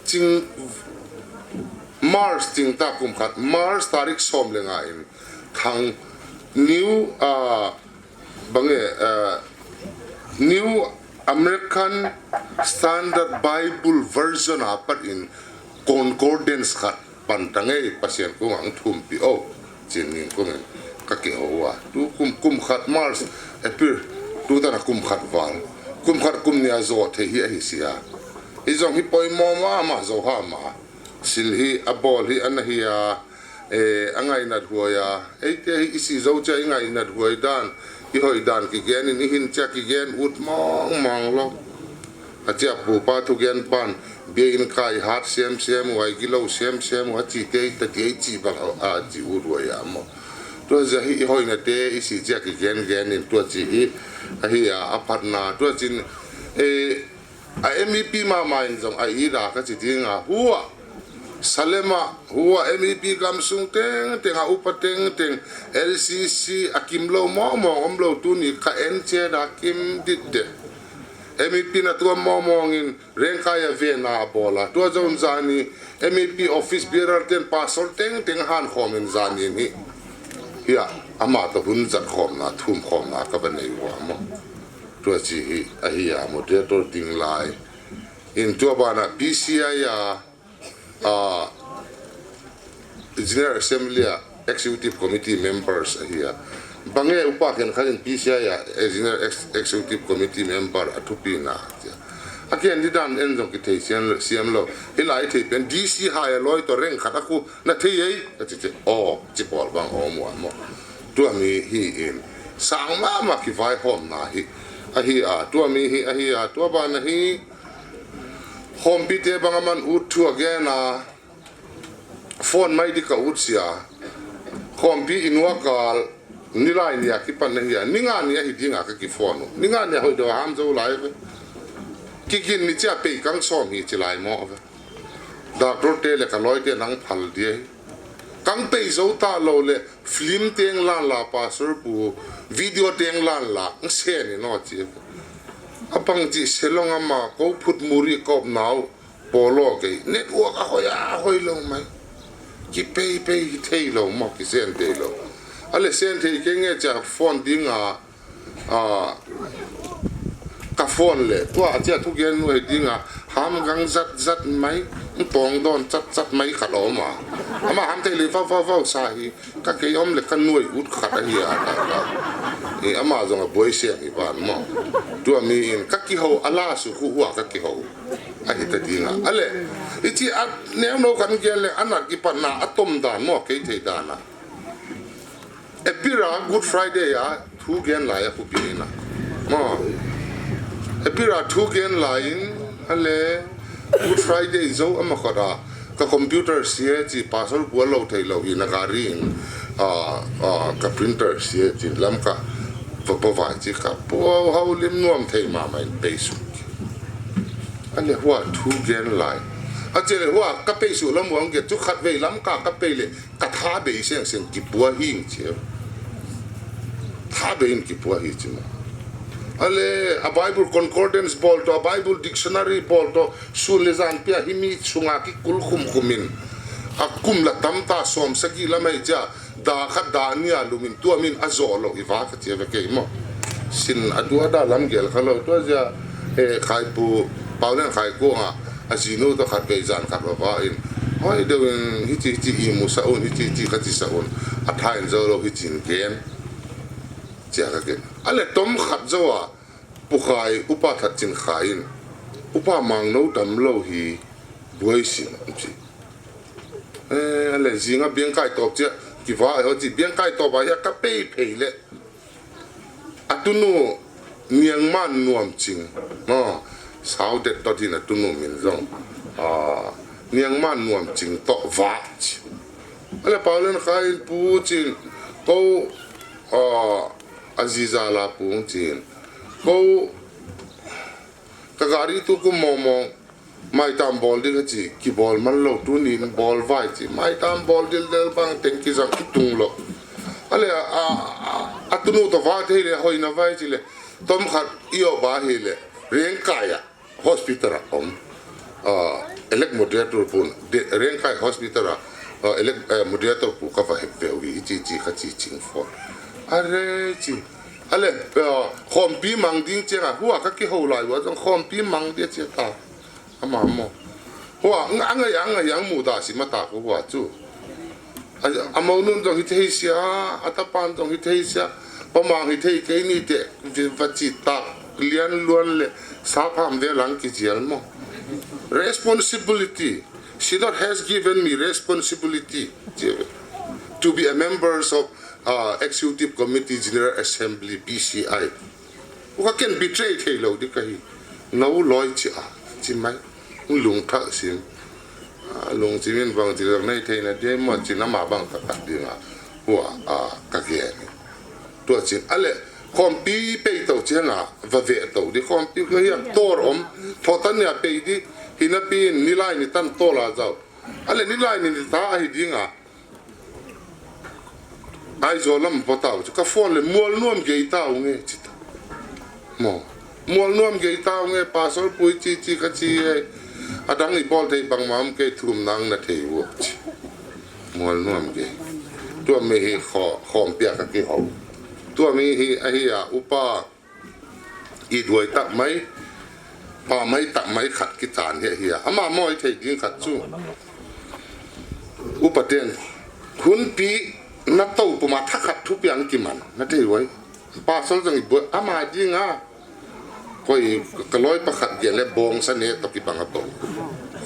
ching March ching ta kum khat, March tarik som le nga in thang New, ah, bang e, ah, New American Standard Bible Version a pat in concordance khat pan ta ngei Pasian kung ang thumpi o, chin ningkum in ka kihou a. Tu kum, kum khat March, April, tu tana kum khat val. Kum khat kum nia zo thei hi ahi sia. Hi jong hi poimo mama Zo Hama. Sil hi, a bol hi, ana hi a, eh, a ngainat huai a. Eite hi i si zo chia i ngainat huai dan, i hoi dan kigen in, i hin chia kigen ut mong mong lou. A chia pupa thugen pan, bia in kai hat sem sem, huai gilou sem sem, a chi tei ta tei chi bang a, a chi ut huai a mo. Tua ja hi i hoina te, i si chia kigen gen in, tua chi hi, ahi a, a phatna, tua chin, eh, a M E P mama in jong a i da ka chi dinga, hua, Salema, hua M E P gamsung teng teng a upa teng teng L C C a kim lou mong mong om lou tuni ka en che da kim dit de. M E P na tua mong mong in Rengkai a vena a bol a. Tua jong jani M E P office bearer ten pastor teng teng han khom in jani in hi. Hia, ama toh hun jat khomna, thum khomna ka va nei ua mo. Tua chi hi, ahi a moderator ding lai. In tua bana P C I a, a, General Assembly a Executive Committee members ahi a. Bang e upa khen khan in P C I a, eh, General Ex-, Executive Committee member a thupi na. A khen di dan en jong kithei siam, siam lou. Hilai thei pen D C hai a loi toh reng khat a khu na thei ei. A chi chi. Oh, chi bol bang oh mo mo. Tua mi hi in. Sang mama kivaihomna hi. Ahi a, tua mi hi, ahi a, tua bana hi. Khompi te bang aman ut thu a gen a. Phone mai di ka ut sia. Khompi inua kal, nilai nia kipan na hia. Ni nga nia hi dinga ka ki phone u. Ni nga nia hoi do ham zo lai ve. Kigin ni chia pei kang som hi chi lai mo ve. Doctor te le ka loi te nang phal dia hi. Kang pei zo ta lou le film teng lan la pastor pu video teng lan la ng se ni no chi. Apang chi selong ama ko phut muri kop nau. Polo kei. Network a hoi a hoi lou mai. Ki pei pei hi thei lou mo, ki sen thei lou. Ale sen thei kei nge chia phone dinga, a, ka phone le. Tua chia thugen nu hi dinga. Ham gang zat zat mai. Tong don chat chat mai khat om a. Ama ham thei le vau vau vau sa hi. Ka kei om le ka nuai ut khat ahi a ka ka. E, ama jong a boi siam hi van mo. Tua mi in ka kihou a la su khu hua ka kihou. Ahi ta dinga. Ale, ichi a neo no kan gel le, ana kipatna atom dan mo, kei thei dan a. Epira Good Friday a, thu gen lai a khu pi na. Mo. Epira thu gen lai in, ale, Good Friday zo ama khot a, ka computer sia chi, pastor bua lo thei lo hi na gari in, a, a, ka printer sia chi, lam ka, pa, pa vai chi ka, pu hau lim nuam thei ma ma in pei su. Ale hua thu gen lai. A che le hua ka pei su lam wang ge chu khat vei lam ka ka pei le ka tha bei seng seng kipua hing che. Tha bei in kipua hi chi ma. Ale a Bible concordance bol to, a Bible dictionary bol to, sun le jan pia hi mi sunga ki kul khum khum in. A kum la tam ta som sagi lam ai cha. Da khat da nia lumin tua min a zo lo i va ka chia ve kei mo. Sin a tua da lam gel kha lo tua zia, eh, khai pu, pau len khai ko nga, a zinu to khat vei zan khat va va in. Hoi deu in hichi hichi i mu sa un, hichi hichi kha chi sa un. A tha in zo lo hichin gen. Chia ka gen. A le tom khat zo a, pu khai, upa that chin khai in. Upa mang no dam lo hi, buai sin, chi. Eh, ale zinga biang kai top chia, kiva ho chi biang kai top a ya ka pei pei le. Atunu niang man nuam ching. No, sao det dot in atunu min zong. Ah, niang man nuam ching to va chi. Ale pau len khai in pu chin. Ko, ah, aziza la pu chin. Ko, ka gari tu ku mo mo. Mai tam bol ding ka chi, kibol man lo tu nin bol vai chi. Mai tam bol dil del bang teng ki zang ki tung lo. Ale a, a, a, a tunu to va thei le hoi na vai chi le. Tom khat i o ba hi le. Reng kai a hospital a om. A, elect moderator pun. De, Reng kai hospital a, a, elect, eh, moderator pu ka va hep ve wi chi chi ka chi ching fo. Are chi. Ale, eh, khompi mang ding chenga hua ka ki ho lai wa zong khompi mang dia chi ta. Ama mo. Hua, ang, ang, ang, ang, ang muda si mata ko hua chu. A, a mo nun zong hi thei sia, a tapan zong hi thei sia, pa mang hi thei kei ni te, vi, va chi ta, lian luan le, sa pham ve lang ki zial mo. Responsibility. Synod has given me responsibility to be a members of, uh, Executive Committee General Assembly, B C I. Uka ken betray thei lo di ka hi. No loi chi a, chi mai. Lung thak sim. A, lung chi min bang chi lo nei thei na de mo chi na ma bang ka ka di nga. Hua, a, ka ge ni. Tua chin. Ale, khompi pei to chi nga, va ve to di khompi ka hi a tor om. Thotan ya pei di, hina pi ni lai ni tan to la zau. Ale, ni lai ni ta a hi di nga. Aizawl lam pa tau chu ka phone le mual nuam gei tau nge chi ta. Mo. Mual nuam gei tau nge pastor pui chi chi ka chi e. Adang i bol thei bang mam kei thum nang na thei u chi. Mual nuam gei. Tua mi hi kho, khom pia ka ki ho. Tua mi hi a hi a upa. I duai tak mai, pa mai tak mai khat kitan he hi a. Ama moi thei ding khat chu. Upa ten, hun pi na to puma thakhat thu piang kiman, na thei uai. Pastor zong i buai, ama ding a. Koi ka loi pakhat gen le bong sa ne to kibang a bong.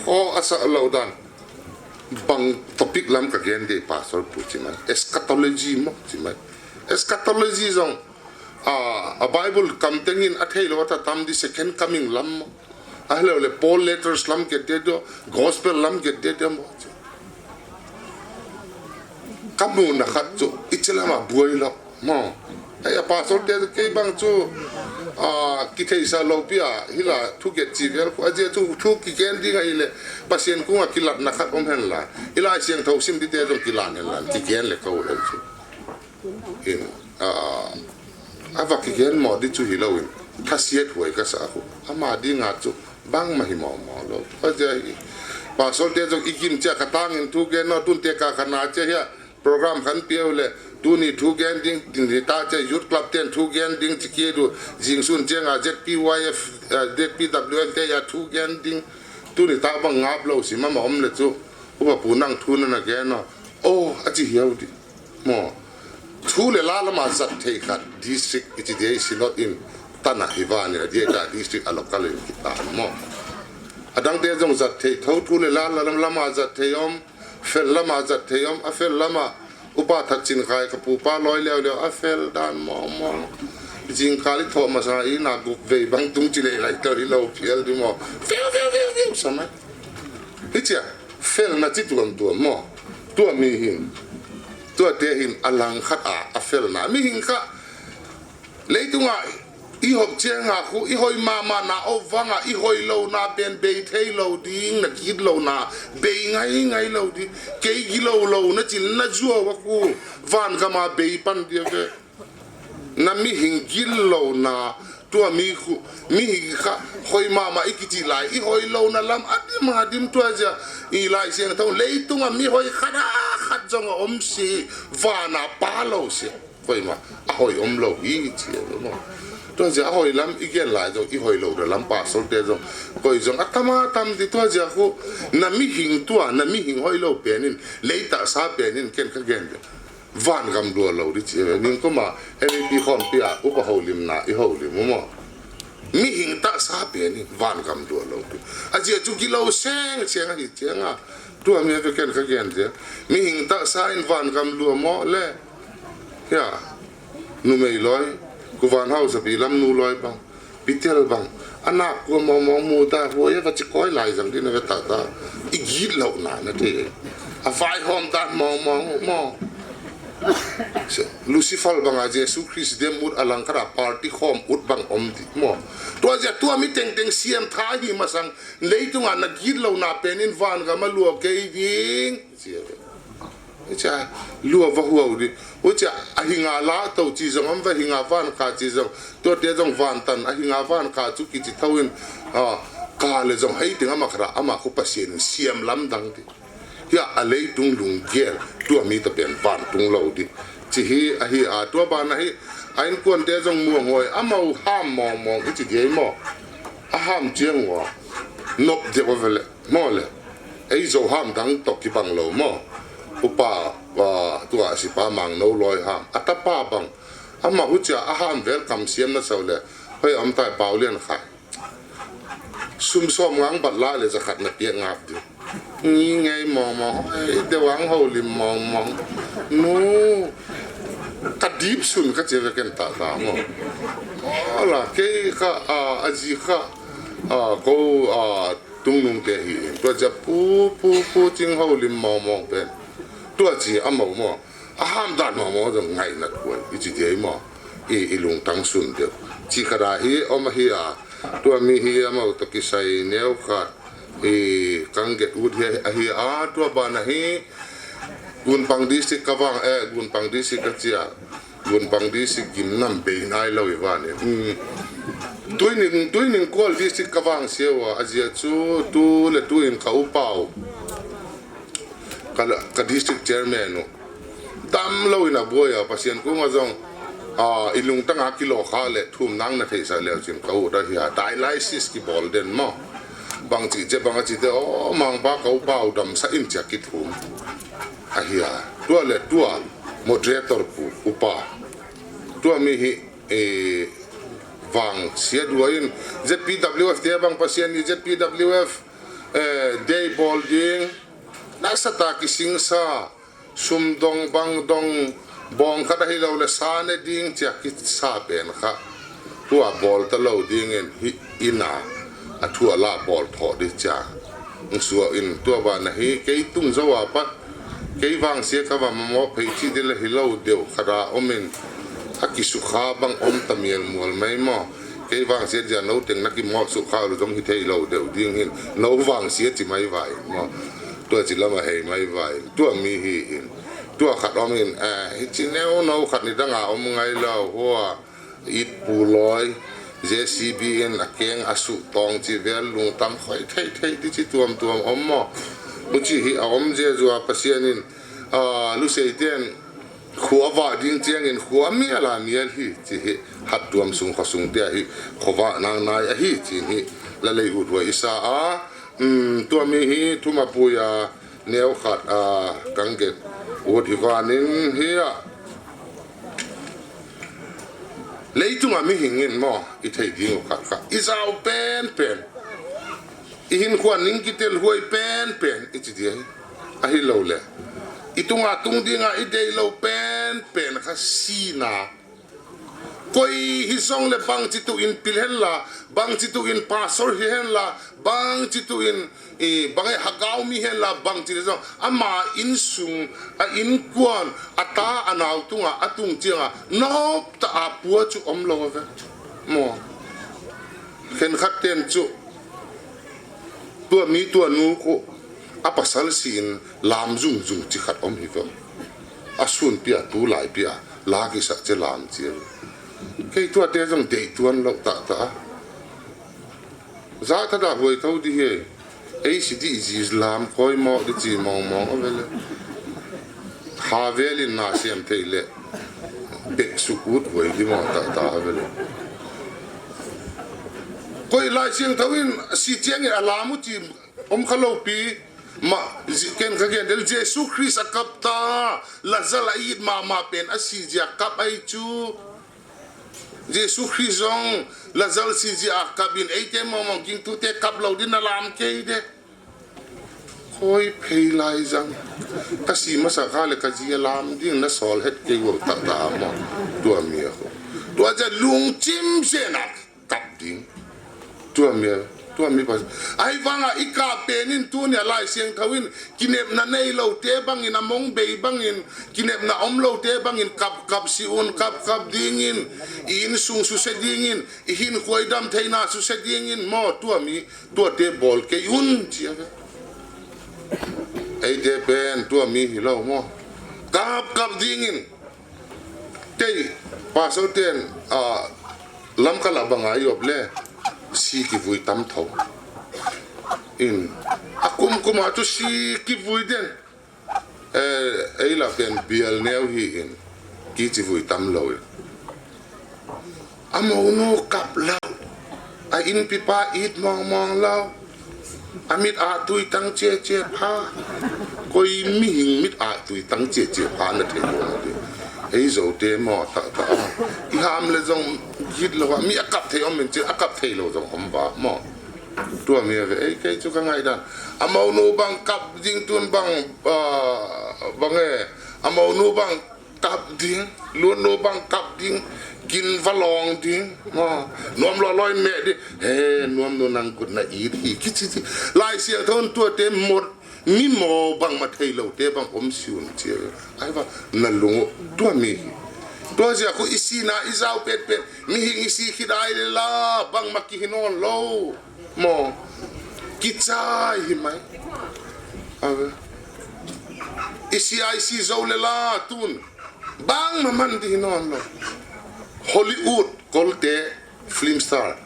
Ho a sa lo dan. Bang topic lam ka gen de pastor pu chi mai. Eschatology mo chi mai. Eschatology zong A, a Bible kam tengin a thei lo a ta tam di second coming lam mo. A helo le Paul letters lam ke te do, gospel lam ke te do mo. Ka mu na khat chu, i che lama buai lo mo. Ai a pastor te kei bang chu, a, ki thei sa lo pi a, hi la thu ke chi vel ko, a je chu thu ki ken ding a hi le, Pasian kung a ki lat na khat om hen la. I la siang tho sim di te zong ki lan hen la, ki ken le ko hen chu. In, a, a va kigen mo di chu hi lo in, thasiat huai ka sa khu. Ama ding a chu, bang ma hi mo mo lo. Pa ja hi, pastor te zong i gim chia ka tang in thu gen no, tun te ka ka na chia hia, program khan piau le, tuni thu gen ding, tin hi ta chia youth club ten thu gen ding chi kia du, zing sun chia nga Z P Y F, eh, Z P W F te ya thu gen ding, tuni ta bang ngap lo si ma ma om le chu, upa pu nang thu na na gen no. Oh, a chi hiau di. Mo. Thu le la lama zat thei khat district i chi dia i synod in tana hi vani a dia ta district a local in ki ta mo. Adangte jong jat thei, tho thu le la, la lam, lama jat thei om, fel lama jat thei om, a fel lama, upa Thatchin Khai ka pupa loi leo leo, a fel dan mong mong. Jingkah le tho masa ina gup vei bang tung chi lei lai to hi lo phial di mo. Fiu, fiu, fiu, fiu, sa mai. Hichia, felna chi tuam tuam mo. Tua mi hin. Tua te hin a lang khat a, a felna. Mihing kha, leitunga i hop chiang a khu, i hoi mama na o vanga, i hoi lo na pen bei thei lo ding, na kit lo na, bei ngai ngai lo ding, kei gi lo lo na chin na zuo wa khu, van kama bei pan dia ve. Na mihing gil lo na, tua mi khu, mihing kha, hoi mama i kichi lai, i hoi lo na lam, a dim a dim tua zia, i Lai Siangthou, leitunga mi hoi khat a khat zong a om si, vana pa lo si. Koima, a hoi om lo hi chi mo. Tua zia a hoi lam i gen lai zong, i hoi lo da lam pa sol te zong. Koi zong a tam a tam di tua zia khu, na mihing tua, na mihing hoi lo penin, leita sa penin, ken ka gen de. Van gam lua lo di chi. Ning kuma, M A P khom pia, upa holim na, i holim mo. Mihing ta sa penin, van gam lua lo di. A zia chu ki lo seng, seng a hi chiang a. Tua mi ve ken ka gen de. Mihing ta sa in van gam lua mo le. Ya, numei loi, ku van hau sa pi lam nu loi bang, pitel bang, anak ku mo mo mu ta, hoi va chi koi lai zang din ve ta ta. I git lo na na te. A vai hom ta mo mo mo. Se, Lucifer bang a Jesu Christ dem ut a lang kara party khom ut bang om di mo. Tua zia tua mi teng teng siam tha hi masang leitunga na git lo na penin van gam a lua kei ding. Chia ve. Hicha, lua va huau di. Ucha, a hinga la to chi zong, am va hinga van ka chi zong. Tua te zong van tan, a hinga van ka chu kichi thau in, a, ka le zong hei ting ama khara, ama khu Pasian in siam lam dang di. Hia, a leitung lunggel, tua mi ta pen van tung lo di. Chi hi, a hi, a, tua ban a hi, a inkuan te zong muang hoi, amau ham mong mong, i chi di ei mo. A ham chiang ua, nop de ua vele. Mo le, ei zo ham dang to kibang lo mo. Upa, a, tua sipa mang no loi ham. A tapa bang. Ama huchia a ham vel kam siam na sau le. Hoi am tai pau lian khai. Sum som ngang bat la le zakhat na piak ngap di. Ngi ngei mong mong. Hoi, de wang ho lim mong mong. Nu, ka dip sun ka che ve ken ta ta mo. Ala, kei kha, a, a ji kha, a, ko, a, Tungnung te hi in. Tua chia pu, pu, pu, ching ho lim mong mong pen. Tua chi a mo mo. A ham dan mo mo zong ngai na tuai. I chi di ei mo. I, i lungtang sun deu. Chi kha da hi, om a hi a. Tua mi hi a mo to kisai neu kha. I kang get ut hi a hi a. Tua ban a hi. Gunpang district ka vang, eh, Gunpang district ka chia. Gunpang district gim nam bei nai lo i van e. Hmm. Tuining, Tuining Kual district ka vang siau a, a zia chu tu le tu in ka upau. Ka, ka district chairman u. Dam lo in a buai a, Pasian kung a zong, a, i lungtang a kilo kha le thum nang na thei sa leo chin ka u da hi a, dialysis ki bol den mo. Bang chi che bang a chi te, o, mang pa ka upau dam sa in chia ki thum. A hi a, tua le tua, moderator pu, upa. Tua mi hi, eh, vang sia dua in, Z P W F te bang Pasian ni Z P W F, eh, dei bol ding, na sa ta ki sing sa, sum dong bang dong, bong kha da hi lo le sa ne ding chia ki sa pen kha. Tua bol ta lo ding in hi ina, a thua la bol tho di chia. Sua in tua ba na hi, kei tung zo a pat, kei vang sia ka va mamo phei chi di le hi lo deu kha da om in, a ki su kha bang om ta miel mual mai mo. Kei vang sia dia no teng na ki mo su kha lu zong hi thei lo deu ding hin, no vang sia chi mai vai mo. Tua chi lama hei mai vai, tua mi hi in, tua khat om in, eh, hi chi neu no khat ni dang a om ngai lo, hua, It pu loi, J C B in a keng a su tong chi vel lungtang khoi thei thei ti chi tuam tuam om mo. Mu chi hi a om je zua Pasian in, a, lu sei ten khua va ding chiang in khua mial a mial hi chi hi hat tuam sung kho sung te hi kho va nang nai a hi chi hi la lei ut huai i sa a, um, tua mi hi thuma pui a neu khat a kang get ut hi van in hi a. Leitunga mihing in mo, i thei ding u khat kha. I zau pen pen. I hinkhoa ning kitel huai penpen i chi dia hi. Ahilouleh i tunga tung dinga i deilou penpen kha sina. Koi hijongle bangchi tuh in pil henla, bangchi tuh in pastor hi henla, bangchi tuh in, i, bang e hagao mi henla, bangchi le jong ama insung, a inkuan, a ta a nao tunga, a tung chianga, nop ta a pua chu omlou ve. Mo. Khenkhat ten chu tua mi tua nu khu a pasal si in lam jung jung chi khat om hi ve. A sun pia tu lai pia la kisa che lam chi. Kei tua te jong dei tuan lou ta ta. Za ta da huai tho di he. Ei si di ji lam koi mo di chi mong mong a ve le. Ha velin na siam thei le. Bek su ut huai di mo ta ta a ve le. Koi Lai Siangthou in si chiang e a lam u chi om kha lou pi. Ma, ken ka gen del Jesu Christ a kap ta, Lazar a it mama pen a si jia kap ai chu. Jesu Christ jong Lazar si jia kap in eite mong mong gingtute kap lou din a lam kei de. Koi phei lai jang. Ka si masa kha le ka ji a lam ding na sol het kei wo ta ta mo. Tua mi a ho. Tua ja lungchim se na kap ding. Tua mi a, tua mi pa. Ahivanga i kap pen in tunia Lai Siangthou in kinepna neilou te bangin a mong bei bangin kinepna omlou te bangin kap kap si un kap kap dingin i insung suse dingin i hinkhuai dam theina suse dingin mo tua mi Tua te bol kei un chi a ve. Eite pen tua mi hilou mo. Kap kap dingin. Kei pastor ten a lam kala banga i op le si kivui tam tho. In a kum kum a chu si kivui den. Eh, ei la pen bial neo hi in kichi vui tam lou in. A monu kap lou. A inpi pa it mong mong lou. A mit a tui tang che che pha. Koi mihing mit a tui tang che che pha na thei lou na de. Ei zo te mo ta ta. I ham le jong git lou a mi a kap thei om min che a kap thei lou jong om ba mo. Tua mi a ve, ei, kei chu ka ngai dan. A monu bang kap ding tun bang, ah, bang e. A monu bang kap ding, lun nu bang kap ding, kin valong ding. Ah, nuam lo loi me ding. He, nuam nu nang kut na i di, kichi di. Lai Siangthou in tua te mot, mi mo bang ma thei lou te bang om si un chi. Ai ba, na lung tua mi. Tua zia khu i si na i zau pet pet. Mihing i si khit ai le la, bang ma kihi non lou. Mo. Kichai hi mai. Ave. I si ai si zo le la tun. Bang ma man di hi non lou. Hollywood, kolte, film star.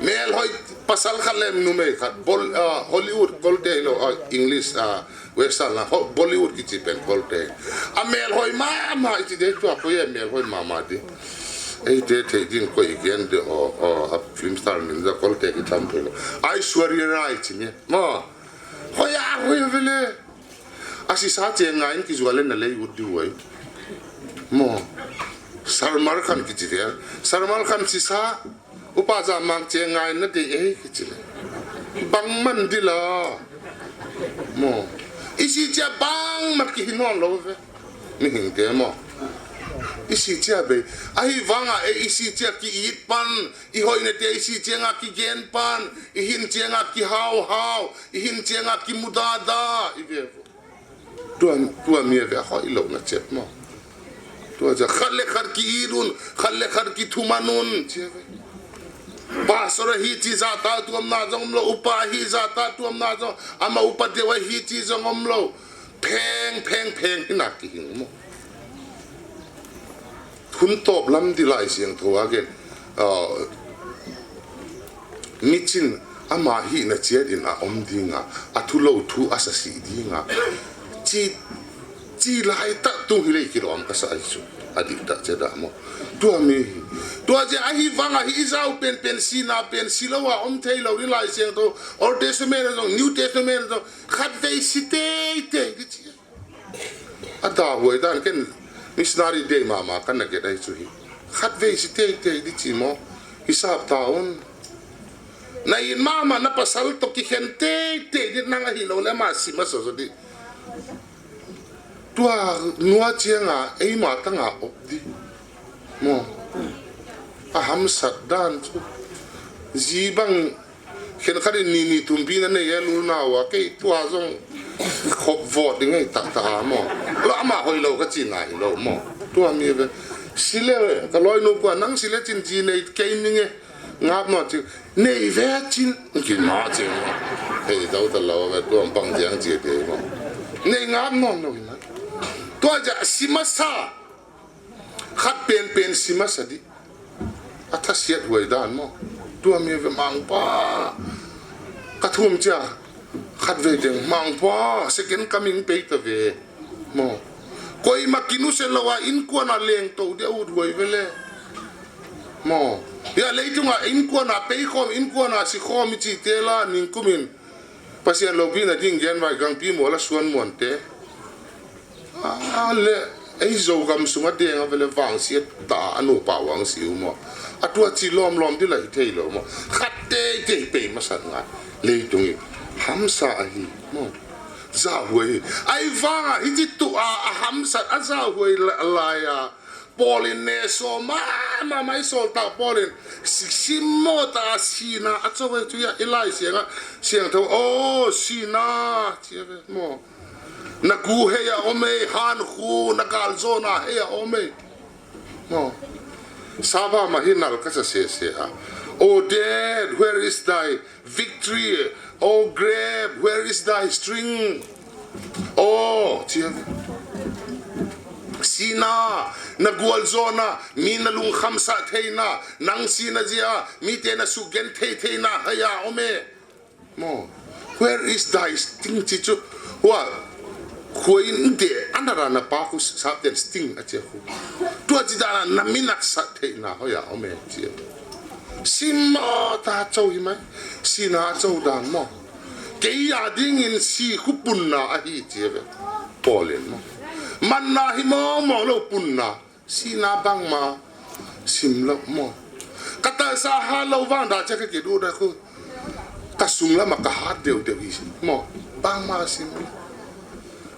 Mel hoi pasal khat le numei khat. Bol, ah, Hollywood, kolte lo, ah, English, ah, Western la, ho, Bollywood kichi pen kolte. A mel hoi mama, iti de tua ko ye mel hoi mama di. Ei te thei ding koi gen de o, o, a film star min za kolte ki tam thei lo. Aishwarya Rai chi ni. Mo. Hoi a, hoi a vele. A si sa che ngai ki zuale na lei ut di wai. Mo. Salman Khan kichi de. Salman Khan si sa. Upa Jamang che ngai na dei e kichi le. Bang man di la. Mo. I si chia bang ma kihi non lou ve. Mihing te mo. I si chia bei. Ahivanga e i si chia ki it pan. I hoi na te i si chia nga ki gen pan. I hin chia nga ki hau hau. I hin chia nga ki muda da. I ve vo. Tua, tua mi a ve a hoi lou na chet mo. Tua ja khat le khat ki it un, khat le khat ki thuman un, chi a ve. Pastor a hi chi ja ta tuam na jong om lou, upa a hi ja ta tuam na jong, ama upa deu a hi chi jong om lou. Pheng, pheng, pheng, hi na ki hing mo. Hun top lam di Lai Siangthou a gen. Ah, mi chin ama hi na chiat in a om dinga, a thu lou thu a sa si dinga. Chi, chi lai ta tung hi lei kilom ka sa ai su. A dik ta che da mo. Tua mi hi. Tua je ahivanga hi i zau pen pen si na pen si lou a om thei lou di Lai Siangthou. Old Testament a jong, New Testament a jong. Khat vei si tei tei di chi. A da huai dan ken missionary dei mama kan na get ai chu hi. Khat vei si tei tei di chi mo. Hisap ta un. Na in mama na pasal to kikhen teitei di nang ahilou le ama si masa jo di. Tua nua chianga eima tanga op di. Mo. A hamsat dan chu. Ji bang khen khat in ni ni tumpi na nei e lu na wa kei tua jong khop vot ding ei ta ta mo. Lo ama hoilou ka chi na hilou mo. Tua mi ve. Sile ka loinu kua nang sile chin ji nei kei ninge. Ngap no chi. Nei ve chin. Ki na chi. Hei dau ta lo ve tua bang jiang ji de mo. Nei ngap no no na. Tua ja si masa. Khat pen pen si masa di. A thasiat huai dan mo. Tua mi ve mangpa. Ka thum chia. Khat ve ding mangpa. Second coming pei ta ve. Mo. Koima kinu se lo a inkuan a leng to de ut huai ve le. Mo. Ya leitung a inkuan a pei khom, inkuan a si khom i chi te la ning kumin. Pasian loupina ding gen vai gangpi mo la suan muan te. A le, ei Zogam sunga deng a vele vangsiat ta a nupa vangsi u mo. A tua chi lom lom di la hi thei lo mo. Khat teitei pei masat ngai. Leitung i hamsa ahi mo. Za huai hi. Ai vanga hi chi tu a, a hamsat a za huai la, lai a. Paul in ne so ma, ma, mai sol ta Paul in. Si, si mo ta sina a cho ve chu ya i lai sianga. Siang tho, o, sina. Chi ve mo. Na gu hei a om ei, han khu, na gal zona hei a om ei. Mo. Saba ma hi nal ka sa se se ha. O death, where is thy victory? O grave, where is thy sting? O, chia. Sina, na gual zona, mi na lung khamsa theina, nang sina jia, mi te na su gen thei theina, haya ome. Mo, where is thy sting chi chu? Wa, khuain de, anara na pa khu sap den sting a chia khu. Tua chi dana na minat sa theina hoya ome chia. Sima ta chau hi mai, sina chau dan mo. Kei a dingin si khu punna ahi chia ve. Paul in mo. Manna hi mo mo lo punna. Sina bangma sim lo mo. Ka ta sa ha lo vang da che ka ke du da khu. Ka sung lama ka hat deu deu hi mo. Bangma sim lo.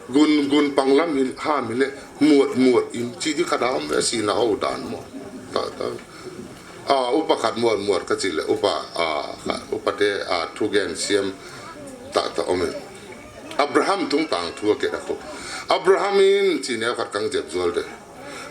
Gun, gun pang lam in ha mi le muat muat in chi di ka dam ve sina ho dan mo. Ta ta. A, upa khat muat muat ka chi le upa, a, khat, upa te, a, thu gen siam ta ta om in. Abraham tung tang thu a ke da khu. Abraham in chi neu khat kang jep zual de.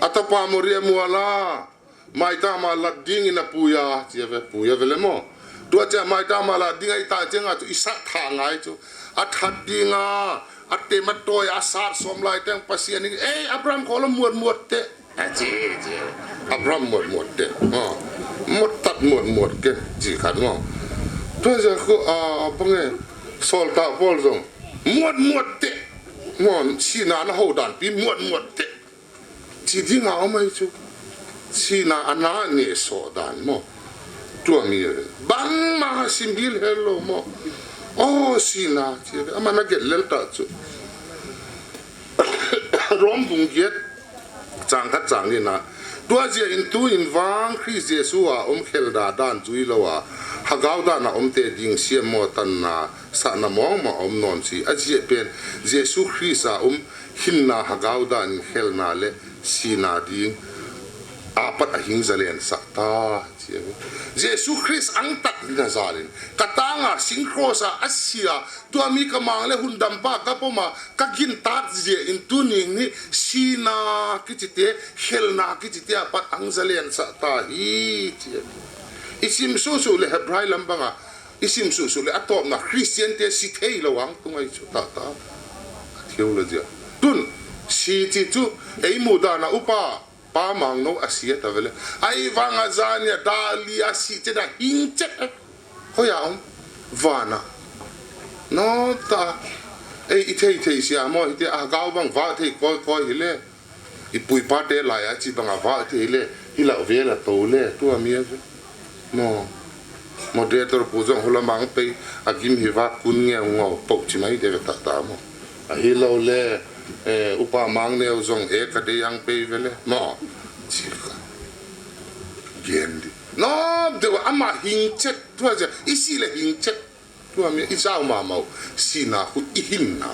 A tapa Moria muala, mai ta ma lat ding in a puya, chia ve, puya ve le mo. Tua chia mai ta ma lat ding ai ta chia nga chu i sat tha ngai chu. A that ding a, a te ma toi a sat som lai teng Pasian in, ei, Abraham kho lo muat muat te. A chi, chi. Abraham muat muat te. Ha. Muat tat muat muat ke, chi khat mo. Tua chia khu, a, bang e, sol ta Paul zong. Muat muat te. Mo, sina na ho dan pi muat muat te. Chi dinga om ai chu. Sina ana ne so dan mo. Tua mi bangma sim hil hel lo mo. O sina chi ama na get lel ta chu. Rom bung giat chang khat chang ni na. Tua zia in tu in vang Khrist Jesu a om khel da dan zui lo a. Hagau dan a om te ding siam mo tan na sa na mong ma om non si. A zia pen Jesu Khrist a om hinna hagau dan in khelna le sina ding apat a hing zalen sak ta, chi a ve. Jesu Khrist ang tat na zalin, ka tanga sing cross a a sia, tua mi ka mang le hun dam pa ka poma, ka gin tat zia in tuning ni sina kichite, khelna kichite apat ang zalen sak ta hi, chi a ve. I sim su su le Hebrai lam banga, I sim su su le a tawpna Christian te si thei lo ang tungai chu ta ta. Theology a. Tun, si chi chu, ei mu dan a upa, pa mang no a si a ta vele. Ai vang a zan ya dali a si che da hing che. Hoya om, vana. No ta, ei i thei thei si a mo, i te a gau bang va thei koi koi hi le. I pu i pa te lai a chi banga va te le, hi la ve la to le, tua mi a ve. Mo, moderator pu zong hula mang pei, a gim hi va kun nge ngau pau chi mai de ve ta ta mo. A hi lo le, eh, upa mang neu zong e ka de yang pei ve le, mo. Chi ka. Gen di. Nom deu ama hing chet, tua jia, isi le hing chet. Tua mi i jao mama u, sina khu i hinna.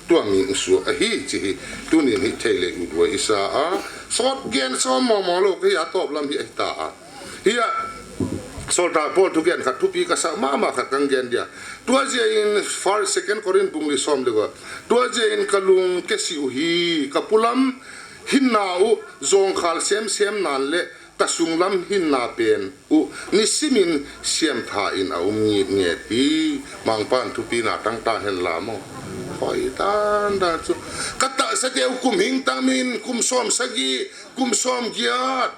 Tua mi u su ahi chi hi, tunin hi thei le u dua i sa a. Sot gen som mama lo ka hi a top lam hi ahi ta a. Hi a, Solta Paul thugen khat thupi ka sa mama khat kang gen dia. Tua jia in first, second Corinth bung li som le ko. Tua jia in ka lung ke si u hi, ka pulam hinna u, zong khal sem sem nan le, ka sunglam hinna pen u nisimin siamtha in a um ngit nget hi. Mangpan thupina tangtang hen la mo. Hoi tan dan chu. Ka tahsa keu kum hing tang min kum som sagi, kum som giat.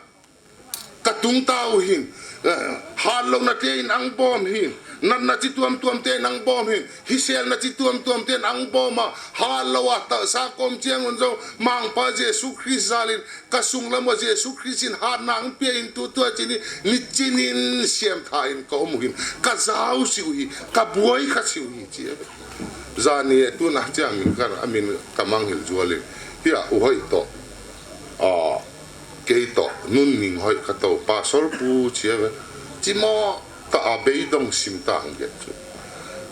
Ka tung tau hin. Eh, hal lo na te in ang bom hin. Nat na chi tuam tuam te in ang bom hin. Hisel na chi tuam tuam te in ang bom a. Hal lo a tahsa kom chiang un zo. Mangpa Jesu Christ zalin. Ka sunglam a Jesu Christ in hatna ang pia in tu tua chi ni, ni chinin siamtha in ka om u hin, ka zau si u hi, ka buai kha si u hi chi. Zani e tuna chiang min ka, a min ka mang hil zual in. Hi a u hoi to. A, kei to, nun ning hoi ka to, pastor pu chi a ve. Chi mo ta a beidong sim ta ang get chu.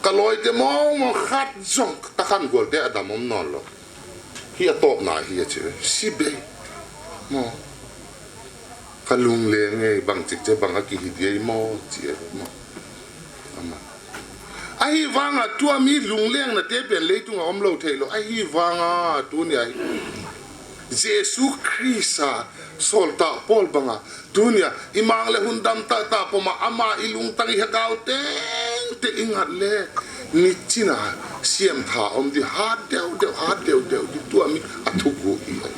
Ka loi te mo mo khat zong ta khan gol te a dam om non lo. Hi a tawpna hi a chi ve. Si bei. Maw. Ka lung le ngei bang chik che bang a kihi diai maw chi a ve maw. Ama. Ahi vanga tua mi lung leng na te pen leitung a om lo thei lo. Ahi vanga tu ni ahi. Jesu Christ a solta Paul banga Tunia, i mang le hun dam ta ta poma ama i lungtang i hekau teng te i ngat le. Ni china, siam tha om di hat deu deu, hat deu deu di tua mi a thugu hi ai.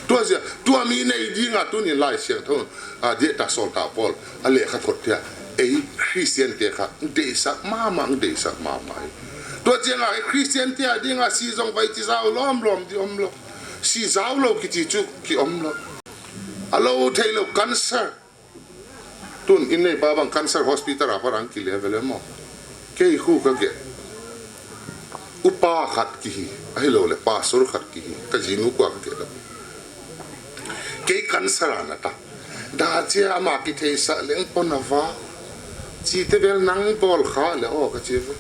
Tua zia, tua mi nei dinga tuni lai siang thon, a dia ta sol ta Paul, a le kha thot tia. Ei Christian te kha, deisak mama, deisak mama ai. Tua chianga ei Christian te a dinga si zong vai chi zau lom lom di om lo. Si zau lo ki chi chu ki om lo. A lo thei lo cancer. Tun in nei pa bang cancer hospital a parang ki le vele mo. Kei khu ka ge. Upa khat ki hi, ahi lo le pastor khat ki hi, ka jinu kwa ka ge lo. Kei cancer a na ta. Da chia ama ki thei sa leng pon a va. Chi te vel nang bol kha le o ka chi ve.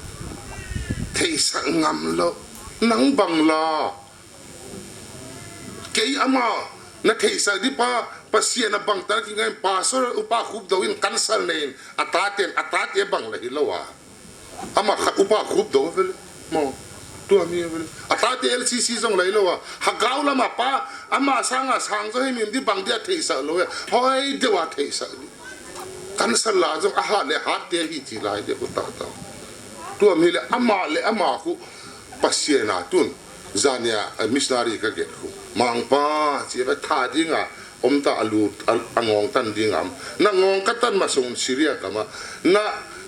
Thei sa ngam lo. Nang bang la. Kei ama na thei sa di pa, Pasian a bang ta ki ngai pastor upa khup do in cancer nei in a ta ten, a ta te bang la hi lo a. Ama kha upa khup do vele. Mo. Tua mi vele. A ta te L C C zong lai lo a. Ha gau lama pa, ama sanga sang zo hi min di bang dia thei sa lo ya. Hoi de wa thei sa di. Cancer la zong a ha le hat te hi chi lai de ku ta ta. Tua mi le ama le ama khu Pasian a tun. Zania, eh, missionary ka get khu. Mangpa, chi ba tha dinga, om ta a lut, a, a ngong tan dinga. Na ngong ka tan ma sung Syria kama. Na,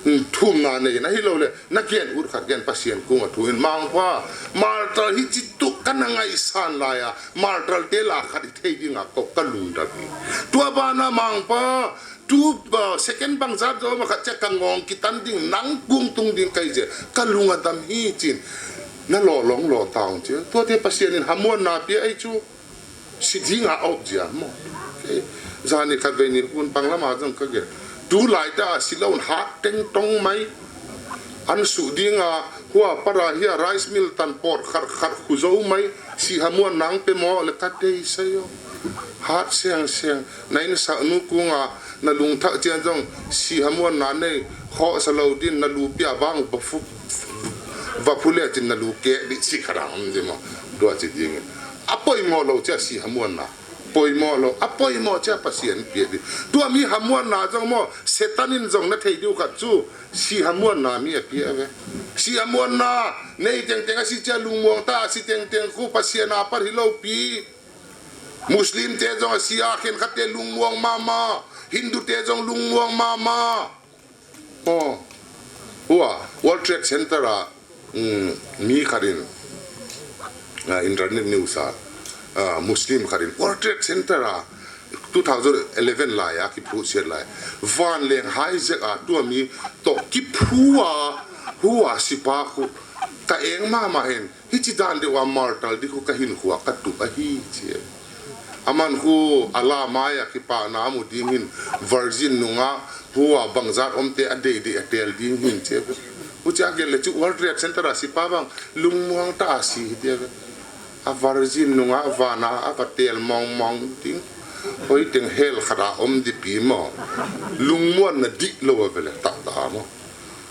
mm, thum na nei, na hi lo le, na gen ut khat gen Pasian kung a thu in. Mangpa, martar hi chi tu ka na ngai san lai a. Martar te la khat i thei dinga ko ka lung da bi. Tua ba na mangpa, Tu, uh, second bang zat zo ma khat che ka ngong ki tan ding nang kung tung ding kai je ka lung a dam hi chin. Na lo long lo taung che. Tua te Pasian in hamuan na pia ai chu. Si ding a op jia mo. Okay. Zani khat vei ni kun pang lama zong ka ge. Tu lai ta si lo hat teng tong mai. An su ding a hua para hi a rice mill tan pot khat khat khu zo mai. Si hamuan nang pe mo le ka te i sa yo. Hat siang siang. Na in sa nu kunga na lung thak chian zong si hamuan na nei kho sa lo din na lu pia vang va phu, va phu le chin na lu ke di si kha dang di mo. Dua chi ding. A poi mo lo chia si hamuan na. Poi mo lo. A poi mo chia Pasian pia di. Tua mi hamuan na zong mo. Satan in zong na thei diu khat chu. Si hamuan na mi a pia ve. Si hamuan na. Nei teng teng a si chia lungmuang ta. Si teng teng khu Pasian a par hi lo pi. Muslim te zong a si a khen khat te lungmuang mama, Hindu te zong lungmuang mama. Oh, hua, World Trade Center a, mm, mi khat in, ah, internet news a, ah, Muslim khat in, World Trade Center a, two thousand eleven lai a, ki phu siat lai. Van leng hijack a, tua mi to ki phu a, hua si pa khu, ta eng mama hin, Hichi dan deuh a martar di khu ka hin khua ka tup ahi chi. Aman khu a la mai a kipana a mu ding hin virgin nunga Hua bang jat om te a dei dei a tel ding hin che ve. Huchia gel le chu World Trade Center a si pa bang lungmuang ta a si hi te ve. A virgin nunga vana a va tel mong mong ding. Hoi teng hell khat a om di pi mo. Lungmuan na di lo a ve le ta ta mo.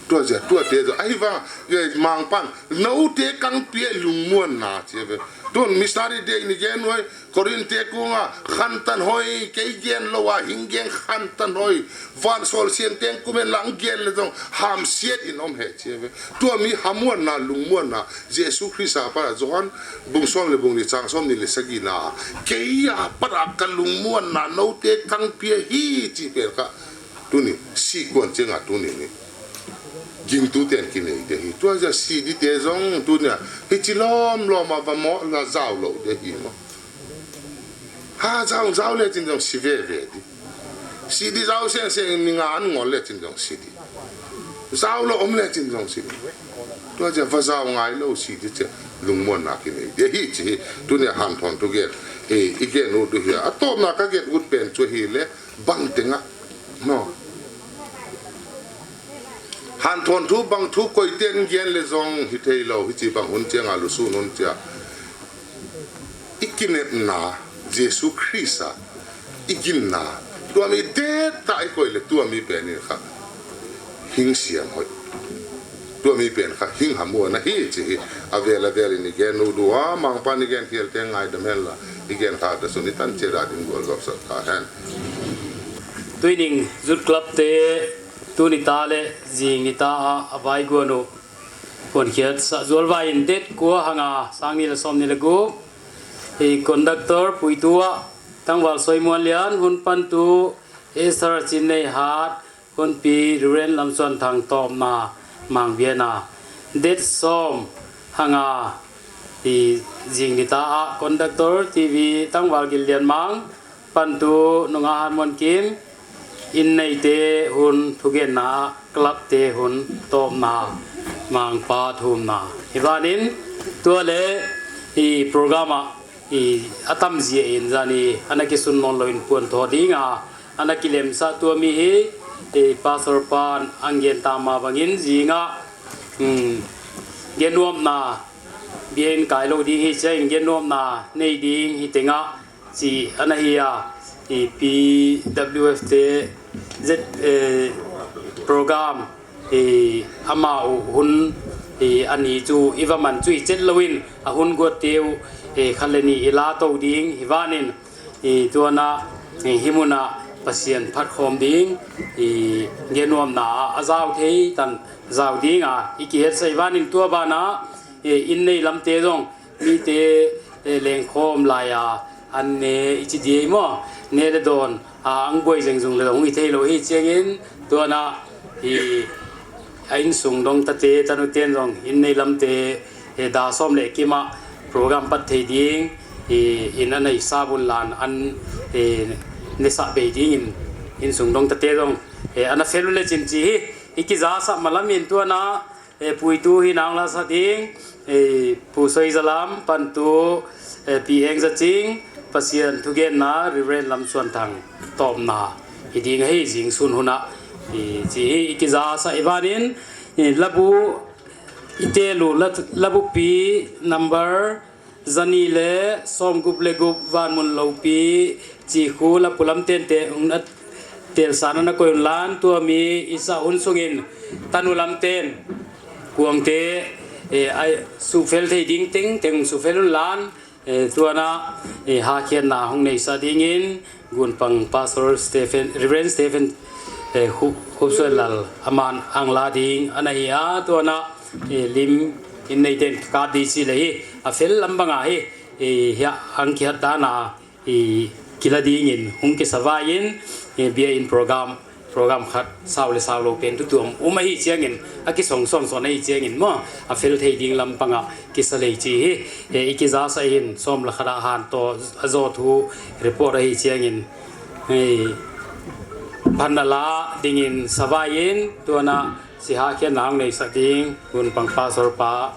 Tua jia tua te jo. Ahi vang, eh, mangpan. No te kang pia lungmuan na che ve. Tun missionary day ni gen hoi. Korin te kunga khantan hoi, kei gen lo a, hing gen khantan hoi, van sol siam teng kumen lang gen le jong, hamsiat in om he che ve. Tua mi hamuan na, lungmuan na, Jesu Christa pa Johan, bung som le bung ni chang som ni le sagi na, kei a pat a ka lungmuan na, no te kang pia hi chi pen ka, tuni, si kuan chenga tuni ni. Gingtu ten kinei de hi, tua ja si di te jong, tunia, hi chi lom lom a va mo, la zau lo de hi mo. Ha, zau, zau le chin jong si ve ve di. Si di zau seng seng mi nga an ngol le chin jong si di. Zau lo om le chin jong si di. Tua ja va zau ngai lo si di che lungmuan na kinei. De hi chi hi. Tunia han thon tu gen. E, i gen u tu hi. A tom na ka gen ut pen chu hi le bang te nga. No. Han thon thu bang thu koi ten gen le jong hi thei lo. Hi chi bang hun che nga lu su nun che. I kinepna, Jesu Christa, i ginna, tua mi det ta i koi le tua mi pen in kha hing siam hoi. Tua mi pen kha hing hamuan na hi chi hi. A vel a vel in i gen u du a, mangpan i gen khial te ngai dam hen la, i gen kha ta sun i tan che da ding gual gop sa ta hen. Tuining Youth Club te tuni ta le jing ni ta a, a vai guan u. Kon khiat sa zual vai in det kua hanga sang ni le som ni le gu. I conductor puitu a Tangval Soimuan Lian, hun pan tu Esther Chinnei Hat, hun pi Reverend Lamsuan Thang topna mang biana. Det som hanga i jing ni ta a conductor T V Tangval Gil Lian mang. Pan tu nunga han mon kim, in nei te hun thugenna, club te hun topna, mangpa thumna. Hi vanin, tua le i program a, i atam zia in zani, ana kisun non lo in puan tho ding a, ana kilem sa tua mi hi, i pastor pan ang gen ta ma bangin zinga, um, gen nuam na, biain kai lo ding hi, chen gen nuam na, nei ding hi tenga, chi ana hi a, i P W F te Z, eh, program, i ama u hun, i ani chu i va man chu i chet lo in, a hun guat teu, i khat le ni i la to ding, hi vanin, i tuana, i himuna Pasian phat khom ding, i gen nuam na a, a zau thei tan zau ding a, i kihet sa i vanin tua bana, i in nei lam te jong, mi te, eh, lengkhom lai a, an ne i chi diai mo, ne le don, a, ang boi jeng jung le dong i thei lo hi chengin, tuana, i, a insung dong ta te, tanu ten dong, in nei lam te, eh, da som le kima, program pat thei ding, i, in a nei sa bun lan, an, eh, ne sa bei ding in, insung dong ta te dong, eh, ana fel le chin chi hi, i kiza sa malam in tuana, eh, puitu hi nang la sa ding, eh, Pu Soi Zalam, pan tu, eh, Pi Eng Za Ching, Pasian thugenna, Reverend Lam Suan Thang, topna, hi ding hi jing sun huna, eh, chi hi i kiza sa i vanin, eh, labu, i te lu, la, labu pi number, Zani le som gup le gup van mun lopi chi khu la pulam ten te hung na tel san na koi un lan tua mi i sa hun sungin tanu lam ten kuang te, eh, ai su fel thei ding teng teng su fel un lan, eh, tua na, eh, ha khian na hung nei sa ding in Gunpang Pastor Stephen, Reverend Stephen, eh, Hu-, Hupsuelal aman ang la ding ana hi a, tua na, eh, lim in nei ten ka di si le hi, a fel lam banga hi, eh, hia ang kihat dana, eh, kila ding in, hung kisa vai in, eh, bia in program, program khat, sau le sau lo pen tu tuam, um ahi chiang in, a kisong son son ahi chiang in, mo, a fel thei ding lam banga, kisa lei chi hi, eh, i kiza sa hin, som la khat a han to, a zo thu, report ahi chiang in, eh, phan na la ding in sa vai in, tua na, si ha khian na hung nei sa ding, Gunpang Pastor pa.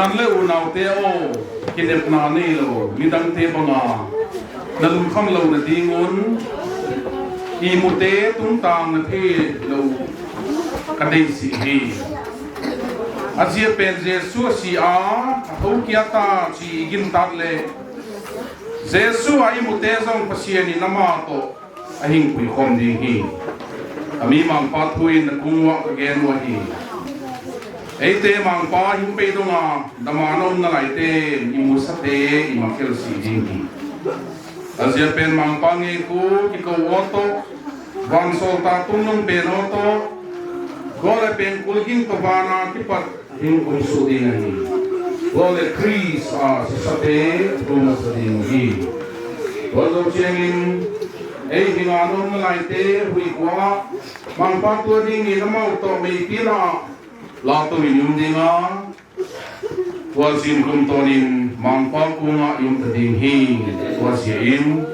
Tan le unaute aw, kinepna neilou midangte banga nalungkham louna dingun, imute tungtang nathei lou kadeisah ahi. Ajeh pen Jesu asi a, athou kit a ti igintat le, Jesu a imute jong Pathen in amatoh ahing puikhom ding ahi. Ami Mangpa thu in nakong uva kagen u ahi. Eite Mangpa hing peidonga dama ana um nalaite, imusate imakhel sih ding ahi. Ajeh pen Mangpa ngeiho kikou ho toh, vansol tah tungnung pen ho toh, gol le pengkul ging toh vana kipat hing umsuh ding ahi. Gol le Christa sisate thu masa ding ahi. Gol jou chengin, ei hinga ana um nalaite huikhoa Mangpa tua dingin amau toh meipina la toh in um dinga, tua jin kumtonin Mangpa konga i um ta ding ahi. Tua jeh in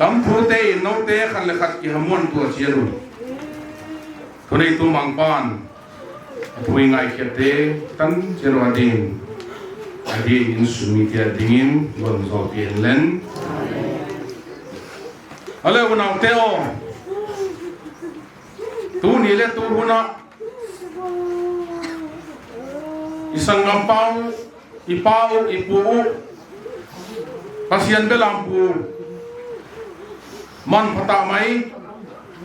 tamthute in noute khat le khat kihamuan tua cheh un. Thuneitu Mangpan athu ngaikhiate tan cheh uva din, adin insung mite dingin gon jolpi hen lang. Ale unaute aw, tuni le tuhuna i sanggampa u, i pa u, i pu u, Pathen belampu, manpha tah mai,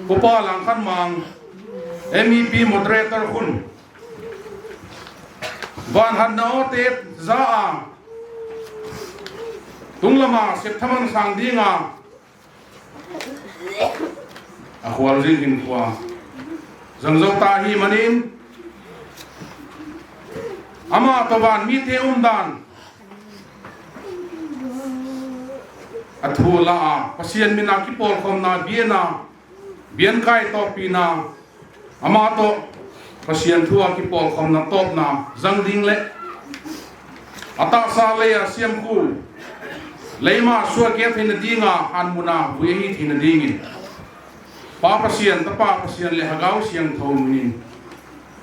Upa Langkhanmang, M E P moderator khun, van hatna ote ja a, tunglama septhaman sang dinga, akhual jing hinkhoa jang jou ta ahi manin, amatoh van mite umdan athu la a, Pathen mina kipolkhomna, biena, bienkai topina, amatoh Pathen thua kipolkhomna topna jang ding le, atahsa lei a siamkhu, leima suakia theina dinga hanmuna vui ahi theina dingin, Pa Pathen, Tapa Pathen le Lhagao Siangthou minin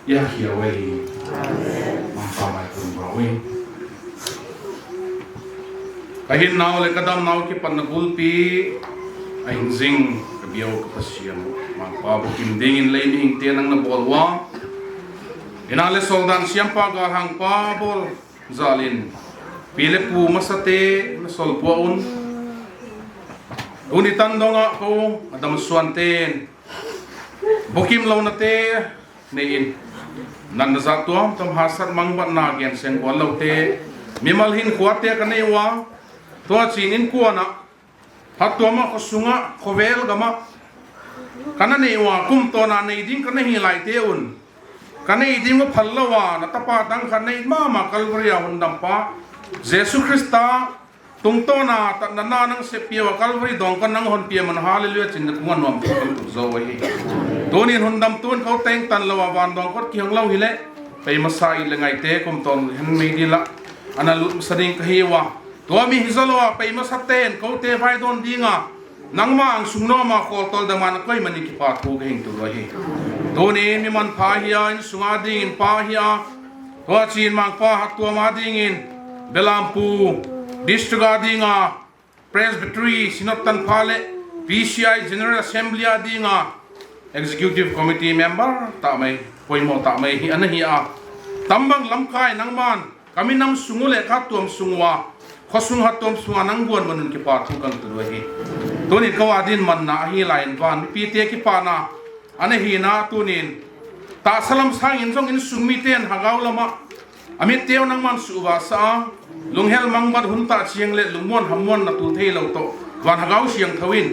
i hakhen uve. Mangpa mai tum ba ui. Kahinnau le kadamnau kipatna gulpi ahin jing, kabiau ka Pathen, Mangpa bukim dingin lei mihingte nang nabol uva, ina le soldan siampa galhangpa bol jalin, pi le pu masate nasol pua un. Tuni tan donga kou Adam Suanten bukim lounate neiin, natna jat tuamtuam, hahsat, mangbatna, gensen kol loute, mimal hinkhoa te kanei uva, tua chinin kuana, phattuama, khosunga, khovel gama kana nei uva, kumtona nei ding kana hi laite un, kanei ding u phal louva, na tapa dang khat nei mama Calvary a hundampa Jesu Christa tungtona tatna na nang sepiuva, Calvary dongkot nang honpia man, hallelujah chin na kunga nuam tu kan tu jo ahi. Tunin hundamtun kou teng tan louva, van dongkot kihong lou hile, pei masa i le ngaite kumton hen meidil a ana lut masa ding kahi uva. Tua mi hijou louva, pei masaten koute vaidon dinga, nangma angsung noma kholtol dama nakoi manin kipathu kahin tun uve. Tunin mi manpha hia, insunga dingin pa hia, tua chinin Mangpa hattuama dingin, Belampu District a dinga, Presbytery Synod tanpha le P C I General Assembly a dinga Executive Committee member tah mai, poimo tah mai hi ana hi a, tambang lamkai nangman kaminam sung u le katuam sung uva, khosung hatuam sunga nang guan manun kipathu kan tun uve. Tunin kou adin manna ahi laiyin van mipite kipana ana hina, tunin tahsa lam sangin jong insung miten Lhagao lama amit teu nangman suhvah sah a, lunghel mangbat hun tah chiang le lungmon hammon na tu thei lou toh, van Lhagao Siangthou in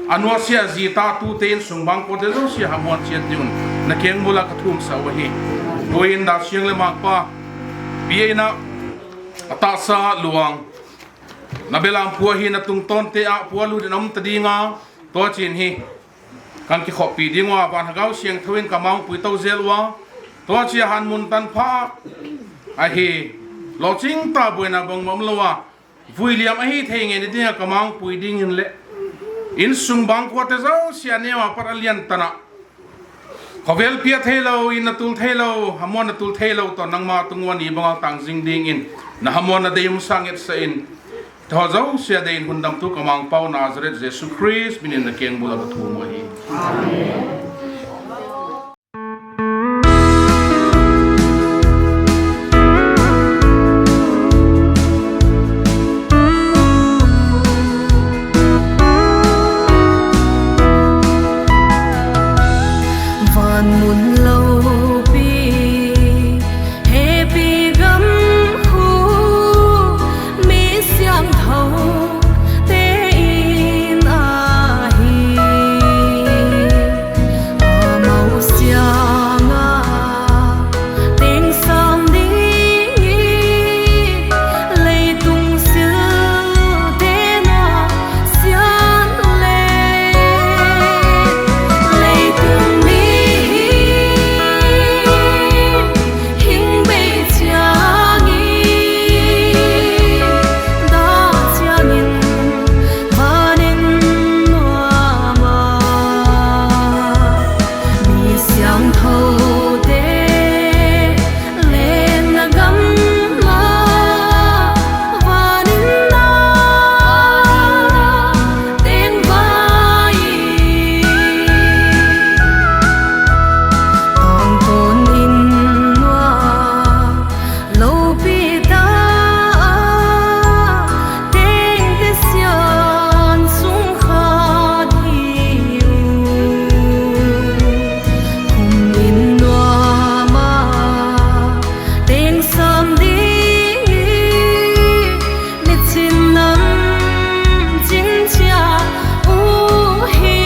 anuasia jita tute insung bangkho te jouse hammon chiat ding un nakeng bula kathum sah uve. Tuin da siang le Mangpa, pi eina atahsa luang, na Belampu ahi na tungtonte a pualut in aum ta dinga, tua chinin hi kan kikhoppi ding uva, van Lhagao Siangthou in kamangpui tou jel uva, tua chia hanmun tanpha ahi, loching tah boina bang mom louva, vuiliam ahi thei nge ni dinga kamangpui dingin le, insung bangkho te jouse aneo a pat alian tana Khovel pia theilou, in na tul theilou, hamon na tul theilou toh nangma tung'uva ni banga tang jing dingin, na hamon na dei um sangin sa in, tho jouse a dei in hundamtu kamangpau Nazareth Jesu Christ minin na kengbul a kathum u ahi. Amen. Van mun loupi, hepi gam khu, mi siangthou te in ahi. Amau sianga teng sam ding hi, leitung sil te na sian le, leitung mi hi hing bei chiang in, da chiang in, van in nuam a, mi siangthou te lenna gamla, van in na teng vai, tangtawn in nuam loupi ta a, tengte sian sung khat hi u. Khum in nuam a, teng sam ding hi, mi chin nam chin chia u hi.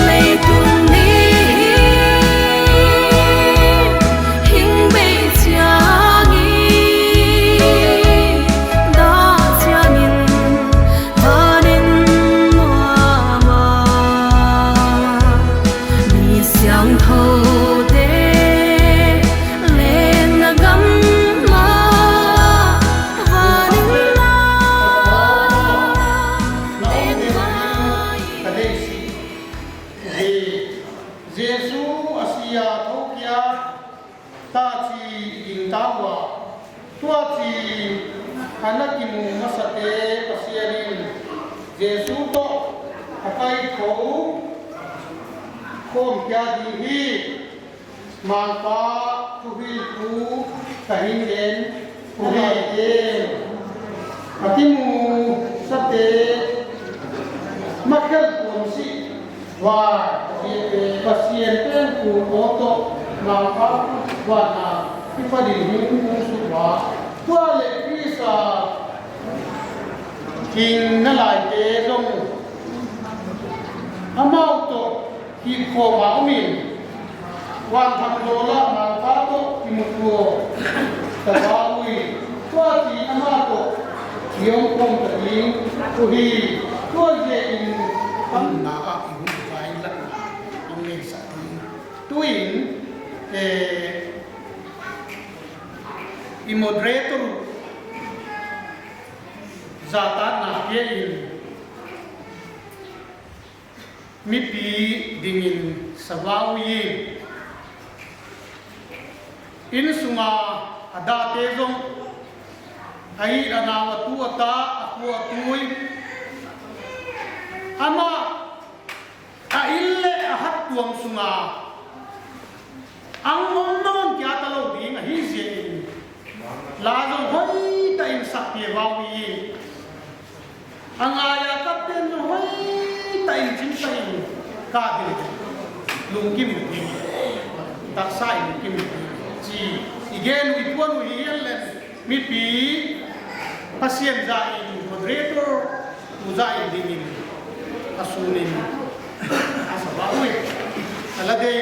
Leitung mi hi hing bei chiang in, da chiang in, van in nuam a, mi siangthou te lenna gamla, van in na teng vai. Jesu a sia thokit a, tachi i ding tauva, tuachi ana kimu masate Pasian in Jesu toh a kaithou khom kia ding hi, Mangpa thuhil thu kahin gen u hi. Akimu sate makhel tuam si. Vai, Pasian te pu ko to, na pa, va na, i pa din hung hung su va. Tua le Krista king na lai te zong. Amau to, ki ko ma umin. Wan tham do la, na pa to, ki mu tuo. Ta va ui. Tua ti ama to, ki ong kong ta ding, u hi. Tua je in, kam na a, i hun vai la. Tuin, eh, i moderator zatatna pia in mipi dingin savau in, insunga adate zong, ahi anau atu ata, aku atui, ama a in le a hat tuam sunga ang om nawn kia ta lo ding ahi zia in. La zong hoi ta in sak pia vau i. A ngai a kap ten zong hoi ta in chin sa in ka ding. Lungkim ding. Taksa in lungkim ding. Chi i gen u i puan u hi en len. Mipi, Pasian za in moderator, u za in dingin, a sunin, a saba ui, a la dei.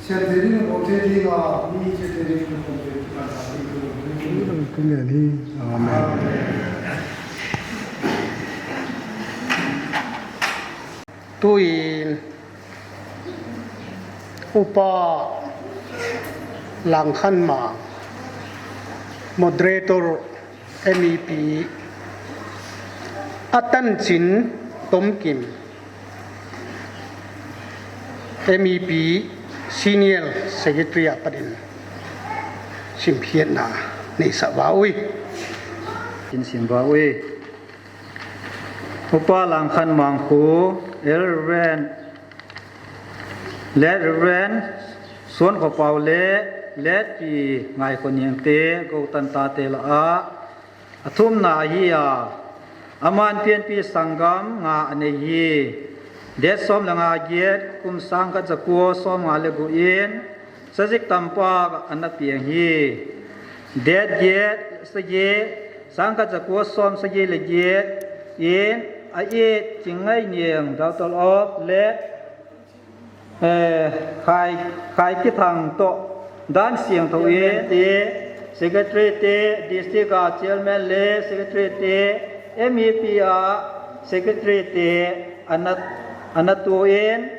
Amen. Tuin Upa Langkhanmang, Moderator, M E P, Atanchin Tomkim, M E P, Senior Secretary a patin simkhiatna neisah uve. Kin sim uve. Upa Langkhanmang khu, Reverend, Late Reverend Suankhopau le Late Pi Ngaikhoning te, Goutan tate lah a, athumna ahi a, aman pianpi sanggam nga anei hi. Date som le nga giet, kum sangkhat jako som nga le gup in, Sazik Tampak ana piang hi. Date giet, sagi, sangkhat jako som sagi le giet in, a it Chingngainiang, daughter of late, eh, Khai, Khaikithang toh, Dan Siangthou in te, Secretary te, District a Chairman le Secretary te, M E P a Secretary te, ana, ana tu in,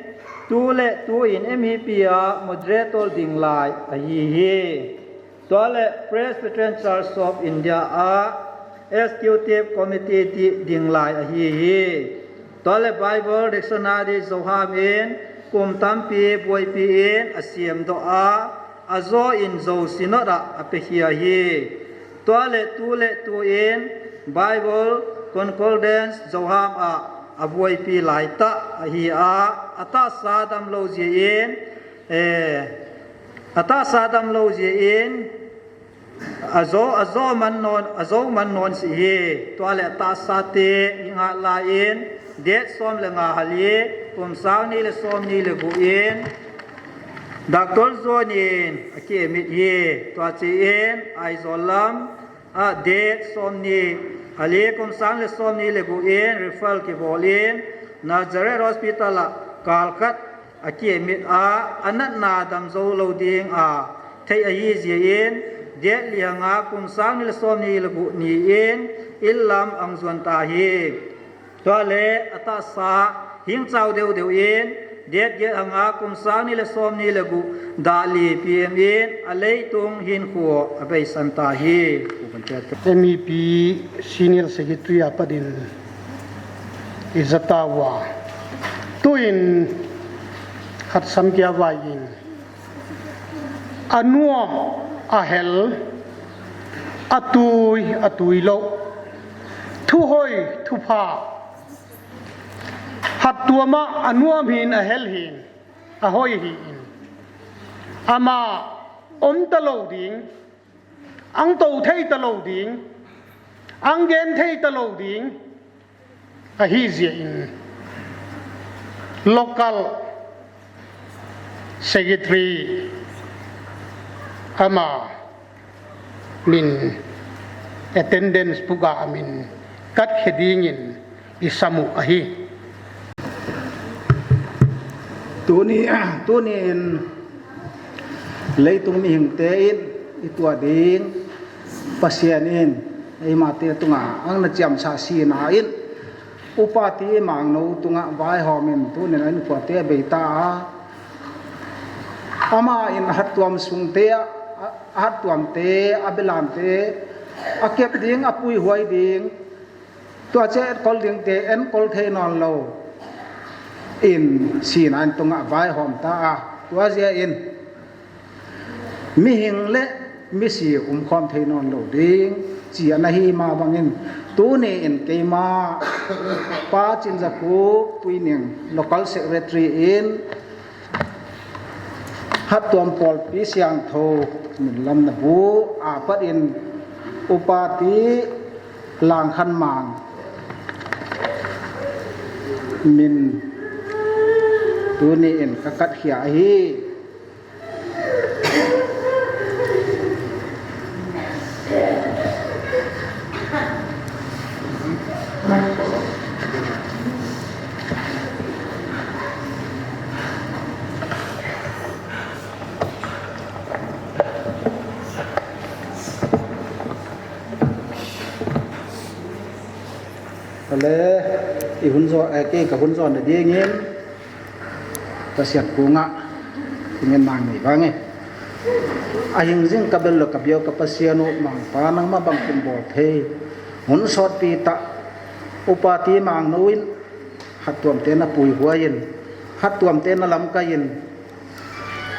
tu le tu in M E P a Moderator ding lai ahi hi. Tua le Presbyterian Church of India a Executive Committee di-, ding lai ahi hi. Tua le Bible Dictionary Zoham in kum tampi buaipi in asiam doh a, ajo in Zo Synod a apekhia hi. Tua le tu le tu in Bible Concordance Zoham a abuaipi lai tah ahi a, atahsa damlou jeh in, eh, atahsa damlou jeh in, ajo, ajo man non, ajo man non si hi. Tua le atahsa te i ngah lai in, date som le nga hali, kum sang ni le som ni le gup in, Doctor John in akiemit hi. Tua chi in, Aizawl lam a date som ni hali, kum sang le som ni le gup in, referral kibol in, Nazareth Hospital a kal khat akiemit a, anatna damjou lou ding a thei ahi jeh in, date li hanga kum sang ni le som ni le gup ni in, in lam ahung juan ta hi. Tua le atahsa hing chau deu deu in, date giet hanga kum sang ni le som ni le gup, dah li P M in, aleitung hinkho abeisan ta hi. M E P Senior Secretary a patin ija tauva. Tuin Hatsam Kiavai in, anuam, ahel, atui, atui lou, thuhoi, thupha, Hattuam a anuam hin, ahel hin, ahoi hin, ama um talou ding, ahung tou thei talou ding, ahung gen thei talou ding, ahi jeh in local secretary ama min attendance book a amin kat khe dingin i sam u ahi. Tuni, tuni in leitung mihing te in i tuah ding, Pasian in eima te tunga ahung na chiamsah sina in, Upa T. Mangno tunga vaihom in tuni in a inkuan te abei ta a. Ama in hattuam sung te, a, hattuam te, abelam te, akep ding, apuihuai ding, tua cheh enkol ding te enkol thei nawn lou in sina in tunga vaihom ta a. Tua jeh in mihing le misi umkhom thei nawn lou ding chi ana hi ma bangin, tuni in keima Pa Chinjakhup Tuining, local secretary in, Hattuam Pawlpi Siangthou min lamna bu a pat in Upa T. Langkhanmang min tuni in ka kat khia ahi. Le, i hun jo, eh, kei ka hun jo na dingin, Pasian kunga, ingen mang nei vang e. Ahing jing ka bel lo ka biau ka Pasian u, Mangpa nangma bang kum bol thei. Hun sot pi ta, upa ti mang no in, hat tuam te na pui huai in, hat tuam te na lam kai in,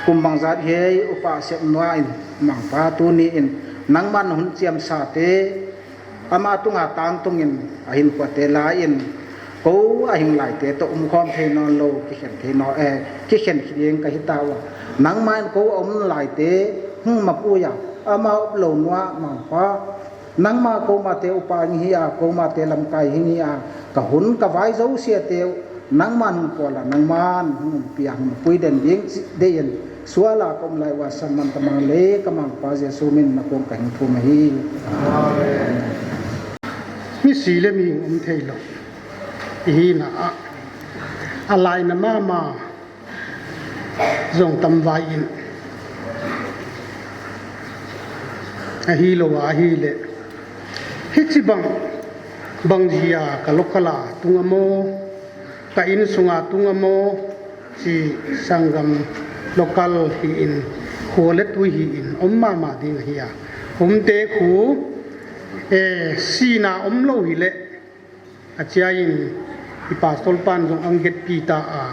kum bang jat hei upa sep nua in, Mangpa tuni in, nangman hun chiam sa te, ama tunga tang tungin, ahin kua te la in, ko ahing lai te to um khom thei non lo, ki khen thei no, eh, ki khen khi ding ka hi ta wa. Nangma in ko um lai te, hung ma pu ya, ama up lo nua, Mangpa. Nangma ko ma te upa ngi hi a, ko ma te lam kai hi ngi a, ka hun ka vai zo sia te, nangman hung pola, nangman hung pia hung pui den ding, de in, suala ka um lai wa san man ka mang le, ka Mangpa Jesu min na kong ka hing thum ahi. Amen. Mi si le mi um thei lo. I hi na a, a lai na mama, jong tam vai in. Ahi lo a, ahi le. Hichi bang, bang jia ka local a tung amo, ka in sunga tung amo, chi sanggam local hi in, khu le tui hi in, om mama ding ahi a. Um te khu, eh, sina om lo hi le, a chia in, i pastor pan jong ang get pi ta a.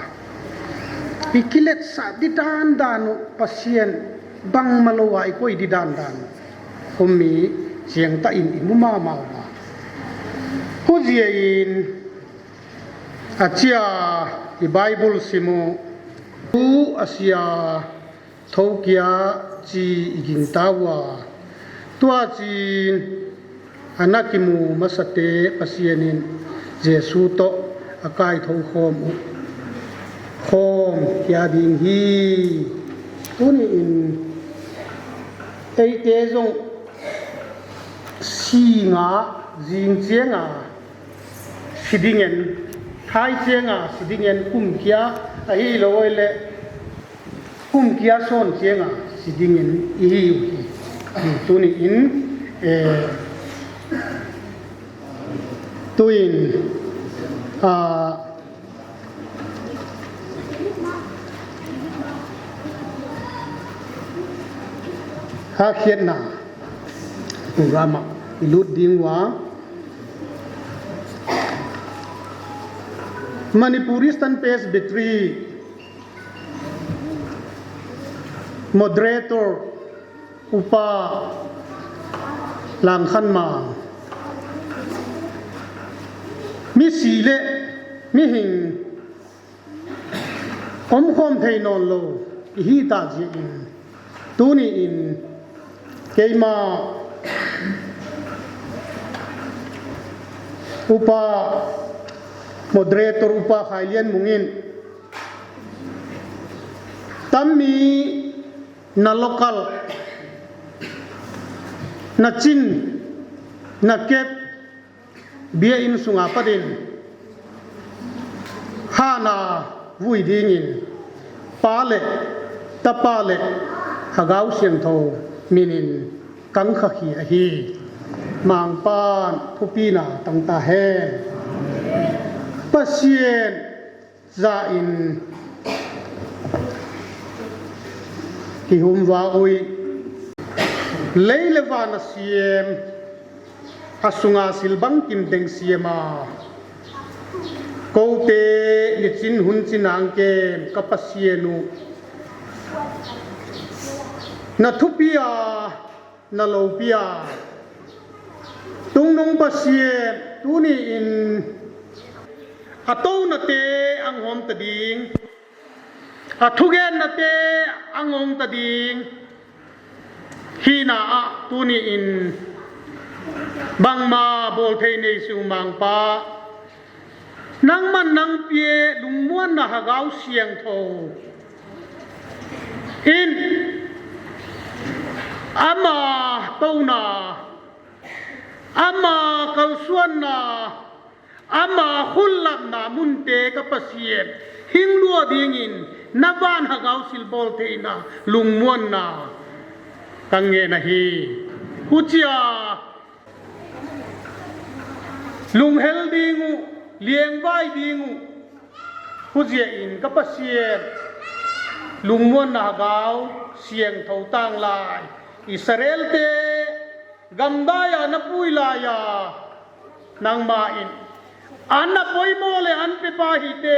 I kilet sa di dan dan u, Pasian bang ma lo a, i koi di dan dan u. Hom mi chiang ta in i mu mama u a. Hu jia in, a chia i Bible simu, u a sia, Thokia chi i ging ta ua. Tua chin ana kimu masa te Pasian in Jesu to a kai tho khom u. Khom kia ding hi. Tuni in eite jong singa jing chianga si ding in, thai chianga si ding in kum kia ahi lo le. Kum kia son chianga si ding in i hi u hi. Tuni in, eh, tuin, ah, ha khiatna program a i lut ding ua. Manipur Eastern Presbytery Moderator Upa Langkhanmang, mi si le mihing om khom thei non lo i hi ta jeh in, tuni in keima Upa Moderator Upa Khailianmung in Tammi na local, na chin, na kep, bia in sunga pat in, hana vui dingin, Pa le, Tapa le, Lhagao Siangthou minin kangkha hi ahi. Mangpan thupina tang tahen. Pasian ja in kihum va ui. Lei le van a siam, a sunga sil bangkim deng siam a. Kote ni chin hun chin ang kem ka Pasian u. Na thupi a na lopi a. Tungnung Pasian, tuni in a touna te ang hom ta ding, a thugenna te ang hom ta ding. Hina a tuni in bangma bol thei nei su Mangpa. Nangman nang pia lungmuanna Lhagao Siangthou in ama touna, ama kalsuanna, ama khullapna munte ka Pasian hing lua dingin na van Lhagao sil bol theina lungmuanna ka ngen ahi. Huchia Lunghel ding u, lengvai ding u, hujeh in ka Pasian, lungmonna Lhagao Siangthou tanglai, Israel te gamdai a na pui laiya, nangma in, an a poimo le an pepa hite,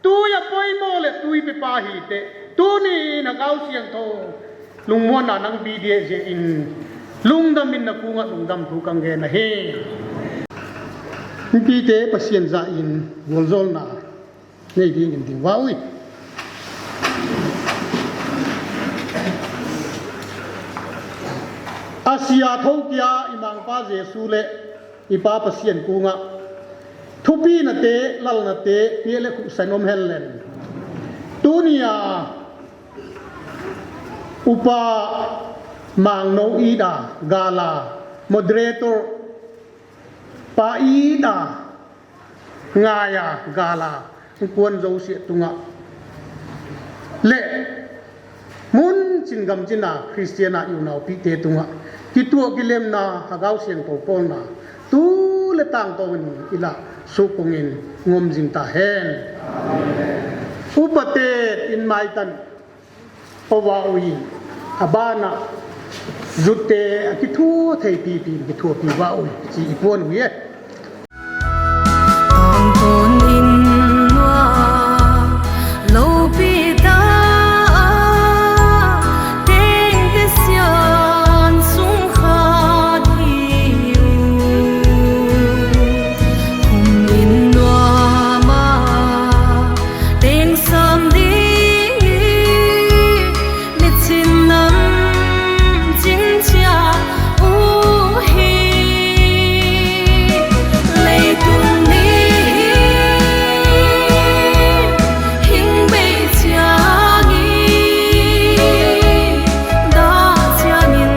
tui a poimo le tui pepa hite, tuni in Lhagao Siangthou lungmonna nang pe ding jeh in, lungdam in na kong a lungdam thu kang gen ahi. Mipite Pasian jah in vualzawlna nei ding in ding vau i. A sia thokei a i Mangpa Jesu le i Pa Pasian kong a thupina te, lalna te, pia le khuhsan um hen lang. Tuni a Upa Mangnou i da gal a, moderator pa i da ngai a gal a, kuan jouse tung a le mun chin gam chin a Christian a i unaopi te tung a kituah kilemna, Lhagao Siangthou polna tu le tang tawh in i la sukong in ngom jing ta hen. Upa te in mai tan. Ova ui, a ban a, jute a kithu thei pipi, kithu pi va ui, chi i puan ui e. Ang kon in nua, lo pi ta a, teng te sian sung kha thi u. Thum in nua ma, teng sam ding, mi chin nam chin chia u hi. Leitung ni hi, hing bei chiang i, da chiang in,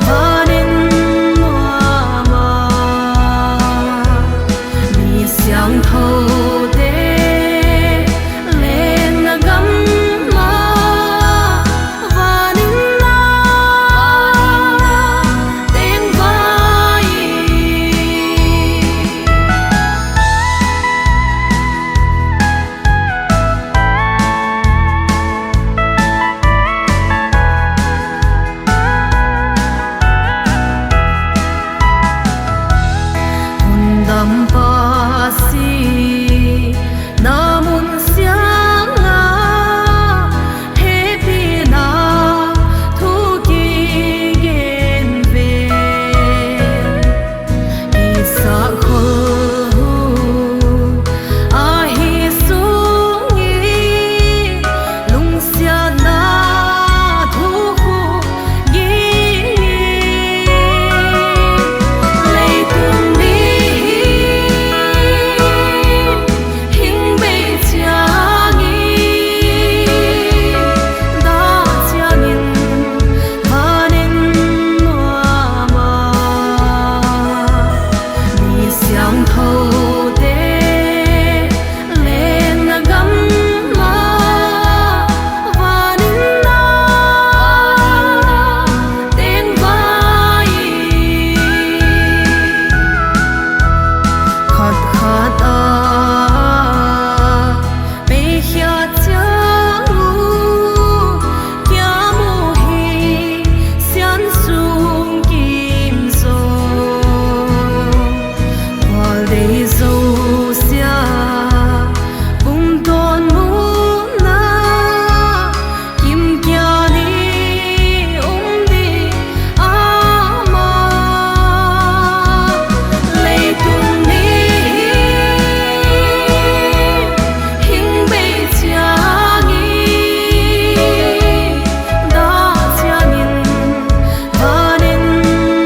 van in nua ma. Mi siangthou te lenna gam a, van in na teng vai. Hun dam pa si, na mun siang a, hepi na thu kigen ve. Isaac khol hu ahi sung i, lungsiatna thu khu ging i, leitung ni hi, hing bei chiang i, da chiang in, van in nua ma. Mi siangthou te lenna gam a, van in na teng vai. Khat khat a pei khia chiang u, kia mu hi sian sung kim zo. Kual dei zo sia, kum ton mu na, kim kia ni um ni ama. Leitung ni hi, hing bei chiang i, da chiang in, van in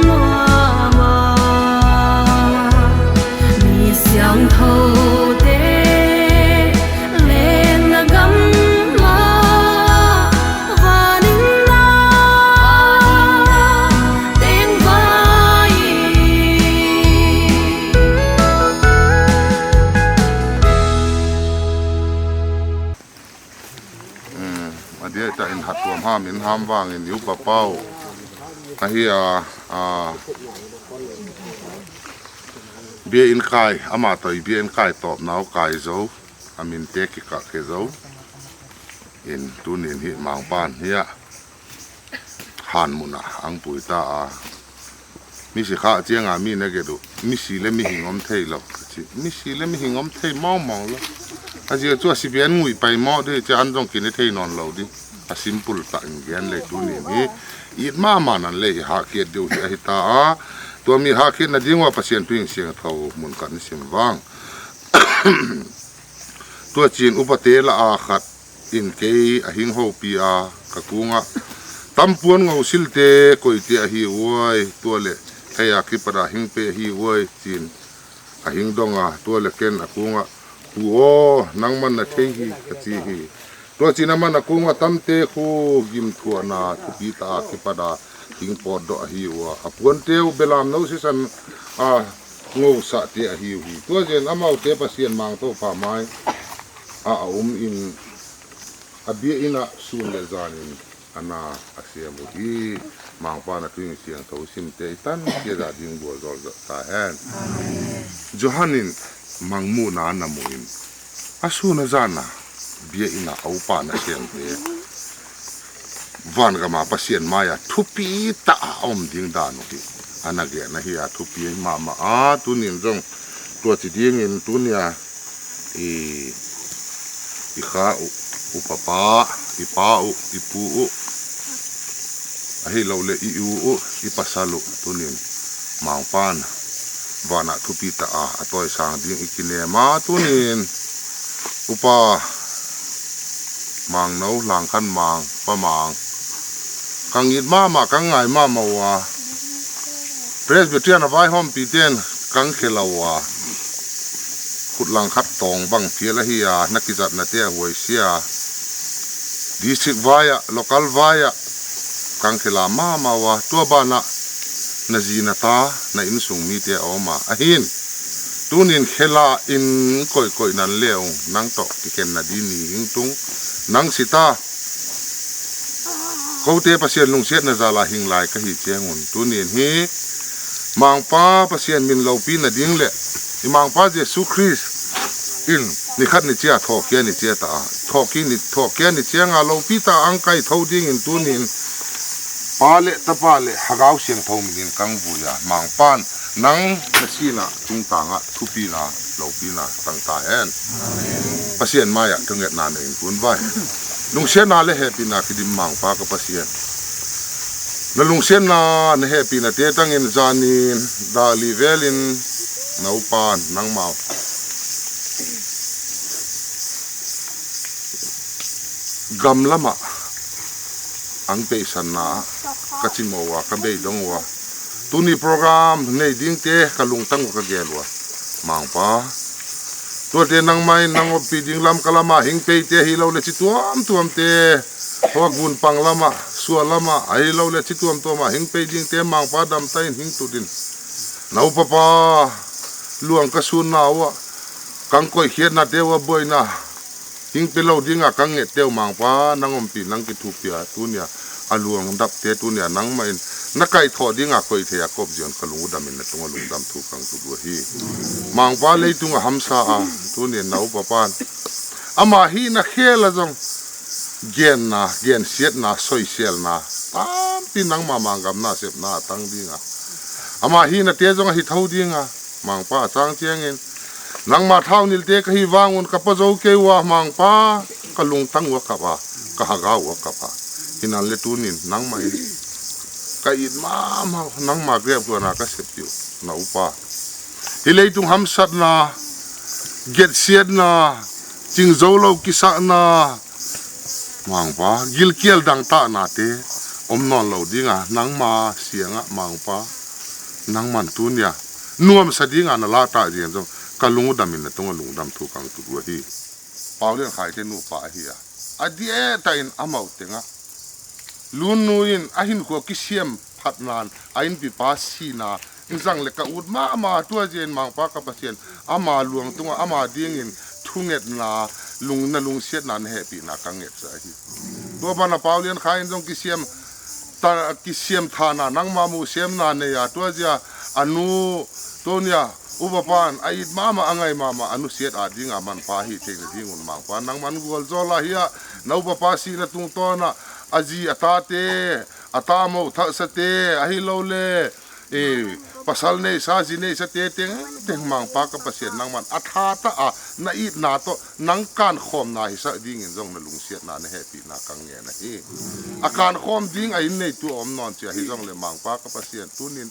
nua ma. Mi siangthou te lenna gam a, van in na teng vai. Hmm, adia ta in hat tuam ham in ham vang in yu pa pau. Ahi a, a. Bia in kai, ama toh bia in kai tawp nau kai zo, a min te kikak he zo. In tunin hi Mangpan hi a han mun a ang pui ta a. Mi si kha chiang a mi na ke du, mi si le mi hing om thei lo. Chi, mi si le mi hing om thei mau mau lo. A zia chu a si bian ngui pai mau de, chi an zong kin thei non lo di. A simple ta in gen le tunin hi. It ma ma nan le i ha kiat deu hi a hi ta a. Tua mi ha kiat na ding wa Pasian tu in siang thau mun kan sim vang. Tua chin upa te la a khat in kei a hing ho pi a ka kunga. Tampuan ngau sil te koi te a hi uai. Tua le kei a kipada hing pe a hi uai chin. A hing dong a tua le ken a kunga. Hu o nang man na thei hi ka chi hi. Tua chin a man a kunga tam te khu gim thua na thupi ta a kipada hing pot do a hi ua. A puan te u belam no si san a ngau sa te a hi u hi. Tua zen amau te Pasian mang to pa mai a a um in a bia in a sun le zan in a na a siam u hi. Mangpa na tuing siang tho sim te i tan ke za ding bua zol zol ta hen. Johan in mang mu na na mu in a sun a zan a bia in a au pa na siam te. Van gama Pasian mai a thupi ta a om ding dan u hi. A na ge na hi a thupi ma ma a tunin zong tua chi ding in tunia i, i kha u, u papa, i pa u, i pu u. A hi lo le i u u, i pasal u tunin. Mangpan. Vana thupi ta a, a toi sang ding i kine ma tunin. Upa. Mang no, lang kan mang, pa mang. Kang it ma ma, kang ngai ma ma wa. Presbyterian a vai hom pi ten, kang khe lo wa. Khut lang khat tong bang phial a hi a, na kizat na te a huai sia. District vai a, local vai a, kang khe la ma ma wa. Tua ba na, na zi na ta, na insung mi te a om a. A hin, tunin khe la in koi koi nan leo, nang to, ki khen na di ni hing tung, nang si ta. Ko te Pasian lungsiat na za la hing lai ka hi chiang un. Tunin hi, Mangpa Pasian min lo pi na ding le, i Mangpa Jesu Christ in ni khat ni chia tho kia ni chia ta, tho ki ni, tho kia ni chia nga lo pi ta ang kai tho ding in tunin, pa le ta pa le hagau siang tho min in kang bu ya, Mangpan nang na si na tung ta nga thupi na, lo pi na tang ta hen. Pasian mai a tunget na na in kun vai. Lungsiat na le hepi na ki dim Mangpa ka Pasian. Na lungsiat na, na hepi na te tang in zanin, da li vel in, na upan, nang mau. Gam lama, ang peisan na, ka chimo wa, ka bei dong wa. Tuni program, nei ding te, ka lungtang wa ka gel wa. Mangpa. Tua te nang mai, nang op pi ding lam ka lama, hing pei te, hi lo le chi tuam tuam te. Hoa gun pang lama, sua lama, a hi lo le chi tuam tuam a, hing pei ding te, Mangpa dam ta in, hing tu din. Na upa pa, luang ka sun na wa, kang koi khiat na te wa boi na. Hing pe lo ding a kang nget teu Mangpa, nang om pi, nang ki thu pi a, tunia, a luang dap te tunia, nang ma in, na kai tho ding a koi thei a kop zion ka lung u dam in na tung a lung dam thu kang tu du hi. Mangpa lei tung a hamsa a, tunia na upa pan. Ama hi na khel a zong, gen na, gen siat na, soi sial na, tampi nang ma mang gam na sep na tang ding a. Ama hi na te zong a hi tho ding a, Mangpa chang chiang in, Nangma thau nil te ka hi vang un ka pa zo kei ua Mangpa, ka lungtang ua kap a, ka hagau ua kap a. Hinan le tunin nangma in ka it ma ma nangma grep tua na ka sep tiu na upa. Hi leitung hamsatna, getsiatna, ching zo lo kisakna, Mangpa, gilkial dang ta na te, om non lo dinga, nangma sianga Mangpa, nangman tunia, nuamsa dinga na la ta jeng zong, ka lungdam in na tunga lungdam thu kang tu ahi. Paulian khai te nupa ahi a. A dia ta in amau tenga. Lun nu in a hin khua kisiam phat nan, a in pipa sina, in zang le ka ut ma ama tua jeng Mangpa ka Pasian, ama luang tunga, ama dingin thungetna, lungna lungsiatna na hepina ka nget sa ahi. Tua bana Paulian khai in zong kisiam, ta, kisiam thana, nangma mu siamna nei a, tua zia, a nu, tunia, Upa pan a it mama, a ngai mama, a nusiat a dinga manpha hi theina dingun Mangpa nangman gualjol a hia, na upa pa sihna tungtona, a ji a tate, a tamo thahsa te, ahilou le, e, pasal neisa, ji neisa te teng teng Mangpa ka Pasian nangman a tha ta a, na itna to, nang kankhomna hisa dingin jong na lungsiatna na hepina ka ngen ahi. A kankhom ding a in neitu a om non chia hi jong le Mangpa ka Pasian tunin,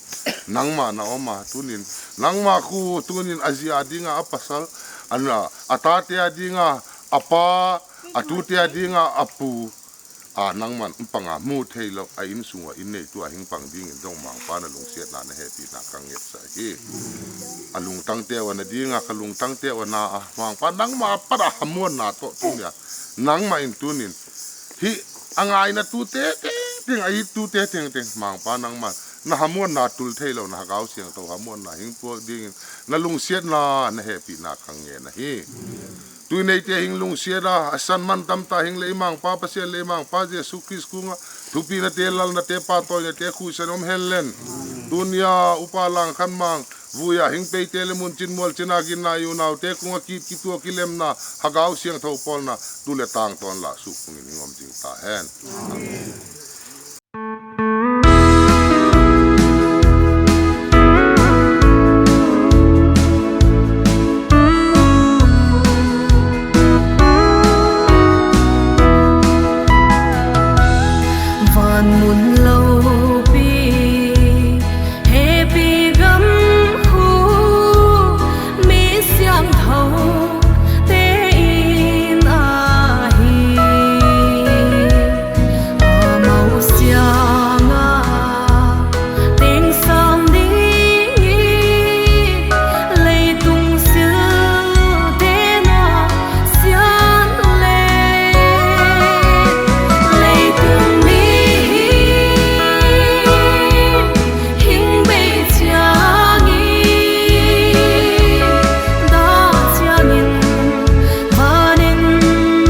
nangma na om a tunin, nangma khu tunin a ji a dinga a pasal, a na, a tate a dinga a pa, a tute a dinga a pu, a nangman panga mu thei lo, a insunga in neitu a hing pang dingin jong Mangpa na lungsiatna na hepina ka nget sa hi. A lungtang teu a na dinga, ka lungtang teu a na a, Mangpa nangma pat a hamuanna to tunia, nangma in tunin, hi a ngaina tute teng teng, a it tute teng teng, Mangpa nangma na hamuanna tul thei lo, na Hagau Siangthou hamuanna hing puak dingin, na lungsiatna na hepina ka ngen ahi. Tui neite hing lungsiat a, a san man tamta hing le i Mangpa Pasian le i Mangpa Jesu Christ kunga, thupina te, lalna te, patoina te, khusan om hen len. Tunia, Upa Langkhanmang, vuia hing peite le mun chin mual chin a ginna i unaute kunga kit kitua kilemna, Hagau Siangthou polna, tu le tang ton la sukungin hing om jing ta hen. Van mun loupi, hepi gam khu, mi siangthou te in ahi. Amau sianga teng sang ding hi, leitung sil tena sian le, leitung mi hi hing bei chiang in, da chiang in, van in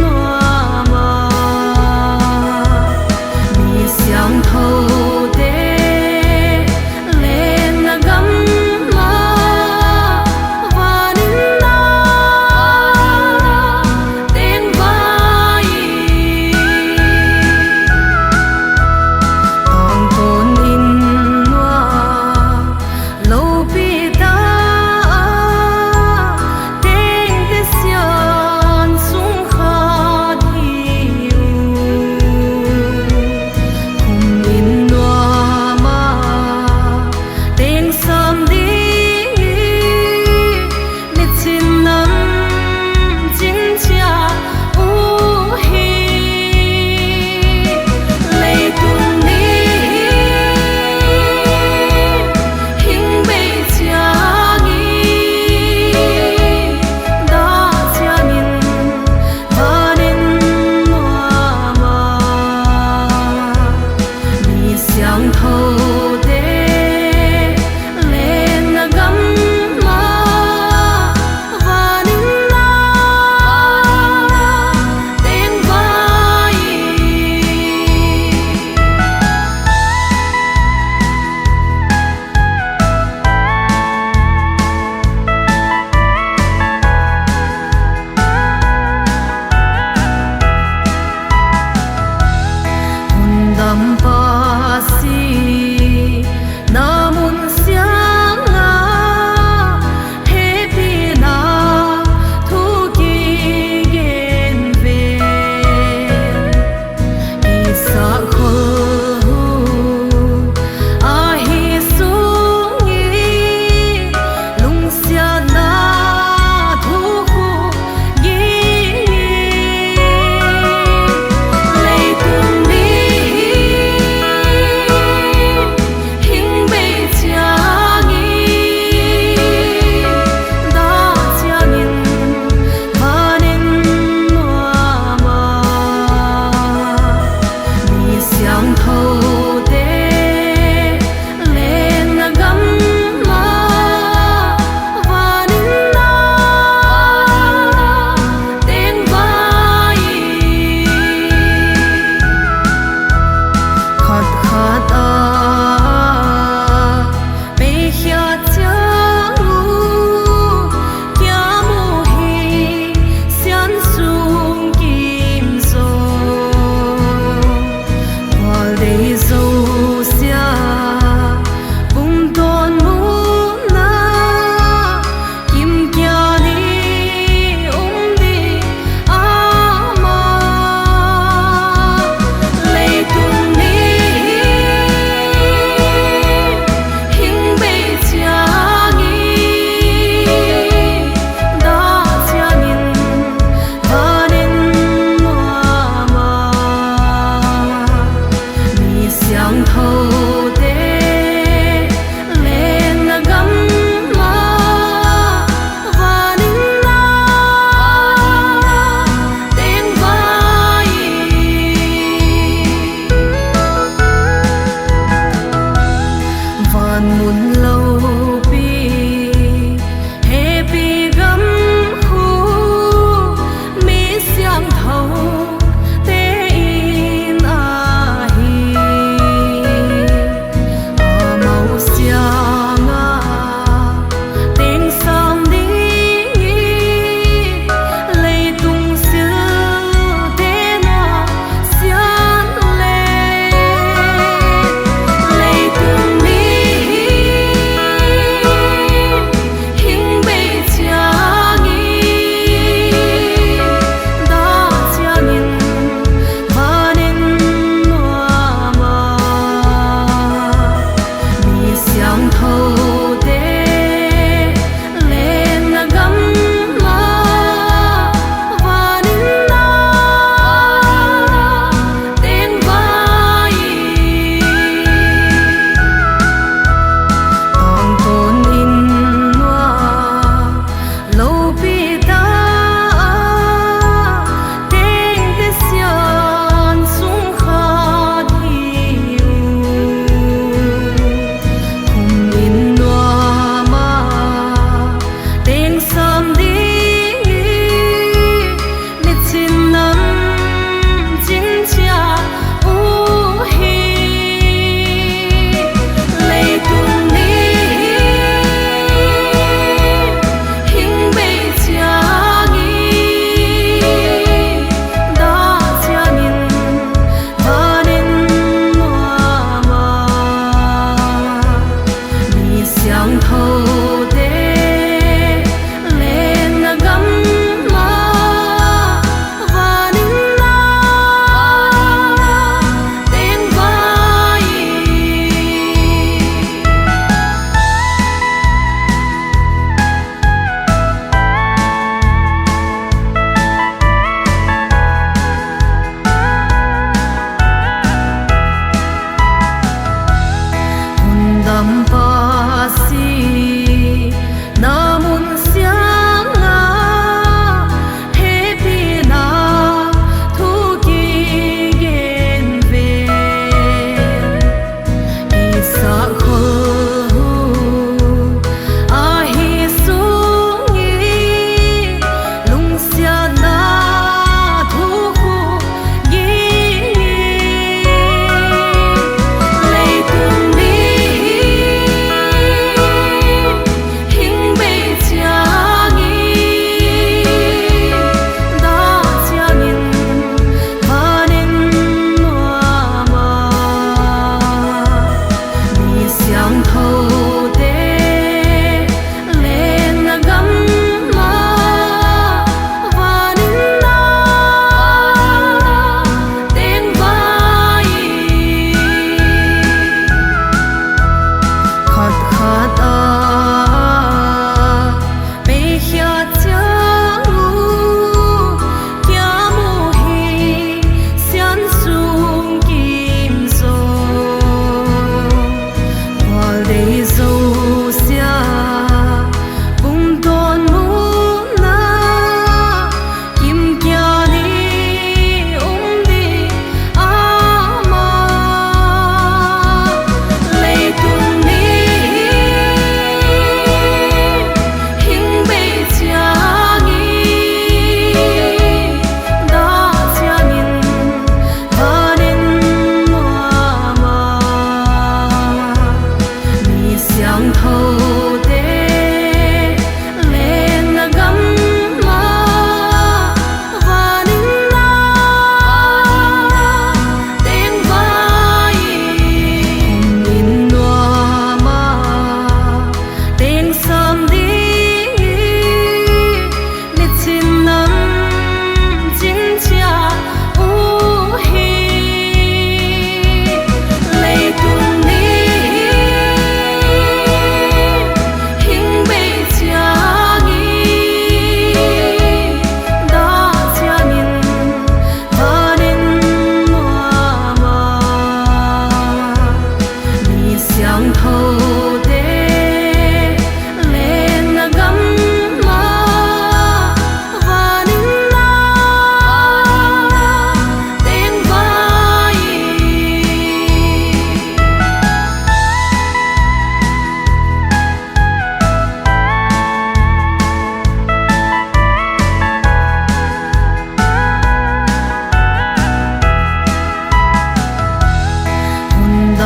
nuam a, mi siangthou te lenna gam a, van in na teng vai, tang ton in nuam loupi ta a, tengte sian sung khat hi u. Khum in nuam a, teng sam ding hi, nichin nam chin chia u hi. Leitung mi hi hing bei chiang in, da chiang in, van in nuam a, mi siangthou te lenna gam a, van in na teng vai. Hun dam pa si na mun siang a, hepina thu kigen ve. Isah khol hu ahi sung in, lungsiatna thu khu ging in, leitung mi hi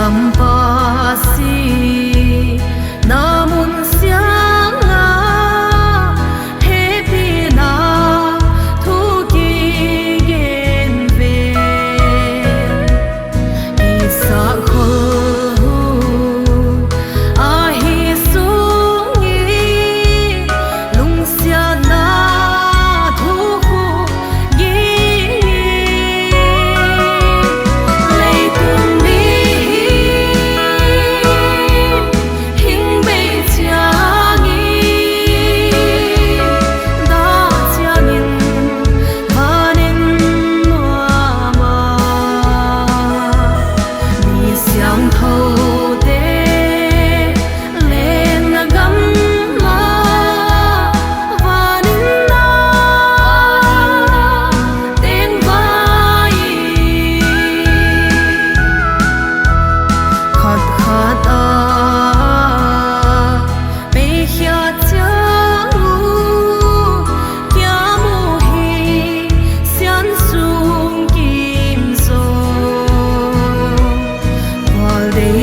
Pampasi, namun sianga, hepina thu kigen ve. Isakhol hu, ahi sungi, lungsiatna thu khu gei. Leitung mihem, hing bei chiangin, dah chiangin, vanin mama. Mi siangthote, lenna gam'a, vanin na tengvai. Khat khat a, pei khia chiang u, kiamu hi sian sung kim zo. Val dei